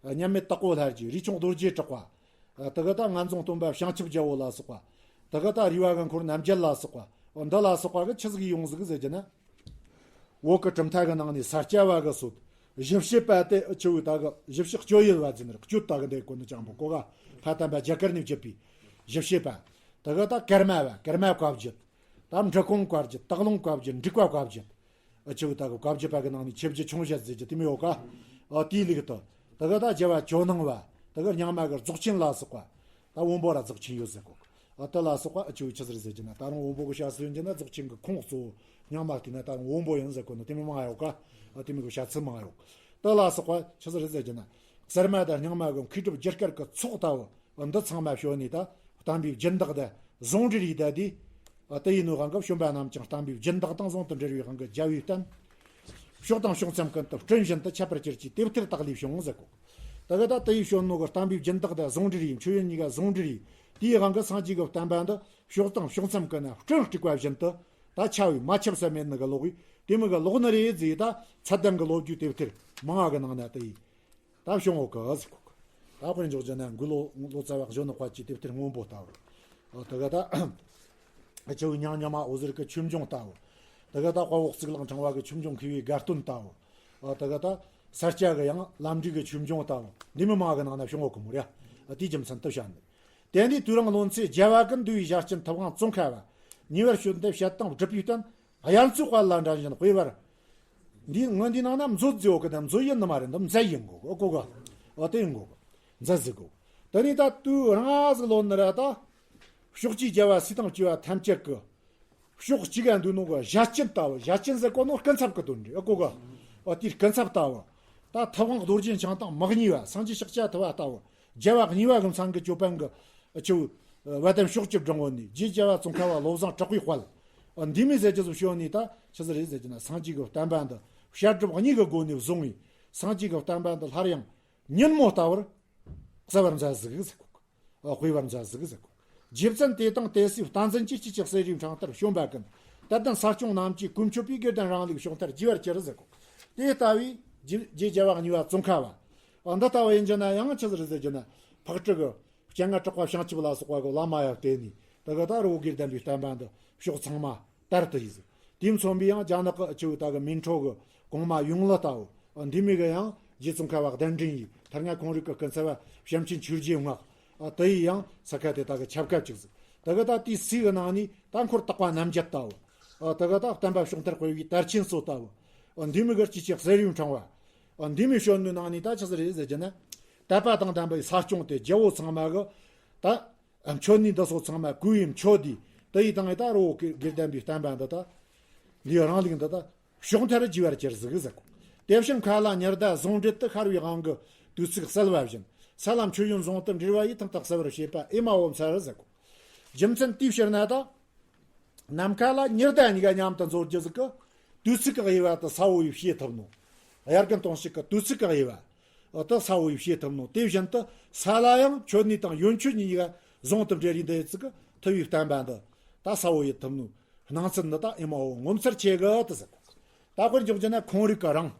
པ། མཉམ་མེད་དྭགས་པོ་ལྷ་རྗེ། རས་ཆུང་རྡོ་རྗེ་གྲགས་པ། དེ་གི་ད་ངན་རྫོང་སྟོན་པ་བྱང་ཆུབ་རྒྱལ་པོ་ལ་སོགས་པ། དེ་གི་ད་རས་པ་གི་འཁོར་རྣམ་རྒྱལ་ལ་སོགས་པ། འདི་ལ་སོགས་པ་གི་ཆི་ཟིག་ཡོང་ཟིག་ཟེར་གྱི་ན། བོད་གི་གྲུབ་མཐའ་གི་ནང་ནས་ས་སྐྱ་པ་གི་སྲོལ། ཞིབ་བཤེར་པ་དེ་ཨ་ཆེ་བོ་ད་གི་ཞིབ་བཤེར་སྤྱོད་ཡུལ་བ་ཟེར་ནི་རེད། སྤྱོད་ད་གི་འདི་གོ་ནི་ཅང་པོ་གོ་ག་ཕ་དམ་པ་རྒྱ་གར་ནས་བརྒྱུད་པའི་ཞིབ་བཤེར་པ། དེ་གི་ད་ཀརྨ་པ། ཀརྨ་བཀའ་བརྒྱུད། ད་འབྲི་གུང་བཀའ་བརྒྱུད། སྟག་ལུང་བཀའ་བརྒྱུད། འབྲུག་པ་བཀའ་བརྒྱུད། ཨ་ཆེ་བོ་ད་གི་བཀའ་བརྒྱུད་པ་གི་ནང་ནས་ཆེ་བརྒྱུད་ཆུང་བརྒྱུད་ཟེར་གྱི་དེ་མི་ཡོད་ཀ་ཨ་དེའི་ལུགས་དུ། དེ་གི་ད་རྒྱལ་བ་ཇོ་ནང་པ། དེ་གི་རྙིང་མ་གི་རྫོགས་ཆེན་ལ་སོགས་པ། ད་དབོན་པོ་ར་རྫོགས་ཆེན་ཡོད་ཟེར་གོ། ཨ་དེ་ལ་སོགས་པ་ཨ་ཆེ་བོ་ཆི་ཟིག་རེད་ཟེར་གྱི་ན། ད་རུང་དབོན་པོ་གི་བཤད་ཚུལ་ཡིན་གྱི་ན་རྫོགས་ཆེན་གི་ཁོངས་གཙོ་བོ། རྙིང་མ་བལྟས་ན་ད་རུང་དབོན་པོ་ཡིན་ཟེར་གོ་ནི་དེ་མི་མང་ཡོད་ཀ་ཨ་དེ་མི་གི་བཤད་ཚུལ་མང་ཡོད། དེ་ལ་སོགས་པ་ཆི་ཟིག་རེད་ཟེར་གྱི་ན། གསར་མ་དང་རྙིང་མ་གི་མཁས་གྲུབ་རྒྱུ་སྐར་གི་ཚོགས་ལྟ་བུ། འདི་ཚང་མ་བྱོན་ནས་ད་བསྟན་པའི་སྦྱིན་བདག་དང་ཟུང་འབྲེལ་ཡིན་ད་དེ། དེ་ཡིན་ནོ་གང་གི་བྱོན་པ་རྣམས་ཀྱང་བསྟན་པའི་སྦྱིན་བདག་དང་ཟུང་དུ་འབྲེལ་བའི་གང་གི་རྒྱལ་བའི་བསྟན། ཕྱོགས་དང་ཕྱོགས་མཚམས་ཀུན་ཏུ་སྤྲིན་བཞིན་དུ་ཁྱབ་པར་གྱུར་ཅིག་དེབ་ཐེར་དག་ལས་བྱུང་ཟེར་གོ། ད་གི་ད་དེ་ཡི་བྱོན་ནོ་གི་བསྟན་པའི་སྦྱིན་བདག་དང་ཟུང་འབྲེལ་ཡིན། མཆོད་ཡོན་གཉིས་ཀ་ཟུང་འབྲེལ་ཡིན། དེའི་གང་གི་སངས་རྒྱས་ཀྱི་བསྟན་པ་འདི་ཕྱོགས་དང་ཕྱོགས་མཚམས་ཀུན་ན་སྤྲིན་དཀྲུགས་པ་བཞིན་དུ་ད་ཁྱབ་བས་མ་ཁྱབ་ས་མེད་ནི་གི་ལོག་གི་དེ་མི་གི་ལོག་ནི་རེད་ཟེར། ད་ཚད་ལྡན་གི་ལོ་རྒྱུས་དེབ་ཐེར་མང་བ་གི་ནང་ན་དེ་ཡིན། ད་བྱུང་ཡོད་གི་ཟེར་གོ། ད་དཔེར་འཇོག་རྒྱུ་ན་འགུ་ལོ་ལོ་ཙཱ་བ་གཞོན་ནུ་དཔལ་གྱི་དེབ་ཐེར་སྔོན་པོ་ལྟ་བུ། ཨོ་དེ་ག་ད་ཨ་ཆེ་བོ་ཉང་ཉི་མ་འོད་ཟེར་གི་ཆོས་འབྱུང་ལྟ་བུ། དེ་ག་ད་དཔའ་བོ་གཙུག་ལག་ཕྲེང་བ་གི་ཆོས་འབྱུང་མཁས་པའི་དགའ་སྟོན་ལྟ་བུ། ཨོ་དེ་ག་ད་ས་སྐྱ་གི་ཡང་ལམ་འབྲས་གི་ཆོས་འབྱུང་ལྟ་བུ། འདི་མི་མང་གི་ནང་ན་བྱུང་ཡོད་གི་མོ་ར། ཨ་དེའི་རྒྱུ་མཚན་དུ་བཤད་ནི། དེ་ནས་དུས་རིང་ལོ་ཚད་རྒྱལ་བ་ཀུན་འདུས་པའི་ཞལ་ཆེན་ཐུབ་དབང་ཙོང་ཁ་པ། ཉེ་བར་བྱོན་ཏེ་བཤད་དང་སྒྲུབ་པའི་བསྟན། དབྱར་མཚོའི་དཔལ་ལ་འགྲན་བཞིན་དཔེ་བར། འདི་སྔོན་འདི་ནང་ན་མཛོད་ཟེར་ཡོད་གི་དང་མཛོད་ཡིན་ནི་མ་རེད། འདི་མཛད་ཡིན་གོ་གི་ཨོ་གོ་གི་ཨོ་དེ་ཡིན་གོ་གི་མཛད་ཟེར་གོ། དེ་ནས་ད་དུས་རིང་ཟིག་ལོན་ནི་ར་ད། ཕྱོགས་བཅུའི་རྒྱལ་བ་སྲས་དང་བཅས་པ་ཐམས་ཅད་ཀྱི། ཕྱོགས་གཅིག་ག་འདུས་ནོ་གི་ཞལ་ཆེན་ལྟ་བུ། ཞལ་ཆེན་ཟེར་གོ་ནོ་སྐུ་ཚབ་གི་དོན་རེད་ཨོ་གོ་གི་ཨོ་དེའི་སྐུ་ཚབ་ལྟ་བུ། ད་ཐུབ་དབང་རྡོ་རྗེ་འཆང་དང་མི་གཉིས་པ་སངས་རྒྱས་ཤཱཀྱ་ཐུབ་པ་ལྟ་བུ། རྒྱལ་བ་གཉིས་པ་གི་མཚན་གི་ཅོད་པན་གི་ཨ་ཆེ་བོ། བ་དན་ཕྱོགས་བཅུར་བསྒྲེངས་ནས་རྗེ་རྒྱལ་བ་ཙོང་ཁ་པ་བློ་བཟང་གྲགས་པའི་དཔལ། འདི་མོ་ཟེར་གྱི་ཟིག་བྱོན་ནས་ད་ཆི་ཟིག་རེད་ཟེར་གྱི་ན། སངས་རྒྱས་ཀྱི་བསྟན་པ་འདི་བཤད་སྒྲུབ་གཉིས་ཀྱི་སྒོ་ནས་བཟུང་བས་སངས་རྒྱས་ཀྱི་བསྟན་པ་འདི་སླར་ཡང་ཉིན་མོ་ལྟ་བུར་གསལ་བར་མཛད་ཟིག་ཟེར་གོ། དཔེ་བར་མཛད་ཟིག་ཟེར་གོ། རྗེ་བཙུན་དེ་དང་དེ་སྲས་བསྟན་འཛིན་གྱི་སྐྱེས་ཆེན་གསེར་རིའི་འཕྲེང་ལྟར་བྱོན་པ་ཀུན། དད་ལྡན་ས་སྐྱོང་རྣམས་ཀྱིས་གོ་མཆོད་པའི་དགེ་ལྡན་རིང་ལུགས་བྱུང་མཐར་རྒྱས་པར་གྱུར་ཟེར་གོ། དེ་ལྟ་བུའི་རྗེ་རྒྱལ་བ་གཉིས་པ་ཙོང་ཁ་པ། འདི་ལྟ་བུ་ཡིན་གྱི་ན་ཡང་ཆི་ཟིག་རེད་ཟེར་གྱི་ན། ཕག་གྲུ་གི་སྤྱན་སྔ་གྲགས་པ་བྱང་ཆུབ་ལ་སོགས་པ་གི་བླ་མ་ཡང་བསྟེན་ནས་དེ་ག་ད་རི་བོ་དགེ་ལྡན་པའི་བསྟན་པ་འདི་ཕྱོགས་ཚང་མ་དར་དུ་ཡིས། དེ་མཚོན་པའི་ཡང་རྒྱ་ནག་གི་ཆུ་བོ་དག་གི་མིན་ཁྲོ་གི་གོང་མ་ཡོང་ལ་ལྟ་བུ། འདི་མོ་གི་ཡང་རྗེ་ཙོང་ཁ་པ་གདན་འདྲེན་ཡིས་ཐར་རྔ་ཁོང་རིག་གི་སྐུ་ཚབ་བྱམས་ཆེན་ཆོས་རྗེ་མངགས། དེ་ཡི་ཡང་ས་ཁ་དེ་དག་གི་ཆབ་ཁ་བཅུག་ཟིག་དེ་ག་ད་དེའི་སྲས་གི་ནང་ནས་ད་འཁོར་དག་པ་རྣམ་བརྒྱད་ལྟ་བུ། དེ་ག་ད་བསྟན་པ་ཕྱོགས་མཐར་སྤེལ་བའི་དར་ཆེན་སོགས་ལྟ་བུ། འདི་མོ་གི་སྐྱེས་ཆེན་གསེར་རིའི་འཕྲེང་བ། འདི་མོ་བྱོན་ནི་ནང་ནས་ད་ཆི་ཟིག་རེད་ཟེར་གྱི་ན། དད་པ་དང་ལྡན་པའི་ས་སྐྱོང་དེ་རྒྱལ་པོ་ཚང་མ་གི་ད། མཆོད་གནས་འདི་སོགས་ཚང་མ་གུས་པས་མཆོད་དེ། དེ་ཡི་དང་ད་རི་བོ་དགེ་ལྡན་པའི་བསྟན་པ་འདི་ད། འདིའི་རིང་ལུགས་འདི་ད། ཕྱོགས་མཐར་རྒྱས་པར་གྱུར་ཟིག་ཟེར་གོ། དེ་བཞིན་མཁའ་ལ་ཉི་ཟླ་ཟུང་འབྲེལ་དུ་ཤར་བའི་དབང་གི་དུས་ཚིགས་གསལ་བ་བཞིན། ས་ལམ་མཆོད་ཡོན་ཟུང་དུ་འབྲེལ་བ་ཡི་ཐང་དུ་གསལ་བར་བྱེད་པ་ཨེ་མ་ཧོ་མཚར་ཟེར་གོ། རྒྱུ་མཚན་དེའི་ཕྱིར་ན་ད། ནམ་མཁའ་ལ་ཉི་ཟླ་གཉིས་ཀ་མཉམ་དུ་འཛོལ་རྒྱུ་ཟིག་གི་དུས་ཚིགས་ཀྱི་དབྱེ་བ་དེ་ས་བོ་ཡིས་ཕྱེ་ཐུབ་ནོ། དབྱར་དགུན་སྟོན་དཔྱིད་ཀྱི་དུས་ཚིགས་ཀྱི་དབྱེ་བ་དེ་ས་བོ་ཡིས་ཕྱེ་ཐུབ་ནོ། དེ་བཞིན་དུ་ས་ལ་ཡང་མཆོད་གནས་དང་ཡོན་མཆོད་གཉིས་ཀ་ཟུང་དུ་འབྲེལ་རེས་འདི་ཡི་ཚིག་གི་ཐུབ་པའི་བསྟན་པ་འདི་ད་ས་བོ་ཡིས་ཐུབ་ནོ། སྣང་ཚུལ་འདི་ད་ཨེ་མ་ཧོ་ངོ་མཚར་ཆེ་གི་དེ་ཟེར་གོ། ད་དཔེར་འཇོག་རྒྱུ་ན་ཁོང་རིག་གི་རིང་།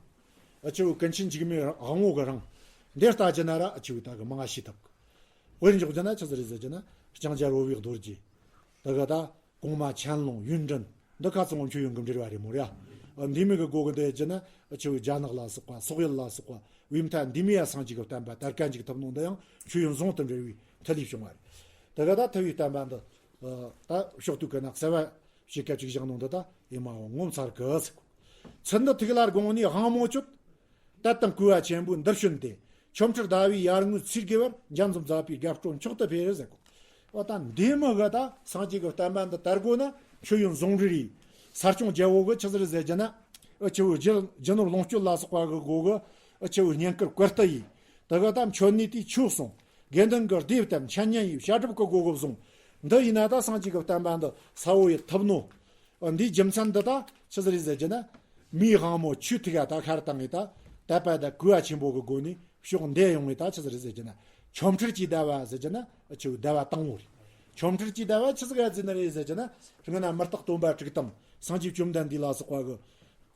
ཨ་ཆུ་བོ་ཀུན་མཁྱེན་འཇིགས་མེད་དབང་པོ་གི་རིང་། འདི་ལྟ་རྒྱུ་ན་ར་ཨ་ཆུ་བོ་ད་གི་མང་ང་ཤེས་ཐུབ་གི། དཔེར་འཇོག་རྒྱུ་ན་ཆི་ཟིག་རེད་ཟེར་རྒྱུ་ན་ལྕང་སྐྱ་རོལ་པའི་རྡོ་རྗེ། ད་ག་ད། གོང་མ་ཆན་ལུང་ཡོན་ཏྲེན། འདི་ཁ་ཚང་མཆོད་ཡོན་གྱི་འབྲེལ་བ་རེད་མོ་ར། ཨ་འདི་མོ་གི་སྒོ་གི་འདི་ཡི་ན་ཆུ་བོ་རྒྱ་ནག་ལ་སོགས་པ་སོག་ཡུལ་ལ་སོགས་པ་བའི་མཐའ་འདི་མོ་ཡ་སངས་རྒྱས་ཀྱི་བསྟན་པ་དར་ག་འཇུག་ཐུབ་ནོ་འདི་ཡང་མཆོད་ཡོན་ཟུང་དུ་འབྲེལ་བའི་མཐུ་ལས་བྱུང་བ་རེད། དེ་ག་ད་ཐུབ་པའི་བསྟན་པ་འདི་ད་ཕྱོགས་དུས་ཀྱི་ན་གསལ་བ་ཞིག་ག་ཅིག་བཞག་ནོ་འདི་ད་ཨེ་མ་ཧོ་ངོ་མཚར་གི་ཟེར་གོ། ཚུལ་འདི་ཐུགས་ལ་དགོངས་ནས་དབང་མོ་ཅོད། དད་དང་གུས་པ་ཆེན་པོས་འདིར་བྱོན་ཏེ། ཆོ་འཕྲུལ་ཟླ་བའི་ཡར་ངོའི་ཚེས་དགུ་བར་འཇའ་འཛོམས་མཛད་པའི་དགའ་སྤྲོ་མཆོག་ཏུ་འཕེལ་ཟེར་གོ། འོ་ད་འདི་མོ་གི་ད་སངས་རྒྱས་ཀྱི་བསྟན་པ་འདི་དར་དགོས་ན་མཆོད་ཡོན་ཟུང་འབྲེལ་ཡིན། ས་སྐྱོང་རྒྱལ་པོ་གི་ཆི་ཟིག་རེད་ཟེར་རྒྱུ་ན། ཨ་ཆེ་བོའི་རྒྱུ་རྒྱུ་ནོར་ལོངས་སྤྱོད་ལ་སོགས་པ་གི་སྒོ་གི། ཨ་ཆེ་བོའི་བསྙེན་བཀུར་བཀུར་སྟི་ཡིན། དེ་གི་ད་མཆོད་གནས་དེའི་ཆོས་གསུང་། དགེ་འདུན་གྱི་སྡེ་བཏབ། འཆད་ཉན་ཡིན། བཤད་སྒྲུབ་ཀྱི་སྒོ་གི་བཟུང་། འདི་ཡིན་ན་ད་སངས་རྒྱས་ཀྱི་བསྟན་པ་འདི་ས་བོ་ཡི་ཐུབ་ནོ། འདིའི་རྒྱུ་མཚན་འདི་ད་ཆི་ཟིག་རེད་ཟེར་རྒྱུ་ན། མིའི་དབང་མོ་ཆོས་ཐིག་ག་ད་ཤར་བཏང་ངེ་ད་དད་པ་དང་གུས་པ་ཆེན་པོ་གི་སྒོ་ནས་ཕྱོགས་འདི་ཡོང་ངེ་ད་ཆི་ཟིག་རེད་ཟེར་རྒྱུ་ན། ཆོ་འཕྲུལ་གྱི་ཟླ་བ་ཟེར་རྒྱུ་ན་ཆི་ཟིག་ཟླ་བ་དང་པོ་རེད། ཆོ་འཕྲུལ་གྱི་ཟླ་བ་ཆི་ཟིག་ག་ཟེར་ནི་རེད་ཟེར་རྒྱུ་ན། སྔོན་ན་མི་རྟག་སྟོན་པ་དྲུག་དང་སངས་རྒྱས་བཅོམ་ལྡན་འདས་ལ་སོགས་པ་གི་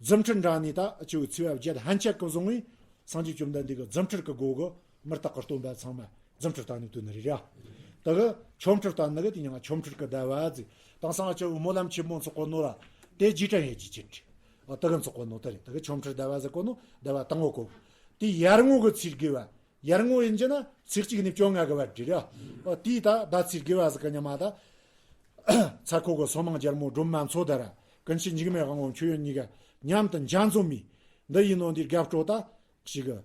རྫུ་འཕྲུལ་འདྲ་ནི་ད་ཆི་ཟིག་ཚེས་པ་བརྒྱད་ལྷན་ཅིག་གི་བཟུང་བས། སངས་རྒྱས་བཅོམ་ལྡན་འདས་ཀྱི་རྫུ་འཕྲུལ་གྱི་སྒོ་གི་མི་རྟག་གི་སྟོན་པ་ཚང་མ་རྫུ་འཕྲུལ་བསྟན་ནས་སྟོན་ནི་རེད་ར། དེ་གི་ཆོ་འཕྲུལ་བསྟན་ནི་གི་དེ་ཉིད་ཆོ་འཕྲུལ་གྱི་ཟླ་བ་ཟེར། དེང་སང་ཆེ་བོ་སྨོན་ལམ་ཆེན་མོ་འཚོགས་གོ་ནོ་ར། དེ་རྗེས་དྲན་ཡེད་རྒྱུ་ཅན་རེད། ཨ་དེ་གི་འཚོགས་གོ་ནོ་དེ་རེད། དེ་གི་ཆོ་འཕྲུལ་ཟླ་བ་ཟེར་གོ་ནོ་ཟླ་བ་དང་པོ་གོ། དེ་ཡར་ངོ་གི་ཚེས་དགུ་བ། ཡར་ངོ་ཡིན་རྒྱུ་ན་ཚེས་གཅིག་ནས་བཅོ་ལྔ་གི་བར་རེད་ར། ཨ་དེའི་ད་ཟླ་ཚེས་དགུ་བ་ཟིག་གི་ཉི་མ་ད། ཚ་ཁོ་གི་སོ་མང་རྒྱལ་མོ་སྒྲོལ་མ་མཚོ་དེ་ར། ཀུན་མཁྱེན་འཇིགས་མེད་དབང་པོ་མཆོད་ཡོན་གཉིས་ཀ་མཉམ་དུ་འཇའ་འཛོམས་མི་འདི་ཡིན་ནོ། འདིར་དགའ་སྤྲོ་ད་ཞིག་གི།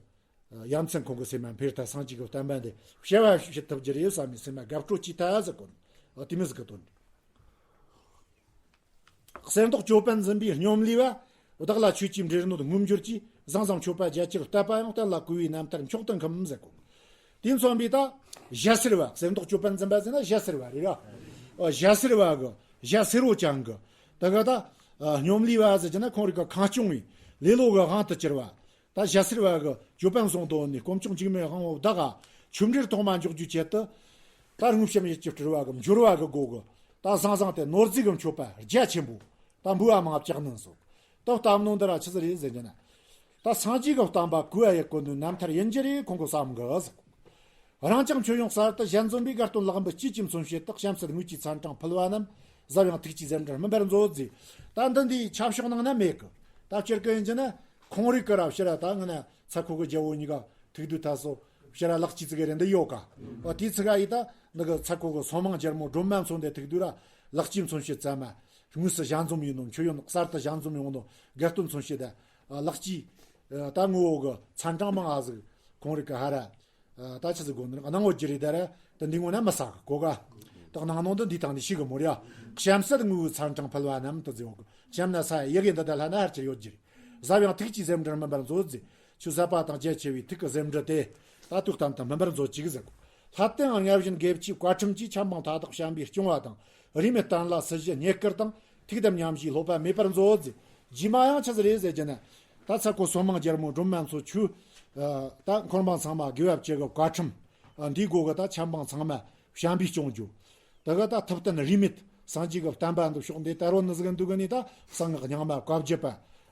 ཡ་མཚན་ཁོང་གི་སེམས་མ་འཕེལ་ཐལ། སངས་རྒྱས་ཀྱི་བསྟན་པ་འདི་བྱ་བ་བྱེད་ཐུབ་རྒྱུ་རེད་བསམ་མི་སེམས་མ་དགའ་སྤྲོ་སྐྱེས་ཐལ་ཟེར་གོ་ནོ། དེ་མི་ཟིག་གི་དོན་རེད། གསེར་མདོག་ཅོད་པན་འཛིན་པའི་སྙོམ་ལས་པ། བདག་ལ་ཆོས་ཀྱི་འབྲེལ་གནོད་མངོན་གྱུར་ཅིག། བཟང་བཟང་མཆོད་པ་རྒྱ་ཆེར་བཏབ་པ་ཡང་། གཏན་ལ་བསྐུལ་བའི་རྣམ་ཐར་མཆོག་ཏུ་འཁུམས་ཟེར་གོ། དེ་མཚོན་པའི་ད་ཞྭ་སེར་བ། གསེར་མདོག་ཅོད་པན་འཛིན་པ་ཟེར་ན་ཞྭ་སེར་བ་རེད་ར། ཞྭ་སེར་བ་གི་ཞྭ་སེར་བོ་ཅན་གི། ད་ག་ད་སྙོམ་ལས་པ་ཟེར་གྱི་ན་ཁོང་རིགས་ཀྱི་ཁང་སྐྱོང་བའི་ལེ་ལོ་གི་དབང་དུ་གྱུར་བ། ད་ཞྭ་སེར་བ་གི་ཅོད་པན་བཟུང་དོན་ནི་དཀོན་མཆོག་འཇིགས་མེད་དབང་པོ་བདག་ག་ཆོས་འབྲེལ་ཐོག་མ་འཇོག་རྒྱུའི་ཆེད་དུ། ད་རྔུལ་ཞིམ་ཡིད་ཀྱིས་སྤྲུལ་བ་གི་འབྱོར་བ་གི་སྒོ་གི། ད་བཟང་བཟང་སྟེ་ནོར་རྫས་ཀྱི་མཆོད་པ་རྒྱ་ཆེན་པོ། ད་འབུལ་བ་མང་བ་བཅག་ནི་སོགས། ད་བཏབ་ནོ་འདི་ར་ཆི་ཟིག་རེད་ཟེར་རྒྱུ་ན། ད་སངས་རྒྱས་ཀྱི་བསྟན་པ་གུས་པ་ཡེད་གོ་ནོའི་རྣམ་ཐར་ཡིན་རྒྱུ་རེད་ཁོང་གི་བསམ་གི་ཟེར། རང་ཅག་མཆོད་ཡོན་གསར་དུ་ཞལ་འཛོམས་པའི། དགའ་སྟོན་ལེགས་འབུལ་སྐྱེས་ཀྱི་མཚོན་བྱེད་དག། གཤམ་གསལ་དངོས་ཀྱི་ཚན་གྲངས་ཕུལ་བ་རྣམས། གཟབ་ཡངས་ཐུགས་ཀྱིས་གཟིམ་འཁྲིར་སྨིན་པར་མཛོད་ཟེར། ད་འདི་འདིའི་ཆབ་ཤོག་ནང་ན་མེད་གི། ད་སྤྱིར་གི་ཡིན་རྒྱུ་ན་ཁོང་རིགས་ཀྱི་ར་ཕྱིར་ར་ད་ངི་ན་ཚ་ཁོ་གི་རྒྱལ་པོ་གཉིས་ཀ་ཐུག་དུས་ད་སོ་ཕྱིར་ར་ལེགས་སྐྱེས་ཙི་གེ་རེ་འདི་ཡོད་ཀ། འོ་དེའི་ཚིག་ག་ཡིས་ད་འདི་གི་ཚ་ཁོ་གི་སོ་མང་རྒྱལ་མོ་སྒྲོལ་མ་མཚོ་འདི་ཐུག་དུས་ར་ལེགས་སྐྱེས་མཚོན་བྱེད་ཙམ་མ། དངོས་སུ་ཞལ་འཛོམས་ཡིན་ནོ། མཆོད་ཡོན་གསར་དུ་ཞལ་འཛོམས་ཡོང་ནོ། དགའ་སྟོན་མཚོན་བྱེད་ད་ལེགས་སྐྱེས། ད་ངོ་བོ་གི་ཚན་གྲངས་མང་ང་ཟིག་ཁོང་རིགས་ཀྱི་ཧ་ར། ད་ཆི་ཟིག་དགོས་ནི་རེད། གནང་འོ་ཀྱི་རེད་ད་ར། ད་འདི་ངོ་ན་མི་ཟ་གི་གོ་ག། ད་གནང་ནོ་འདི་འདི་དང་འདི་ཤི་གི་མོ་རེད་ཡ། གཤམ་གསལ་དངོས་པོའི་ཚན་གྲངས་ཕུལ་བ་རྣམས་དུ་ཟེར་འོ་གི། གཤམ་ན་ས་ཡི་གེ་འདི་ད་ལྷ་ན་ཧར་གྱི་ཡོད་ཀྱི་རེད། གཟབ་ཡངས་ཐུགས་ཀྱིས་གཟིམ་འཁྲིར་སྨིན་པར་མཛོད་ཟེར། ཆོས་ཟབ་པ་དང་རྒྱ་ཆེ་བའི་ཐུགས་ཀྱི་གཟིམ་འཁྲིར་དེ། ད་དུས་གཏན་དུ་སྨིན་པར་མཛོད་ཅིག་ཟེར་གོ། ལྷ་བསྟན་ལྔ་བཞིན་དགེ་བཅུའི་བཀའ་ཁྲིམས་ཀྱིས། ཆབ་འབངས་མཐའ་དག་བྱམས་པས་སྐྱོང་བ་དང་། རིས་མེད་བསྟན་ལ་སྲི་ཞུའི་བསྙེན་བཀུར་དང་། ཐུགས་དམ་མཉམ་བཞེས་སློབ་པ་མེད་པར་མཛོད་ཟེར། རྗེས་མ་ཡང་ཆི་ཟིག་རེད་ཟེར་རྒྱུ་ན། ད་ཚ་ཁོ་སོ་མང་རྒྱལ་མོ་སྒྲོལ་མ་མཚོ་ཆོས། ད་འཁོར་འབངས་ཚང་མ་དགེ་བ་བཅུ་གི་བཀའ་ཁྲིམས། འདིའི་སྒོ་གི་ད་ཆབ་འབངས་ཚང་མ་བྱམས་པས་སྐྱོང་རྒྱུ། ད་གི་ད་ཐུབ་བསྟན་རིས་མེད་སངས་རྒྱས་ཀྱི་བསྟན་པ་འདི་ཕྱོགས་འདི་དར་བོ་ནི་ཟིག་འདུག་གི་ནི་ད་གསང་སྔགས་རྙིང་མ་བཀའ་བརྒྱུད་པ།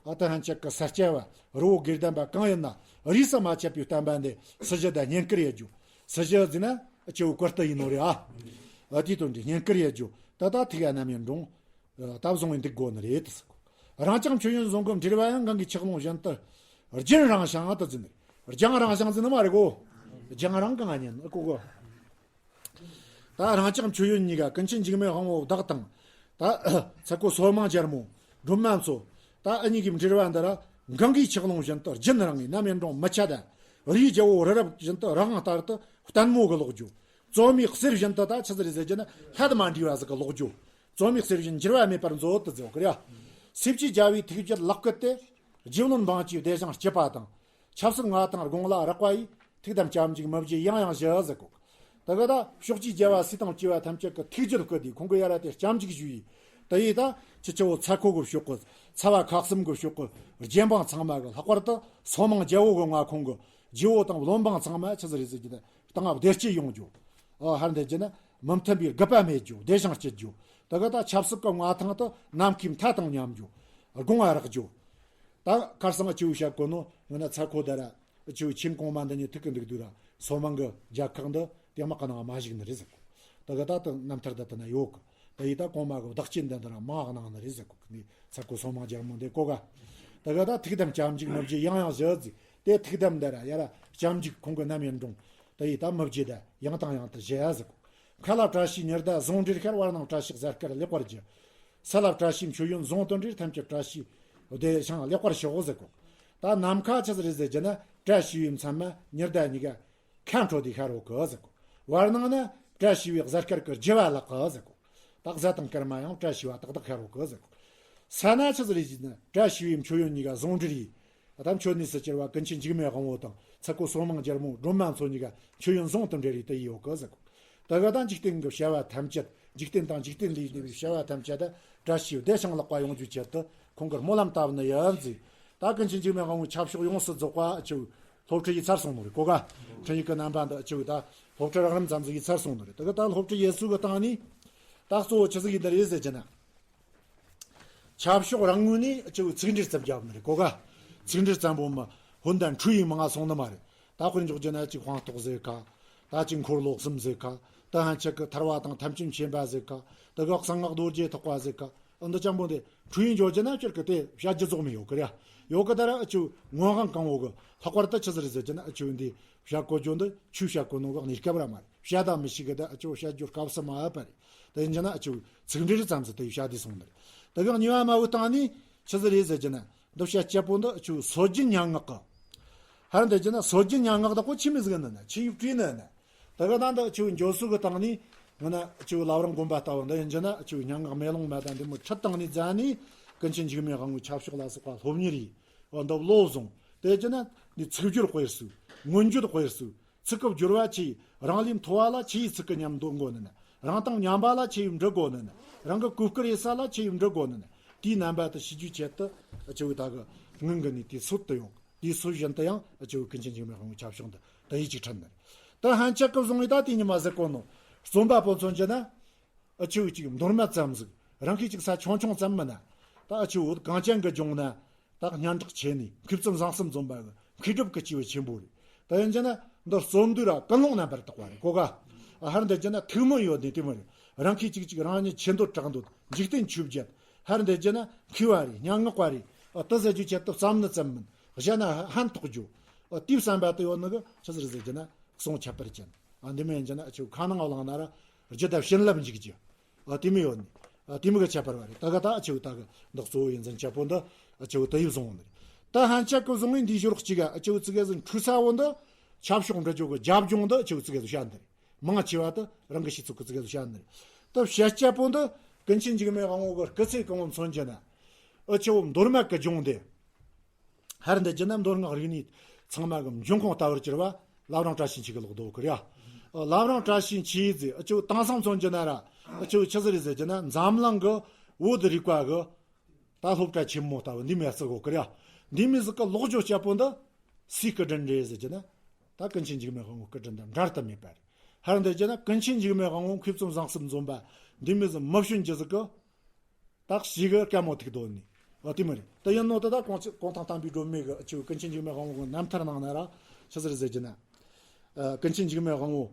ཨ་ད་ཧན་ཆད་ཀྱི་ས་སྐྱ་བ་རི་བོ་དགེ་ལྡན་པ་གང་ཡིན་ན་རིས་སུ་མ་ཆད་པའི་བསྟན་པ་འདི་སྲི་ཞུ་དང་བསྙེན་བཀུར་ཡེད་རྒྱུ། སྲི་ཞུ་ཟེར་ན་སྐྱེ་བོ་བཀུར་སྟི་ཡིན་ནོ་རེད་ཨ། ཨ་དེའི་དོན་འདི་བསྙེན་བཀུར་ཡེད་རྒྱུ། ད་ད་ཐུགས་ཡ་ནམ་ཡིན་འགྲོ། ད་བཟུང་བའི་འདུག་དགོ་ནི་རེད་དུ་ཟེར་གོ། རང་ཅག་མཆོད་ཡོན་བཟང་གོམས་འདྲེས་པ་ཡང་། གང་གི་ཆགས་ལོང་བཞིན་དུ་རྒྱུན་རིང་ཞིང་དུ་འཛིན། རྒྱང་རིང་ཞིང་འཛིན་ནི་མ་རེད་གོ། རྒྱང་རིང་གང་ཉན་ཨ་གོ་གོ། ད་རང་ཅག་མཆོད་ཡོན་གཉིས་ཀ་ཀུན་མཁྱེན་འཇིགས་མེད་དབང་པོ་བདག་དང་། ད་ཚ་ཁོ་སོ་མང་རྒྱལ་མོ་སྒྲོལ་མ་མཚོ། ད་ཨ་གཉིས་ཀྱི་འབྲེལ་བ་འདི་ར་གང་གི་ཆགས་ལོང་བཞིན་དུ་རྒྱུན་རིང་ངེ་ནམ་ཡིན་རུང་མི་ཆད་ད། རིའི་རྒྱལ་པོ་རི་རབ་བཞིན་དུ་རི་གངས་ལྟར་དུ་བརྟན་མོ་གི་ལོག་རྒྱུ། བཙོ་མའི་གསེར་བཞིན་དུ་ད་ཆི་ཟིག་རེད་ཟེར་རྒྱུ་ན་ལྷ་དང་མ་འདྲེས་པ་ཟིག་གི་ལོག་རྒྱུ། བཙོ་མའི་གསེར་བཞིན་འགྱུར་བ་མེད་པར་མཛོད་དུ་མཛོད་གི་རེད། སེམས་ཀྱི་རྒྱལ་བའི་ཐུགས་རྒྱུད་ལག་སྐུད་དེ། རྗེ་བློན་འབངས་ཀྱི་བདེ་ཞིང་སྐྱིད་པ་དང་། ཆབ་སྲིད་མངའ་ཐང་དགུང་ལ་རེག་པ་ཡིས། ཐུགས་དམ་སྐྱབས་འཇུག་མི་བརྗེད་ཡང་ཡང་ཞུ་ཟེར་གོ། ད་ག་ད་ཕྱོགས་ཀྱི་རྒྱལ་བ་སྲས་དང་བཅས་པ་ཐམས་ཅད་ཀྱི་ཐུགས་རྒྱུད་བསྐུལ་ཏེ་ཁོང་གི་ཡ་ར་དེ་སྐྱབས་འཇུག་ཞུ་ཡིས། དེ་ཡིས་ད་ཁྱི་ཁྱི་བོ་ཚ་ཁོ་གི་ཕྱོགས་གི་ཚ་བ་ཁག་གསུམ་གི་ཕྱོགས་གི་རྒྱལ་འབངས་ཚང་མ་གི་ལྷག་པར་དུ་སོ་མང་རྒྱལ་པོ་གི་མངའ་ཁོངས་གི་རྗེ་བོ་དང་བློན་འབངས་ཚང་མ་ཆི་ཟིག་རེད་ཟེར་རྒྱུ་ན། དང་བདེ་སྐྱིད་ཡོང་རྒྱུ། ཨ་ཧར་འདི་རྒྱུ་ན་མི་མཐུན་པའི་རྒུད་པ་མེད་རྒྱུ། བདེ་ཞིང་སྐྱིད་རྒྱུ། ད་ག་ད་ཆབ་སྲིད་ཀྱི་མངའ་ཐང་དུ་ནམ་མཁའི་མཐའ་དང་མཉམ་རྒྱུ། དགུང་ལ་རེག་རྒྱུ། ད་ཁར་སང་སྐྱེ་བོ་བཤད་གོ་ནོ་ཡང་ན་ཚ་ཁོ་ད་ར་སྐྱེ་བོ་ཆེན་གོང་མ་འདི་ཉིད་ཐུག་གི་འདུག་དུས་ར་སོ་མང་གི་རྒྱལ་ཁག་འདི་དེ་མ་ག་ནང་མ་ཞིག་ནི་རེད་ཟེར་གོ། ད་ག་ད་ད་རྣམ་ཐར་ད་ད་ན་ཡོད་གི། ད་ཡི་ད་གོང་མ་གི་བདག་ཅན་འདི་འདི་ར་མ་ག་ནང་ནི་རེད་ཟེར་གོ་གི། ནི་ཚ་ཁོ་སོ་མང་རྒྱལ་མོ་འདི་གོ་ག། ད་ག་ད་ཐུགས་དམ་སྐྱབས་འཇུག་མི་བརྗེད་ཡང་ཡང་ཞུ་ཟེར། དེ་ཐུགས་དམ་འདི་ར་ཡ་ར་སྐྱབས་འཇུག་ཁོང་གི་ནམ་ཡིན་འགྲོ། ད་ཡི་ད་མི་བརྗེད་ད་ཡང་དང་ཡང་དུ་ཞུ་ཡ་ཟེར་གོ། མཁའ་ལ་བཀྲ་ཤིས་ཉི་ཟླ་ཟུང་འབྲེལ་ཤར། བར་སྣང་བཀྲ་ཤིས་གཟའ་སྐར་ལེགས་པར་རྒྱུ། ས་ལ་བཀྲ་ཤིས་མཆོད་ཡོན་ཟུང་དུ་འབྲེལ། ཐམས་ཅད་བཀྲ་ཤིས་བདེ་ཞིང་ལེགས་པར་ཤོག་ཟེར་གོ། ད་ནམ་མཁའ་ཆི་ཟིག་རེད་ཟེར་གྱི་ན་བཀྲ་ཤིས་པའི་མཚན་མ་ཉི་ཟླ་གཉིས་ཀ་ཁ་འཕྲོད་དེ་ཤར་ཡོད་གི་ཟེར་གོ། བར་སྣང་ན་བཀྲ་ཤིས་པའི་གཟའ་སྐར་གི་རྒྱུ་བ་ལགས་གི་ཟེར་གོ། ད་གཟའ་དང་སྐར་མ་ཡང་བཀྲ་ཤིས་པ་ཏག་ཏག་ཤར་ཡོད་གི་ཟེར་གོ། ས་ན་ཆི་ཟིག་རེད་ཟེར་ན་བཀྲ་ཤིས་པའི་མཆོད་ཡོན་གཉིས་ཀ་ཟུང་འབྲེལ་ཡིན། ད་མཆོད་གནས་སུ་གྱུར་པ་ཀུན་མཁྱེན་འཇིགས་མེད་དབང་པོ་དང་ཚ་ཁོ་སོར་མང་རྒྱལ་མོ་སྒྲོལ་མ་མཚོ་གཉིས་ཀ་མཆོད་ཡོན་ཟུང་དུ་འབྲེལ་བའི་དུ་ཡོད་གི་ཟེར་གོ། དེ་ག་ད་འཇིག་རྟེན་གྱི་བྱ་བ་ཐམས་ཅད། འཇིག་རྟེན་དང་འཇིག་རྟེན་ལས་འདས་པའི་བྱ་བ་ཐམས་ཅད་དུ་བཀྲ་ཤིས་བདེ་ཞིང་ལེགས་པ་ཡོང་རྒྱུའི་ཆེད་དུ་ཁོང་གིས་སྨོན་ལམ་བཏབ་ནི་ཡིན་ཟེར། ད་ཀུན་མཁྱེན་འཇིགས་མེད་དབང་པོའི་ཆབ་ཤོག་ཡོངས་སུ་རྫོགས་པ་ཨ་ཅིག་སློབ་ཁྲིད་ཡིན་ཚར་སོང་ནོ་རེད་གོ་ག། འཕྲིན་ཡིག་གི་རྣམ་པ་འདི་ཨ་ཅིག་ད་སློབ་ཁྲིད་རགས་རིམ་ཙམ་ཟིག་ཡིན་ཚར་སོང་ནོ་རེད། དེ་ག་ད་སློབ་ཁྲིད་ཡིན་ཚུལ་གི་སྟེང་ནས་ད་གཙོ་བོ་ཆི་ཟིག་ཡིན་ནི་རེད་ཟེར་གྱི་ན། ཆབ་ཤོག་རང་ངོས་ནས་ཨ་ཅིག་ཚིག་འགྲེལ་ཙམ་བརྒྱབ་ནི་རེད་གོ་ག། ཚིག་འགྲེལ་ཙམ་པོ་མ་ཧོན་དང་འཁྲུལ་ཡིག་མང་ང་སོང་ནི་མ་རེད། ད་དཔེར་འཇོག་རྒྱུ་ན་ཅིག་དཔང་རྟགས་ཟེར་ཁ། ད་ཅིག་འཁོར་ལོ་གསུམ་ཟེར་ཁ། ད་ཧན་ཆད་ཀྱི་ཐར་བ་དང་ཐམས་ཅད་མཁྱེན་པ་ཟེར་ཁ། ད་ག་གསང་སྔགས་རྡོ་རྗེ་ཐེག་པ་ཟེར་ཁ། འདི་ཅང་པོ་འདི་འཁྲུལ་ཡིག་འཇོག་རྒྱུ་ན་སྤྱིར་གི་དེ་བྱ་རྒྱུ་རྫོགས་མི་ཡོད་གི་རེད། ཡོད་གི་ད་ར་ཨ་ཅིག་ངོ་གང་གང་བོ་གི་ལྷག་པར་དུ་ཆི་ཟིག་རེད་ཟེར་རྒྱུ་ན་ཨ་ཅིག་འདི་བྱ་གོ་རྒྱུ་འདི་ཆོས་བྱ་གོ་ནོ་གི་གནས་སྐབས་ར་མ་རེད། བྱ་དང་མི་ཤིག་གི་ད་ཨ་ཅིག་བྱ་རྒྱུ་སྐབས་སུ་མ་བབ་པ་རེད། དེ་ཡིན་རྒྱུ་ན་ཨ་ཅིག་ཚིག་འགྲེལ་ཙམ་ཟིག་དེ་བྱ་དེ་སོང་ནི་རེད། དེ་གི་གཉིས་པ་མ་བུ་སྟེང་ནས་ཆི་ཟིག་རེད་ཟེར་རྒྱུ་ན། འདི་བཤད་སྤྱད་པོ་འདི་ཨ་ཅིག་སྲོལ་རྒྱུན་སྙན་ངག་གི། ཧར་འདི་རྒྱུ་ན་སྲོལ་རྒྱུན་སྙན་ངག་དག་པོ་ཆི་མི་ཟིག་ནི་ན་ཆི་ཡིས་བྲིས་ནི་ན། དེ་གི་ནང་འདི་ཨ་ཅིག་འགྱོ་སུ་གི་སྟེང་ནས་ང་ན་ཨ་ཅིག་བླ་བྲང་དགོན་པ་ལྟ་བུ་འདི་ཡིན་རྒྱུ་ན་ཨ་ཅིག་སྙན་ངག་མེ་ལོང་མ་དང་འདི་མོ་ཁྲིད་སྟེང་ནས་མཛད་ནས་ཀུན་མཁྱེན་འཇིགས་མེད་དབང་པོའི་ཆབ་ཤོག་ལ་སོགས་པ་སློབ་གཉེར་ཡིས། འོ་འདི་བློ་བཟུང་། དེ་རྒྱུ་ན་འདི་ཚིག་སྦྱོར་དཔེ་སུ། མངོན་བརྗོད་དཔེ་སུ། ཚིག་གི་སྦྱོར་བ་ཆི་ཡིས་རང་ལས་མཐོ་བ་ལ་ཆི་ཡིས་ཚིག་གི་ཉམས་འདོན་དགོ་ནི་ན། རང་དང་མཉམ་པ་ལ་ཆི་ཡིས་འབྲི་དགོ་ནི་ན། རང་གི་གོས་དཀར་ཡིན་ས་ལ་ཆི་ཡིས་འབྲི་དགོ་ནི་ན། དེའི་རྣམ་པ་དེ་ཤེས་རྒྱུའི་ཆེད་དུ་ཨ་ཅིག་ད་གི་སྔོན་གི་ནས་དེའི་སྲོལ་དུ་ཡོང་། དེའི་སྲོལ་བཞིན་དུ་ཡང་ཨ་ཅིག་ཀུན་མཁྱེན་འཇིགས་མེད་དབང་པོའི་ཆབ་ཤོག་འདི་ད་ཡིད་ཀྱིས་ཁྲིད་ནི་རེད། ད་ཧན་ཆད་ཀྱི་བཟུང་བའི་ད་དེ་ཉི་མ་ཟེར་གོ་ནོ། རྩོམ་པ་པོ་མཚོན་རྒྱུ་ན། ཨ་ཅིག་ཅིག་མདོར་མ་ཙམ་ཟིག་རང་གིས་ཅིག་ས་ཆུང་ཆུང་ཙམ་མིན་ན། ད་ཨ་ཅིག་འོད་གངས་ཅན་གྱི་ལྗོངས་ན། ད་སྙན་གྲགས་ཆེ་ནས་མཁས་བཙུན་བཟང་གསུམ་འཛོམས་པ་གི་མཁས་གྲུབ་ཀྱི་སྐྱེས་བུ་ཆེན་པོ་རེད། ད་ཡིན་རྒྱུ་ན་འདི་རྩོམ་འདུས་ར་ཀུན་སློང་རྣམ་པར་དག་པ་རེད་གོ་ག། ཨ་ཧར་འདི་རྒྱུ་ན་ཐུགས་སྨོན་ཡོད་ནི་དེ་མོ་རེད། རང་གིས་ཅིག་ཅིག་རང་ཉིད་ཆེ་འདོད་གྲགས་འདོད་འཇིག་རྟེན་ཆོས་བརྒྱད། ཧར་འདི་རྒྱུ་ན་མཁས་པ་རེད། སྙན་ངག་པ་རེད། ཨ་དེ་ཟེར་རྒྱུ་ཆེད་དུ་བརྩམས་ནི་ཙམ་མིན། གཞན་ན་ཕན་ཐོགས་རྒྱུ། ཨ་དེའི་བསམ་པ་དེ་ཡོད་ནི་གི་ཆི་ཟིག་རེད་ཟེར་རྒྱུ་ན་གསུང་ཁྱད་པར་ཅན། ཨ་འདི་མོ་ཡིན་རྒྱུ་ན་ཨ་ཅིག་ཁ་ནང་བླངས་ན་ར་རྒྱུད་ད་བྱིན་རླབས་འཇུག་རྒྱུ། ཨ་དེ་མོ་ཡོད་ནི། ཨ་དེ་མོ་གི་ཁྱད་པར་བ་རེད། ད་ག་ད་ཨ་ཅིག་ད་གི་འདི་གཙོ་བོ་ཡིན་ཟིན་ཆ་པོ་འདི་ཨ་ཅིག་ད་ཡིབ་བཟུང་བ་ནི་རེད། ད་ཧན་ཆད་ཀྱི་བཟུང་བའི་འདིའི་ཞོར་གཅིག་ག་ཨ་ཅིག་ཙི་གེ་ཟིན་འཁྲུལ་ས་བོ་འདི་ཆབ་ཤོག་འབྲི་རྒྱུ་གི་རྒྱབ་ལྗོངས་འདི་ཨ་ཅིག་ཙི་གེ་ཟིན་བཤད་འདི་རེད། མང་ཆེ་བ་དེ་རང་གི་ཤེས་ཚོད་ཀྱི་ཙི་གེ་ཟིན་བཤད་ནི་རེད། ད་བཤད་སྤྱད་པོ་འདི་ཀུན་མཁྱེན་འཇིགས་མེད་དབང་པོ་གི་སྐུ་ཚེ་གང་བོ་མཚོན་རྒྱུ་ན། ཨ་ཅིག་མདོ་སྨད་ཀྱི་ལྗོངས་འདི། ཧར་འདི་རྒྱུ་ན་མདོ་སྔགས་རིག་གནས་ཚང་མ་གི་འབྱུང་ཁུངས་ལྟ་བུར་གྱུར་བ་བླ་བྲང་བཀྲ་ཤིས་འཁྱིལ་གི་ལོག་རྡོ་གི་རེད། ཨ་བླ་བྲང་བཀྲ་ཤིས་འཁྱིལ་ཟེར་ཨ་ཅིག་དེང་སང་མཚོན་རྒྱུ་ན་ར་ཨ་ཅིག་ཆི་ཟིག་རེད་ཟེར་རྒྱུ་ན་འཛམ་གླིང་གི་བོད་རིག་པ་གི་ད་སློབ་གྲྭ་ཆེན་མོ་ལྟ་བུ་འདི་མོ་བརྩི་གོ་གི་རེད། འདི་མོ་ཟིག་གི་ལོག་རྒྱུ་སྤྱད་པོ་འདི་སུའི་སྐུ་དྲིན་རེད་ཟེར་རྒྱུ་ན། ད་ཀུན་མཁྱེན་འཇིགས་མེད་དབང་པོའི་སྐུ་དྲིན་དང་འབྲལ་དུ་མེད་པ་རེད། ཧར་འདི་རྒྱུ་ན་ཀུན་མཁྱེན་འཇིགས་མེད་དབང་པོ་མཁས་བཙུན་བཟང་གསུམ་འཛོམས་པ་འདི་མོ་ཟིག་མི་བྱོན་རྒྱུ་ཟིག་གི། ད་ཞིག་གི་དཀའ་མོ་ཐུག་དོ་ནི། འོ་དེ་མོ་རེད། དེ་ཡིན་ནོ་དེ་ད་གུང་ཚེ་གུང་ཐང་བསྟན་པའི་སྒྲོན་མེ་གི་ཨ་ཅིག་ཀུན་མཁྱེན་འཇིགས་མེད་དབང་པོ་གི་རྣམ་ཐར་ནང་ན་ར་ཆི་ཟིག་རེད་ཟེར་རྒྱུ་ན། ཨ་ཀུན་མཁྱེན་འཇིགས་མེད་དབང་པོ་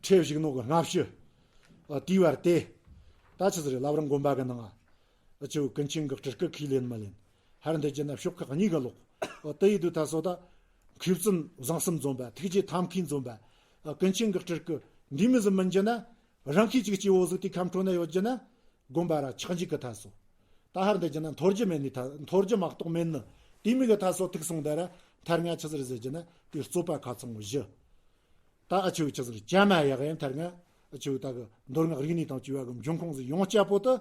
ཁྲིད་བཞུགས་ནོ་གི་སྔ་ཕྱི། ཨ་དེའི་བར་དེ། ད་ཆི་ཟིག་རེད། བླ་བྲང་དགོན་པ་གི་ནང་ཨ་ཅིག་ཀུན་མཁྱེན་གི་སྤྲུལ་སྐུ་ཁས་ལེན་མི་ལེན། ཧར་འདི་རྒྱུ་ན་ཕྱོགས་ཁག་གཉིས་གི་ལོག་ཨ་དེ་ཡི་དུས་ད་སོ་ད། མཁས་བཙུན་བཟང་གསུམ་འཛོམས་པ་ཐུགས་རྗེ་ཐབས་མཁས་འཛོམས་པ། ཨ་ཀུན་མཁྱེན་གི་སྤྲུལ་སྐུ་འདི་མོ་ཟིག་མིན་རྒྱུ་ན། རང་གིས་ཅིག་སྐྱེ་བོ་ཟིག་དེ་ཁམས་ཁྲོད་ན་ཡོད་རྒྱུ་ན། དགོན་པ་ར་ཆགས་འཇིག་གི་ཐ་སོ། ད་ཧར་འདི་རྒྱུ་ན་འཐོར་རྒྱུ་མེད་ནི་ཐ་འཐོར་རྒྱུ་མ་གཏོགས་མེད་ནི། དེ་མོ་གི་ཐ་སོ་ཐུག་སོང་ད་ར་མཐར་ང་ཆི་ཟིག་རེད་ཟེར་རྒྱུ་ན་དེ་རྩོད་པ་ཁ་ཚང་བཞི། ད་ཨ་ཅིག་ཆི་ཟིག་རེད། བྱ་མ་ཡག་ཡང་མཐར་ང་ཨ་ཅིག་ད་གི་མདོ་སྔགས་རིག་གནས་དང་བཅས་པ་གི་འབྱུང་ཁུངས་ཟིག་ཡོང་སྤྱད་པོ་དེ་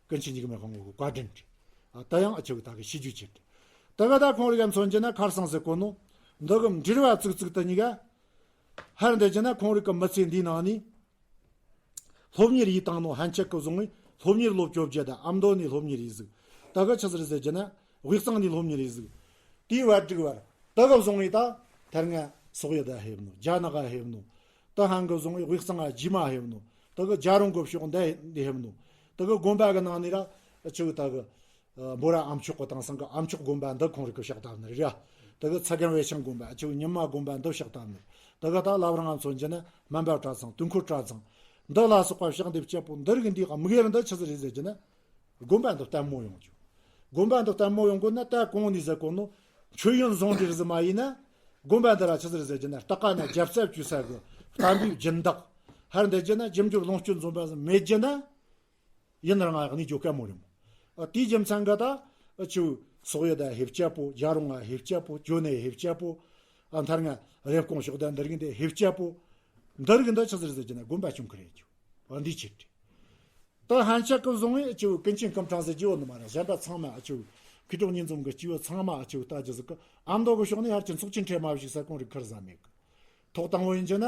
ཀུན་མཁྱེན་འཇིགས་མེད་དབང་པོ་གི་བཀའ་དྲིན་རེད། ཨ་ད་ཡང་ཨ་ཅིག་ད་གི་ཤེས་རྒྱུ་ཆེ་རེད། ད་ག་ད་ཁོང་རིག་ག་མཚོན་རྒྱུ་ན་ཁར་སང་ཟེར་གོ་ནོ། འདི་གི་འབྲེལ་བ་ཙིག་ཙིག་དེ་གཉིས་ཀ་ཧར་འདི་རྒྱུ་ན་ཁོང་རིག་གི་མི་ཚེ་འདིའི་ནང་ནས། སློབ་གཉེར་ཡིས་བཏང་ནོ་ཧན་ཆད་ཀྱི་བཟུང་བའི་སློབ་གཉེར་ལོ་བཅོ་བརྒྱད་དང་ཨ་མདོ་ནས་སློབ་གཉེར་ཡིས་ཟིག་ད་ག་ཆི་ཟིག་རེད་ཟེར་རྒྱུ་ན་དབུས་གཙང་ནས་སློབ་གཉེར་ཡིས་ཟིག་དེའི་བར་དྲུག་བར་ད་ག་བཟུང་བའི་ད་མཐར་ང་སོག་ཡུལ་ད་ཕེབས་ནོ། རྒྱ་ནག་ག་ཕེབས་ནོ། ད་ཧན་གི་བཟུང་བའི་དབུས་གཙང་ང་རྗེས་མ་ཕེབས་ནོ། ད་ག་རྒྱལ་རོང་གི་ཕྱོགས་འདི་འདི་ཕེབས་ནོ། ད་ག་དགོན་པ་གི་ནང་ནས་ར་ཆི་གི་ད་ག་འབོ་ར་ཨ་མཆོག་གི་དེང་སང་གི་ཨ་མཆོག་དགོན་པ་འདི་ཁོང་རིག་གི་ཕྱག་བཏབ་ནི་རེད་ཡ། དེ་གི་ཚ་གན་བེ་ཤང་དགོན་པ་ཨ་ཆུ་ཉི་མ་དགོན་པ་འདི་ཕྱག་བཏབ་ནི། དེ་གི་ད་བླ་བྲང་ང་མཚོན་རྒྱུ་ན་སྨན་པ་གྲྭ་ཚང་དུས་འཁོར་གྲྭ་ཚང་འདི་ལ་སོགས་པ་ཕྱག་འདེབས་སྤྱད་པོ་འདི་རིགས་འདིའི་དམིགས་ཡུལ་འདི་ཆི་ཟིག་རེད་ཟེར་རྒྱུ་ན། དགོན་པ་འདི་བརྟན་མོ་ཡོང་རྒྱུ། དགོན་པ་འདི་བརྟན་མོ་ཡོང་དགོས་ན་ད་གོང་ནས་ཟེར་གོ་ནོ། མཆོད་ཡོན་ཟུང་འབྲེལ་ཟིག་མ་ཡིན་ན། དགོན་པ་འདི་ལ་ཆི་ཟིག་རེད་ཟེར་རྒྱུ་ན་ལྟ་ག་ན་རྒྱལ་ཚབ་ཅུ་ས་གི་བསྟན་པའི་སྦྱིན་བདག་ཧར་འདི་རྒྱུ་ན་རྒྱུ་འབྱོར་ལོངས་སྤྱོད་འཛོམས་པ་ཟིག་མེད་རྒྱུ་ན། ཡིན་རང་ང་གནས་རྒྱུ་དཀའ་མོ་རེད་མོ། ཨ་དེའི་རྒྱུ་མཚན་ག་ད་ཨ་ཆུ་ སོག་ཡུལ་དང་ཧེ་བཅད་པོ། རྒྱ་རོང་ང་ཧེ་བཅད་པོ། ཇོ་ནེ་ཧེ་བཅད་པོ། ཨ་མཐར་ང་རེབ་གོང་ཕྱོགས་དང་འདི་རིགས་འདི་ཧེ་བཅད་པོ། འདི་རིགས་འདི་ཆི་ཟིག་རེད་ཟེར་གྱི་ན་དགོན་པ་བྱུང་གི་རེད་ཀྱོ། འདི་ཆེ་གྲས། ད་ཧན་ཆ་སྐུ་བཟུང་བའི་ཨ་ཆེ་བོ་ཀུན་མཁྱེན་སྐུ་ཕྲེང་ཟེར་གྱི་ཡོད་ནི་མ་རེད། གཞན་པ་ཚང་མ་ཨ་ཆེ་བོ་མཁས་གྲུབ་གཉིས་འཛོམས་གི་སྐྱེས་བུ་ཚང་མ་ཨ་ཆེ་བོ་ལྟ་རྒྱུ་ཟིག་གི། ཨ་མདོ་གི་ཕྱོགས་ནས་ཧར་གྱི་ཚོགས་ཆེན་འཕྲད་མ་བཞུགས་ས་གོང་རིག་ཁུར་ཟ་མེད་གི། ཐོག་དང་པོ་ཡིན་གྱི་ན་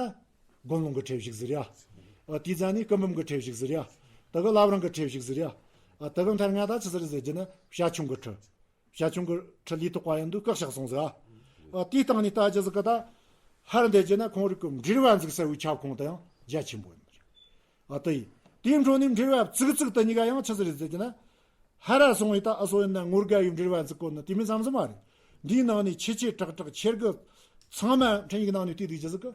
དགོན་ལུང་གི་ཁྲིད་ཞུགས་ཟིག་རེད་ཡ། ཨ་དེའི་རྗེས་ནས་སྐུ་འབུམ་གི་ཁྲིད་ཞུགས་ཟིག་རེད་ཡ། དེ་གི་བླ་བྲང་གི་ཁྲིད་ཞུགས་ཟིག་རེད་ཡ། ཨ་དེ་གི་མཐར་ང་ད་ཆི་ཟིག་རེད་ཟེར་གྱི་ན་བྱ་ཁྱུང་གི་ཁྲིད། བྱ་ཁྱུང་གི་ཁྲིད་ལས་ཐོག་པ་ཡིན་དུས་བཀག་བཞག་སོང་ཟིག་ཨ་དེའི་སྟེང་ནས་ལྟ་རྒྱུ་ཟིག་གི་ད་ཧར་འདི་གྱི་ན་ཁོང་རིག་གི་འབྲེལ་བ་འཛུགས་ས་བའི་ཁྱབ་ཁོངས་དེ་ཡང་རྒྱ་ཆེན་པོ་ཡིན། ཨ་དེ་ཡིན། དེའི་འཕྲོ་ནས་འབྲེལ་བ་བཙུགས་བཙུགས་དེ་གཉིས་ཀ་ཡང་ཆི་ཟིག་རེད་ཟེར་གྱི་ན། ཧ་ར་སོང་བའི་ད་ཨ་སོ་ཡིན་ན་ངོ་དགའ་ཡི་འབྲེལ་བ་འཛུགས་གོ་ནི་དེ་མིན་ཙམ་ཟིག་མ་རེད། འདིའི་ནང་ནས་ཆེ་ཆེ་དྲག་དྲག་ཆེར་གི་ཚང་མ་འཕྲིན་ཡིག་ནང་ནས་བལྟས་དུས་རྒྱུ་ཟིག་གི།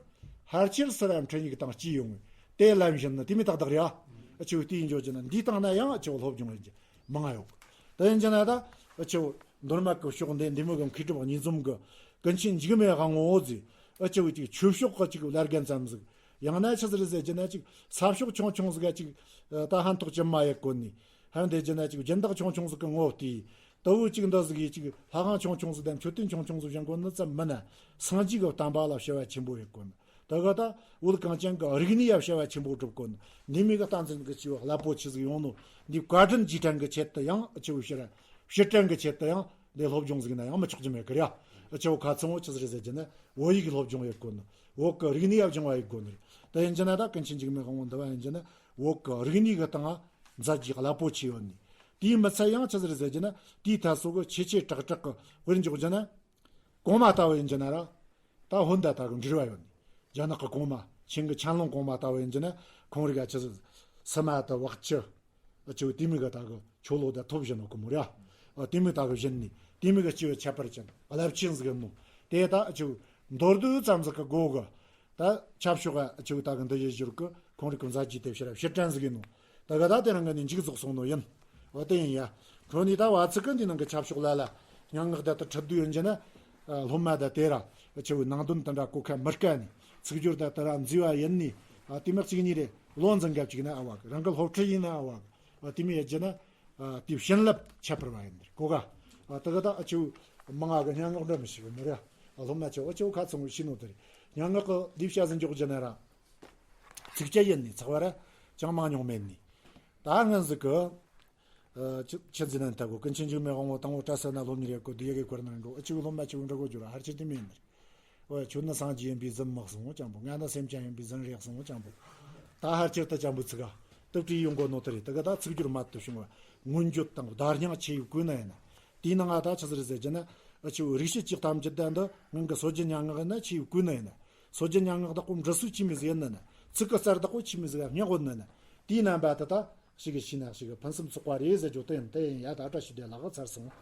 ཧར་ཆེར་སི་ར་འཕྲིན་ཡིག་དང་སྐྱེས་ཡོང་བའི་དེ་ལམ་བཞིན་ནི་དེ་མིན་ཏག་ཏག་རེད་ཨ། ཨ་ཆེ་བོ་དེའི་འཇོག་གྱི་ན་འདིའི་སྟེང་ན་ཡང་ཨ་ཆེ་བོ་སློབ་སྦྱོང་ཡིན་གྱི་མང་ང་ཡོད། དེ་ཡིན་གྱི་ན་ད་ཨ་ཆེ་བོ་མདོ་སྨད་གི་ཕྱོགས་འདི་འདི་མོ་གི་མཁས་གྲུབ་གཉིས་འཛོམས་གི་ཀུན་མཁྱེན་འཇིགས་མེད་དབང་པོ་ཟིག་ཨ་ཆེ་བོ་ཅིག་ཆོས་ཕྱོགས་གི་ཅིག་བླ་རྒན་ཙམ་ཟིག་ཡང་ན་ཆི་ཟིག་རེད་ཟེར་གྱི་ན་ཅིག་ས་ཕྱོགས་ཆུང་ཆུང་ཟིག་ག་ཅིག་ད་ཕན་ཐོགས་ཅི་མ་ཡེད་གོ་ནི། ཧན་དེ་གྱི་ན་ཅིག་སྦྱིན་བདག་ཆུང་ཆུང་ཟིག་གི་ངོ་བལྟས། ལྟ་བུ་ཅིག་འདི་ཟིག་གིས་ཅིག་ལྷ་ཁང་ཆུང་ཆུང་ཟིག་དང་མཆོད་རྟེན་ཆུང་ཆུང་ཟིག་བཞེངས་གོ་ནི་ཙམ་མིན་ན། སངས་རྒྱས་ཀྱི་བསྟན་པ་ལ་བྱ་བ་ཆེན་པོ་ཡེད་གོ་ནི། དེ་ག་ད་བོད་གངས་ཅན་གྱི་རིག་གནས་ཡ་བྱ་བ་ཆེན་པོ་སྒྲུབ་གོ་ནི། འདི་མོ་གི་བསྟན་འཛིན་གྱི་སྐྱེས་བུ་རླབས་པོ་ཆེ་ཟིག་ཡོང་ནོ། འདི་བཀའ་དྲིན་རྗེས་དྲན་གྱི་ཆེད་དུ་ཡང་ཨ་ཆེ་བོ་ཕྱིར་ཕྱིར་དྲན་གྱི་ཆེད་དུ་ཡང་འདི་སློབ་སྦྱོང་ཟིག་ན་ཡང་མི་ཆོག་རྒྱུ་མེད་གི་རེད། ཨ་ཆེ་བོ་ཁ་ཚང་བོ་ཆི་ཟིག་རེད་ཟེར་གྱི་ན་བོད་ཡིག་སློབ་སྦྱོང་ཡེད་གོ་ནི། བོད་ཀྱི་རིག་གནས་ཡ་སྦྱང་བ་ཡེད་གོ་ནི་རེད། དེ་ཡིན་གྱི་ན་ད་ཀུན་མཁྱེན་འཇིགས་མེད་དབང་པོ་འདི་བ་ཡིན་གྱི་ན་བོད་ཀྱི་རིག་གནས་ཀྱི་སྟེང་ང་མཛད་རྗེས་རླབས་པོ་ཆེ་ཡོད་ནི། དེའི་མི་ཚད་ཡང་ཆི་ཟིག་རེད་ཟེར་གྱི་ན་དེའི་ཐད་སོ་གི་ཆེ་ཆེ་དྲག་དྲག་གི་དཔེར་འཇོག་རྒྱུ་ན། གོང་མ་ལྟ་བུ་ཡིན་གྱི་ན་ར། ད་ཧོན་ད་ལྟ་གི་འབྲེལ་བ་ཡོད་ནི། རྒྱ་ནག་གི་གོང་མ་ཆིང་གི་ཆན་ལུང་གོང་མ་ལྟ་བུ་ཡིན་གྱི་ན་ཁོང་རིག་ག་ཆི་ཟིག་སི་མ་ད་བག་ཆུ། ཨ་ཆེ་བོ་དེ་མོ་གི་ད་གི་ཆོ་ལོ་ད་ཐོབ་བཞིན་ནོ་གི་མོ་ར། ཨ་དེ་མོ་ད་གི་བཞིན་ནི་དེ་མོ་གི་སྐྱེས་བུ་ཁྱད་པར་ཅན་རླབས་ཆེན་ཟིག་ཡིན་ནོ། དེ་ད་ཨ་ཆེ་བོ་མདོར་བསྡུས་ཙམ་ཟིག་གི་སྒོ་གི་ད་ཆབ་ཕྱོགས་ཨ་ཆེ་བོ་ད་གི་འདི་ཡི་བཞུར་གི་ཁོང་རིག་གི་མཛད་རྗེས་དེ་ཕྱིར་ཕྱིར་དྲན་ཟིག་ཡིན་ནོ། ད་ག་ད་དེ་རང་གི་ནི་མཇུག་རྫོགས་སོང་ནོ་ཡིན། འོ་དེ་ཡིན་ཡ། འཕྲོ་ནི་ད་བ་ཚིག་གི་འདི་ནང་གི་ཆབ་ཕྱོགས་ལ་ལ་སྙན་ངག་ད་ད་ཁྲིད་དུས་ཡིན་གྱི་ན། ཨ་སློབ་མ་ད་དེ་ར་ཨ་ཆེ་བོའི་ནང་དོན་དེ་འདྲ་གོ་ཁ་མི་དཀའ་ནི། ཚིག་སྦྱོར་ད་ད་ར་མཛེས་པ་ཡིན་ནི། ཨ་དེ་མ་གཅིག་གཉིས་རེ་ལོ་འཛིན་སྐབས་གཅིག་ན་ཨ་བ་གི་རང་གི་སློབ་ཁྲིད་ཡིན་ན་ཨ་བ་གི་ཨ་དེ་མི་ཡ་རྒྱུ་ན། ཨ་དེ་བྱིན་རླབས་ཁྱད་པར་བ་ཡིན་ནི་གོ་ག་ཨ་དེ་ག་ད་ཨ་ཆེ་བོ་མང་ང་གི་སྙན་ངག་འདྲ་མི་ཤེས་གི་མི་རེད། ཨ་སློབ་མ་ཆེ་བོ་ཨ་ཆེ་བོ་ཁ་ཚང་བོ་ཤེས་ནོ་དེ་རེད། སྙན་ངག་གི་ལས་བྱ་ཟིན་འཇོག་རྒྱུ་ན་ར། ཚིགས་བཅད་ཡིན་ནི་ཚགས་པ་ར་ཅང་མང་ཉུང་མེད་ནི། ད་སྔོན་ཟིག་གི། ཨ་ཆི་ཆི་ཟིག་ན་ད་གོ་ཀུན་མཁྱེན་འཇིགས་མེད་དབང་པོ་དང་པོ་གྲྭ་ས་ན་སློབ་གཉེར་ཡེད་གོ་དུས་ཡ་གི་སྐོར་ནང་འགྲོ་ཨ་ཆེ་བོ་སློབ་མ་ཆེ་བོ་འདྲ་གོ་རྒྱུ་ར་ཧར་ཆེར་དེ་མེད་ནི། ཨོ་ཁྱོད་ནི་སངས་རྒྱས་ཡིན་པས་ཟིན་མི་གསུང་ཅང་པོ། ང་ནི་སེམས་ཅན་ཡིན་པས་ཟིན་རེ་གསུང་ཅང་པོ། ད་ཧར་ཆེར་ད་ཅང་པོ་ཚིག་ག་དུ་བྲིས་ཡོང་གོ་ནོ་དེ་རེད། དེ་ག་ད་ཚིག་སྦྱོར་མ་དུ་བྱུང་བ་མངོན་བརྗོད་དང་བརྡ་རྙིང་ཆེ་ཡི་བཀོད་ན་ཡིན་ན། དེའི་ནང་ང་ད་ཆི་ཟིག་རེད་ཟེར་གྱི་ན། ཨ་ཆེ་བོ་རིག་བྱེད་ཀྱི་ཐམས་ཅད་ད་འདི་ངང་གི་སོ་བརྒྱད་སྙན་ངག་ཡིན་ན་ཆེ་ཡི་བཀོད་ན་ཡིན་ན། སོ་བརྒྱད་སྙན་ངག་དག་པོ་འབྲི་སྲོལ་ཆི་མོ་ཟིག་ཡིན་ན་ན། ཚིག་གི་གསར་དག་པོ་ཆི་མོ་ཟིག་སྙན་གོ་ན་ན། དེའི་རྣམ་པ་དེ་ད་ཞིག་གི་ཤེས་ན་ཞིག་གི་ཕུན་སུམ་ཚོགས་པ་རེད་ཟེར་རྒྱུ་དེ་ཡིན། དེ་ཡིན་ཡ་ད་བཀྲ་ཤིས་བདེ་ལེགས་ཚར་སོང་།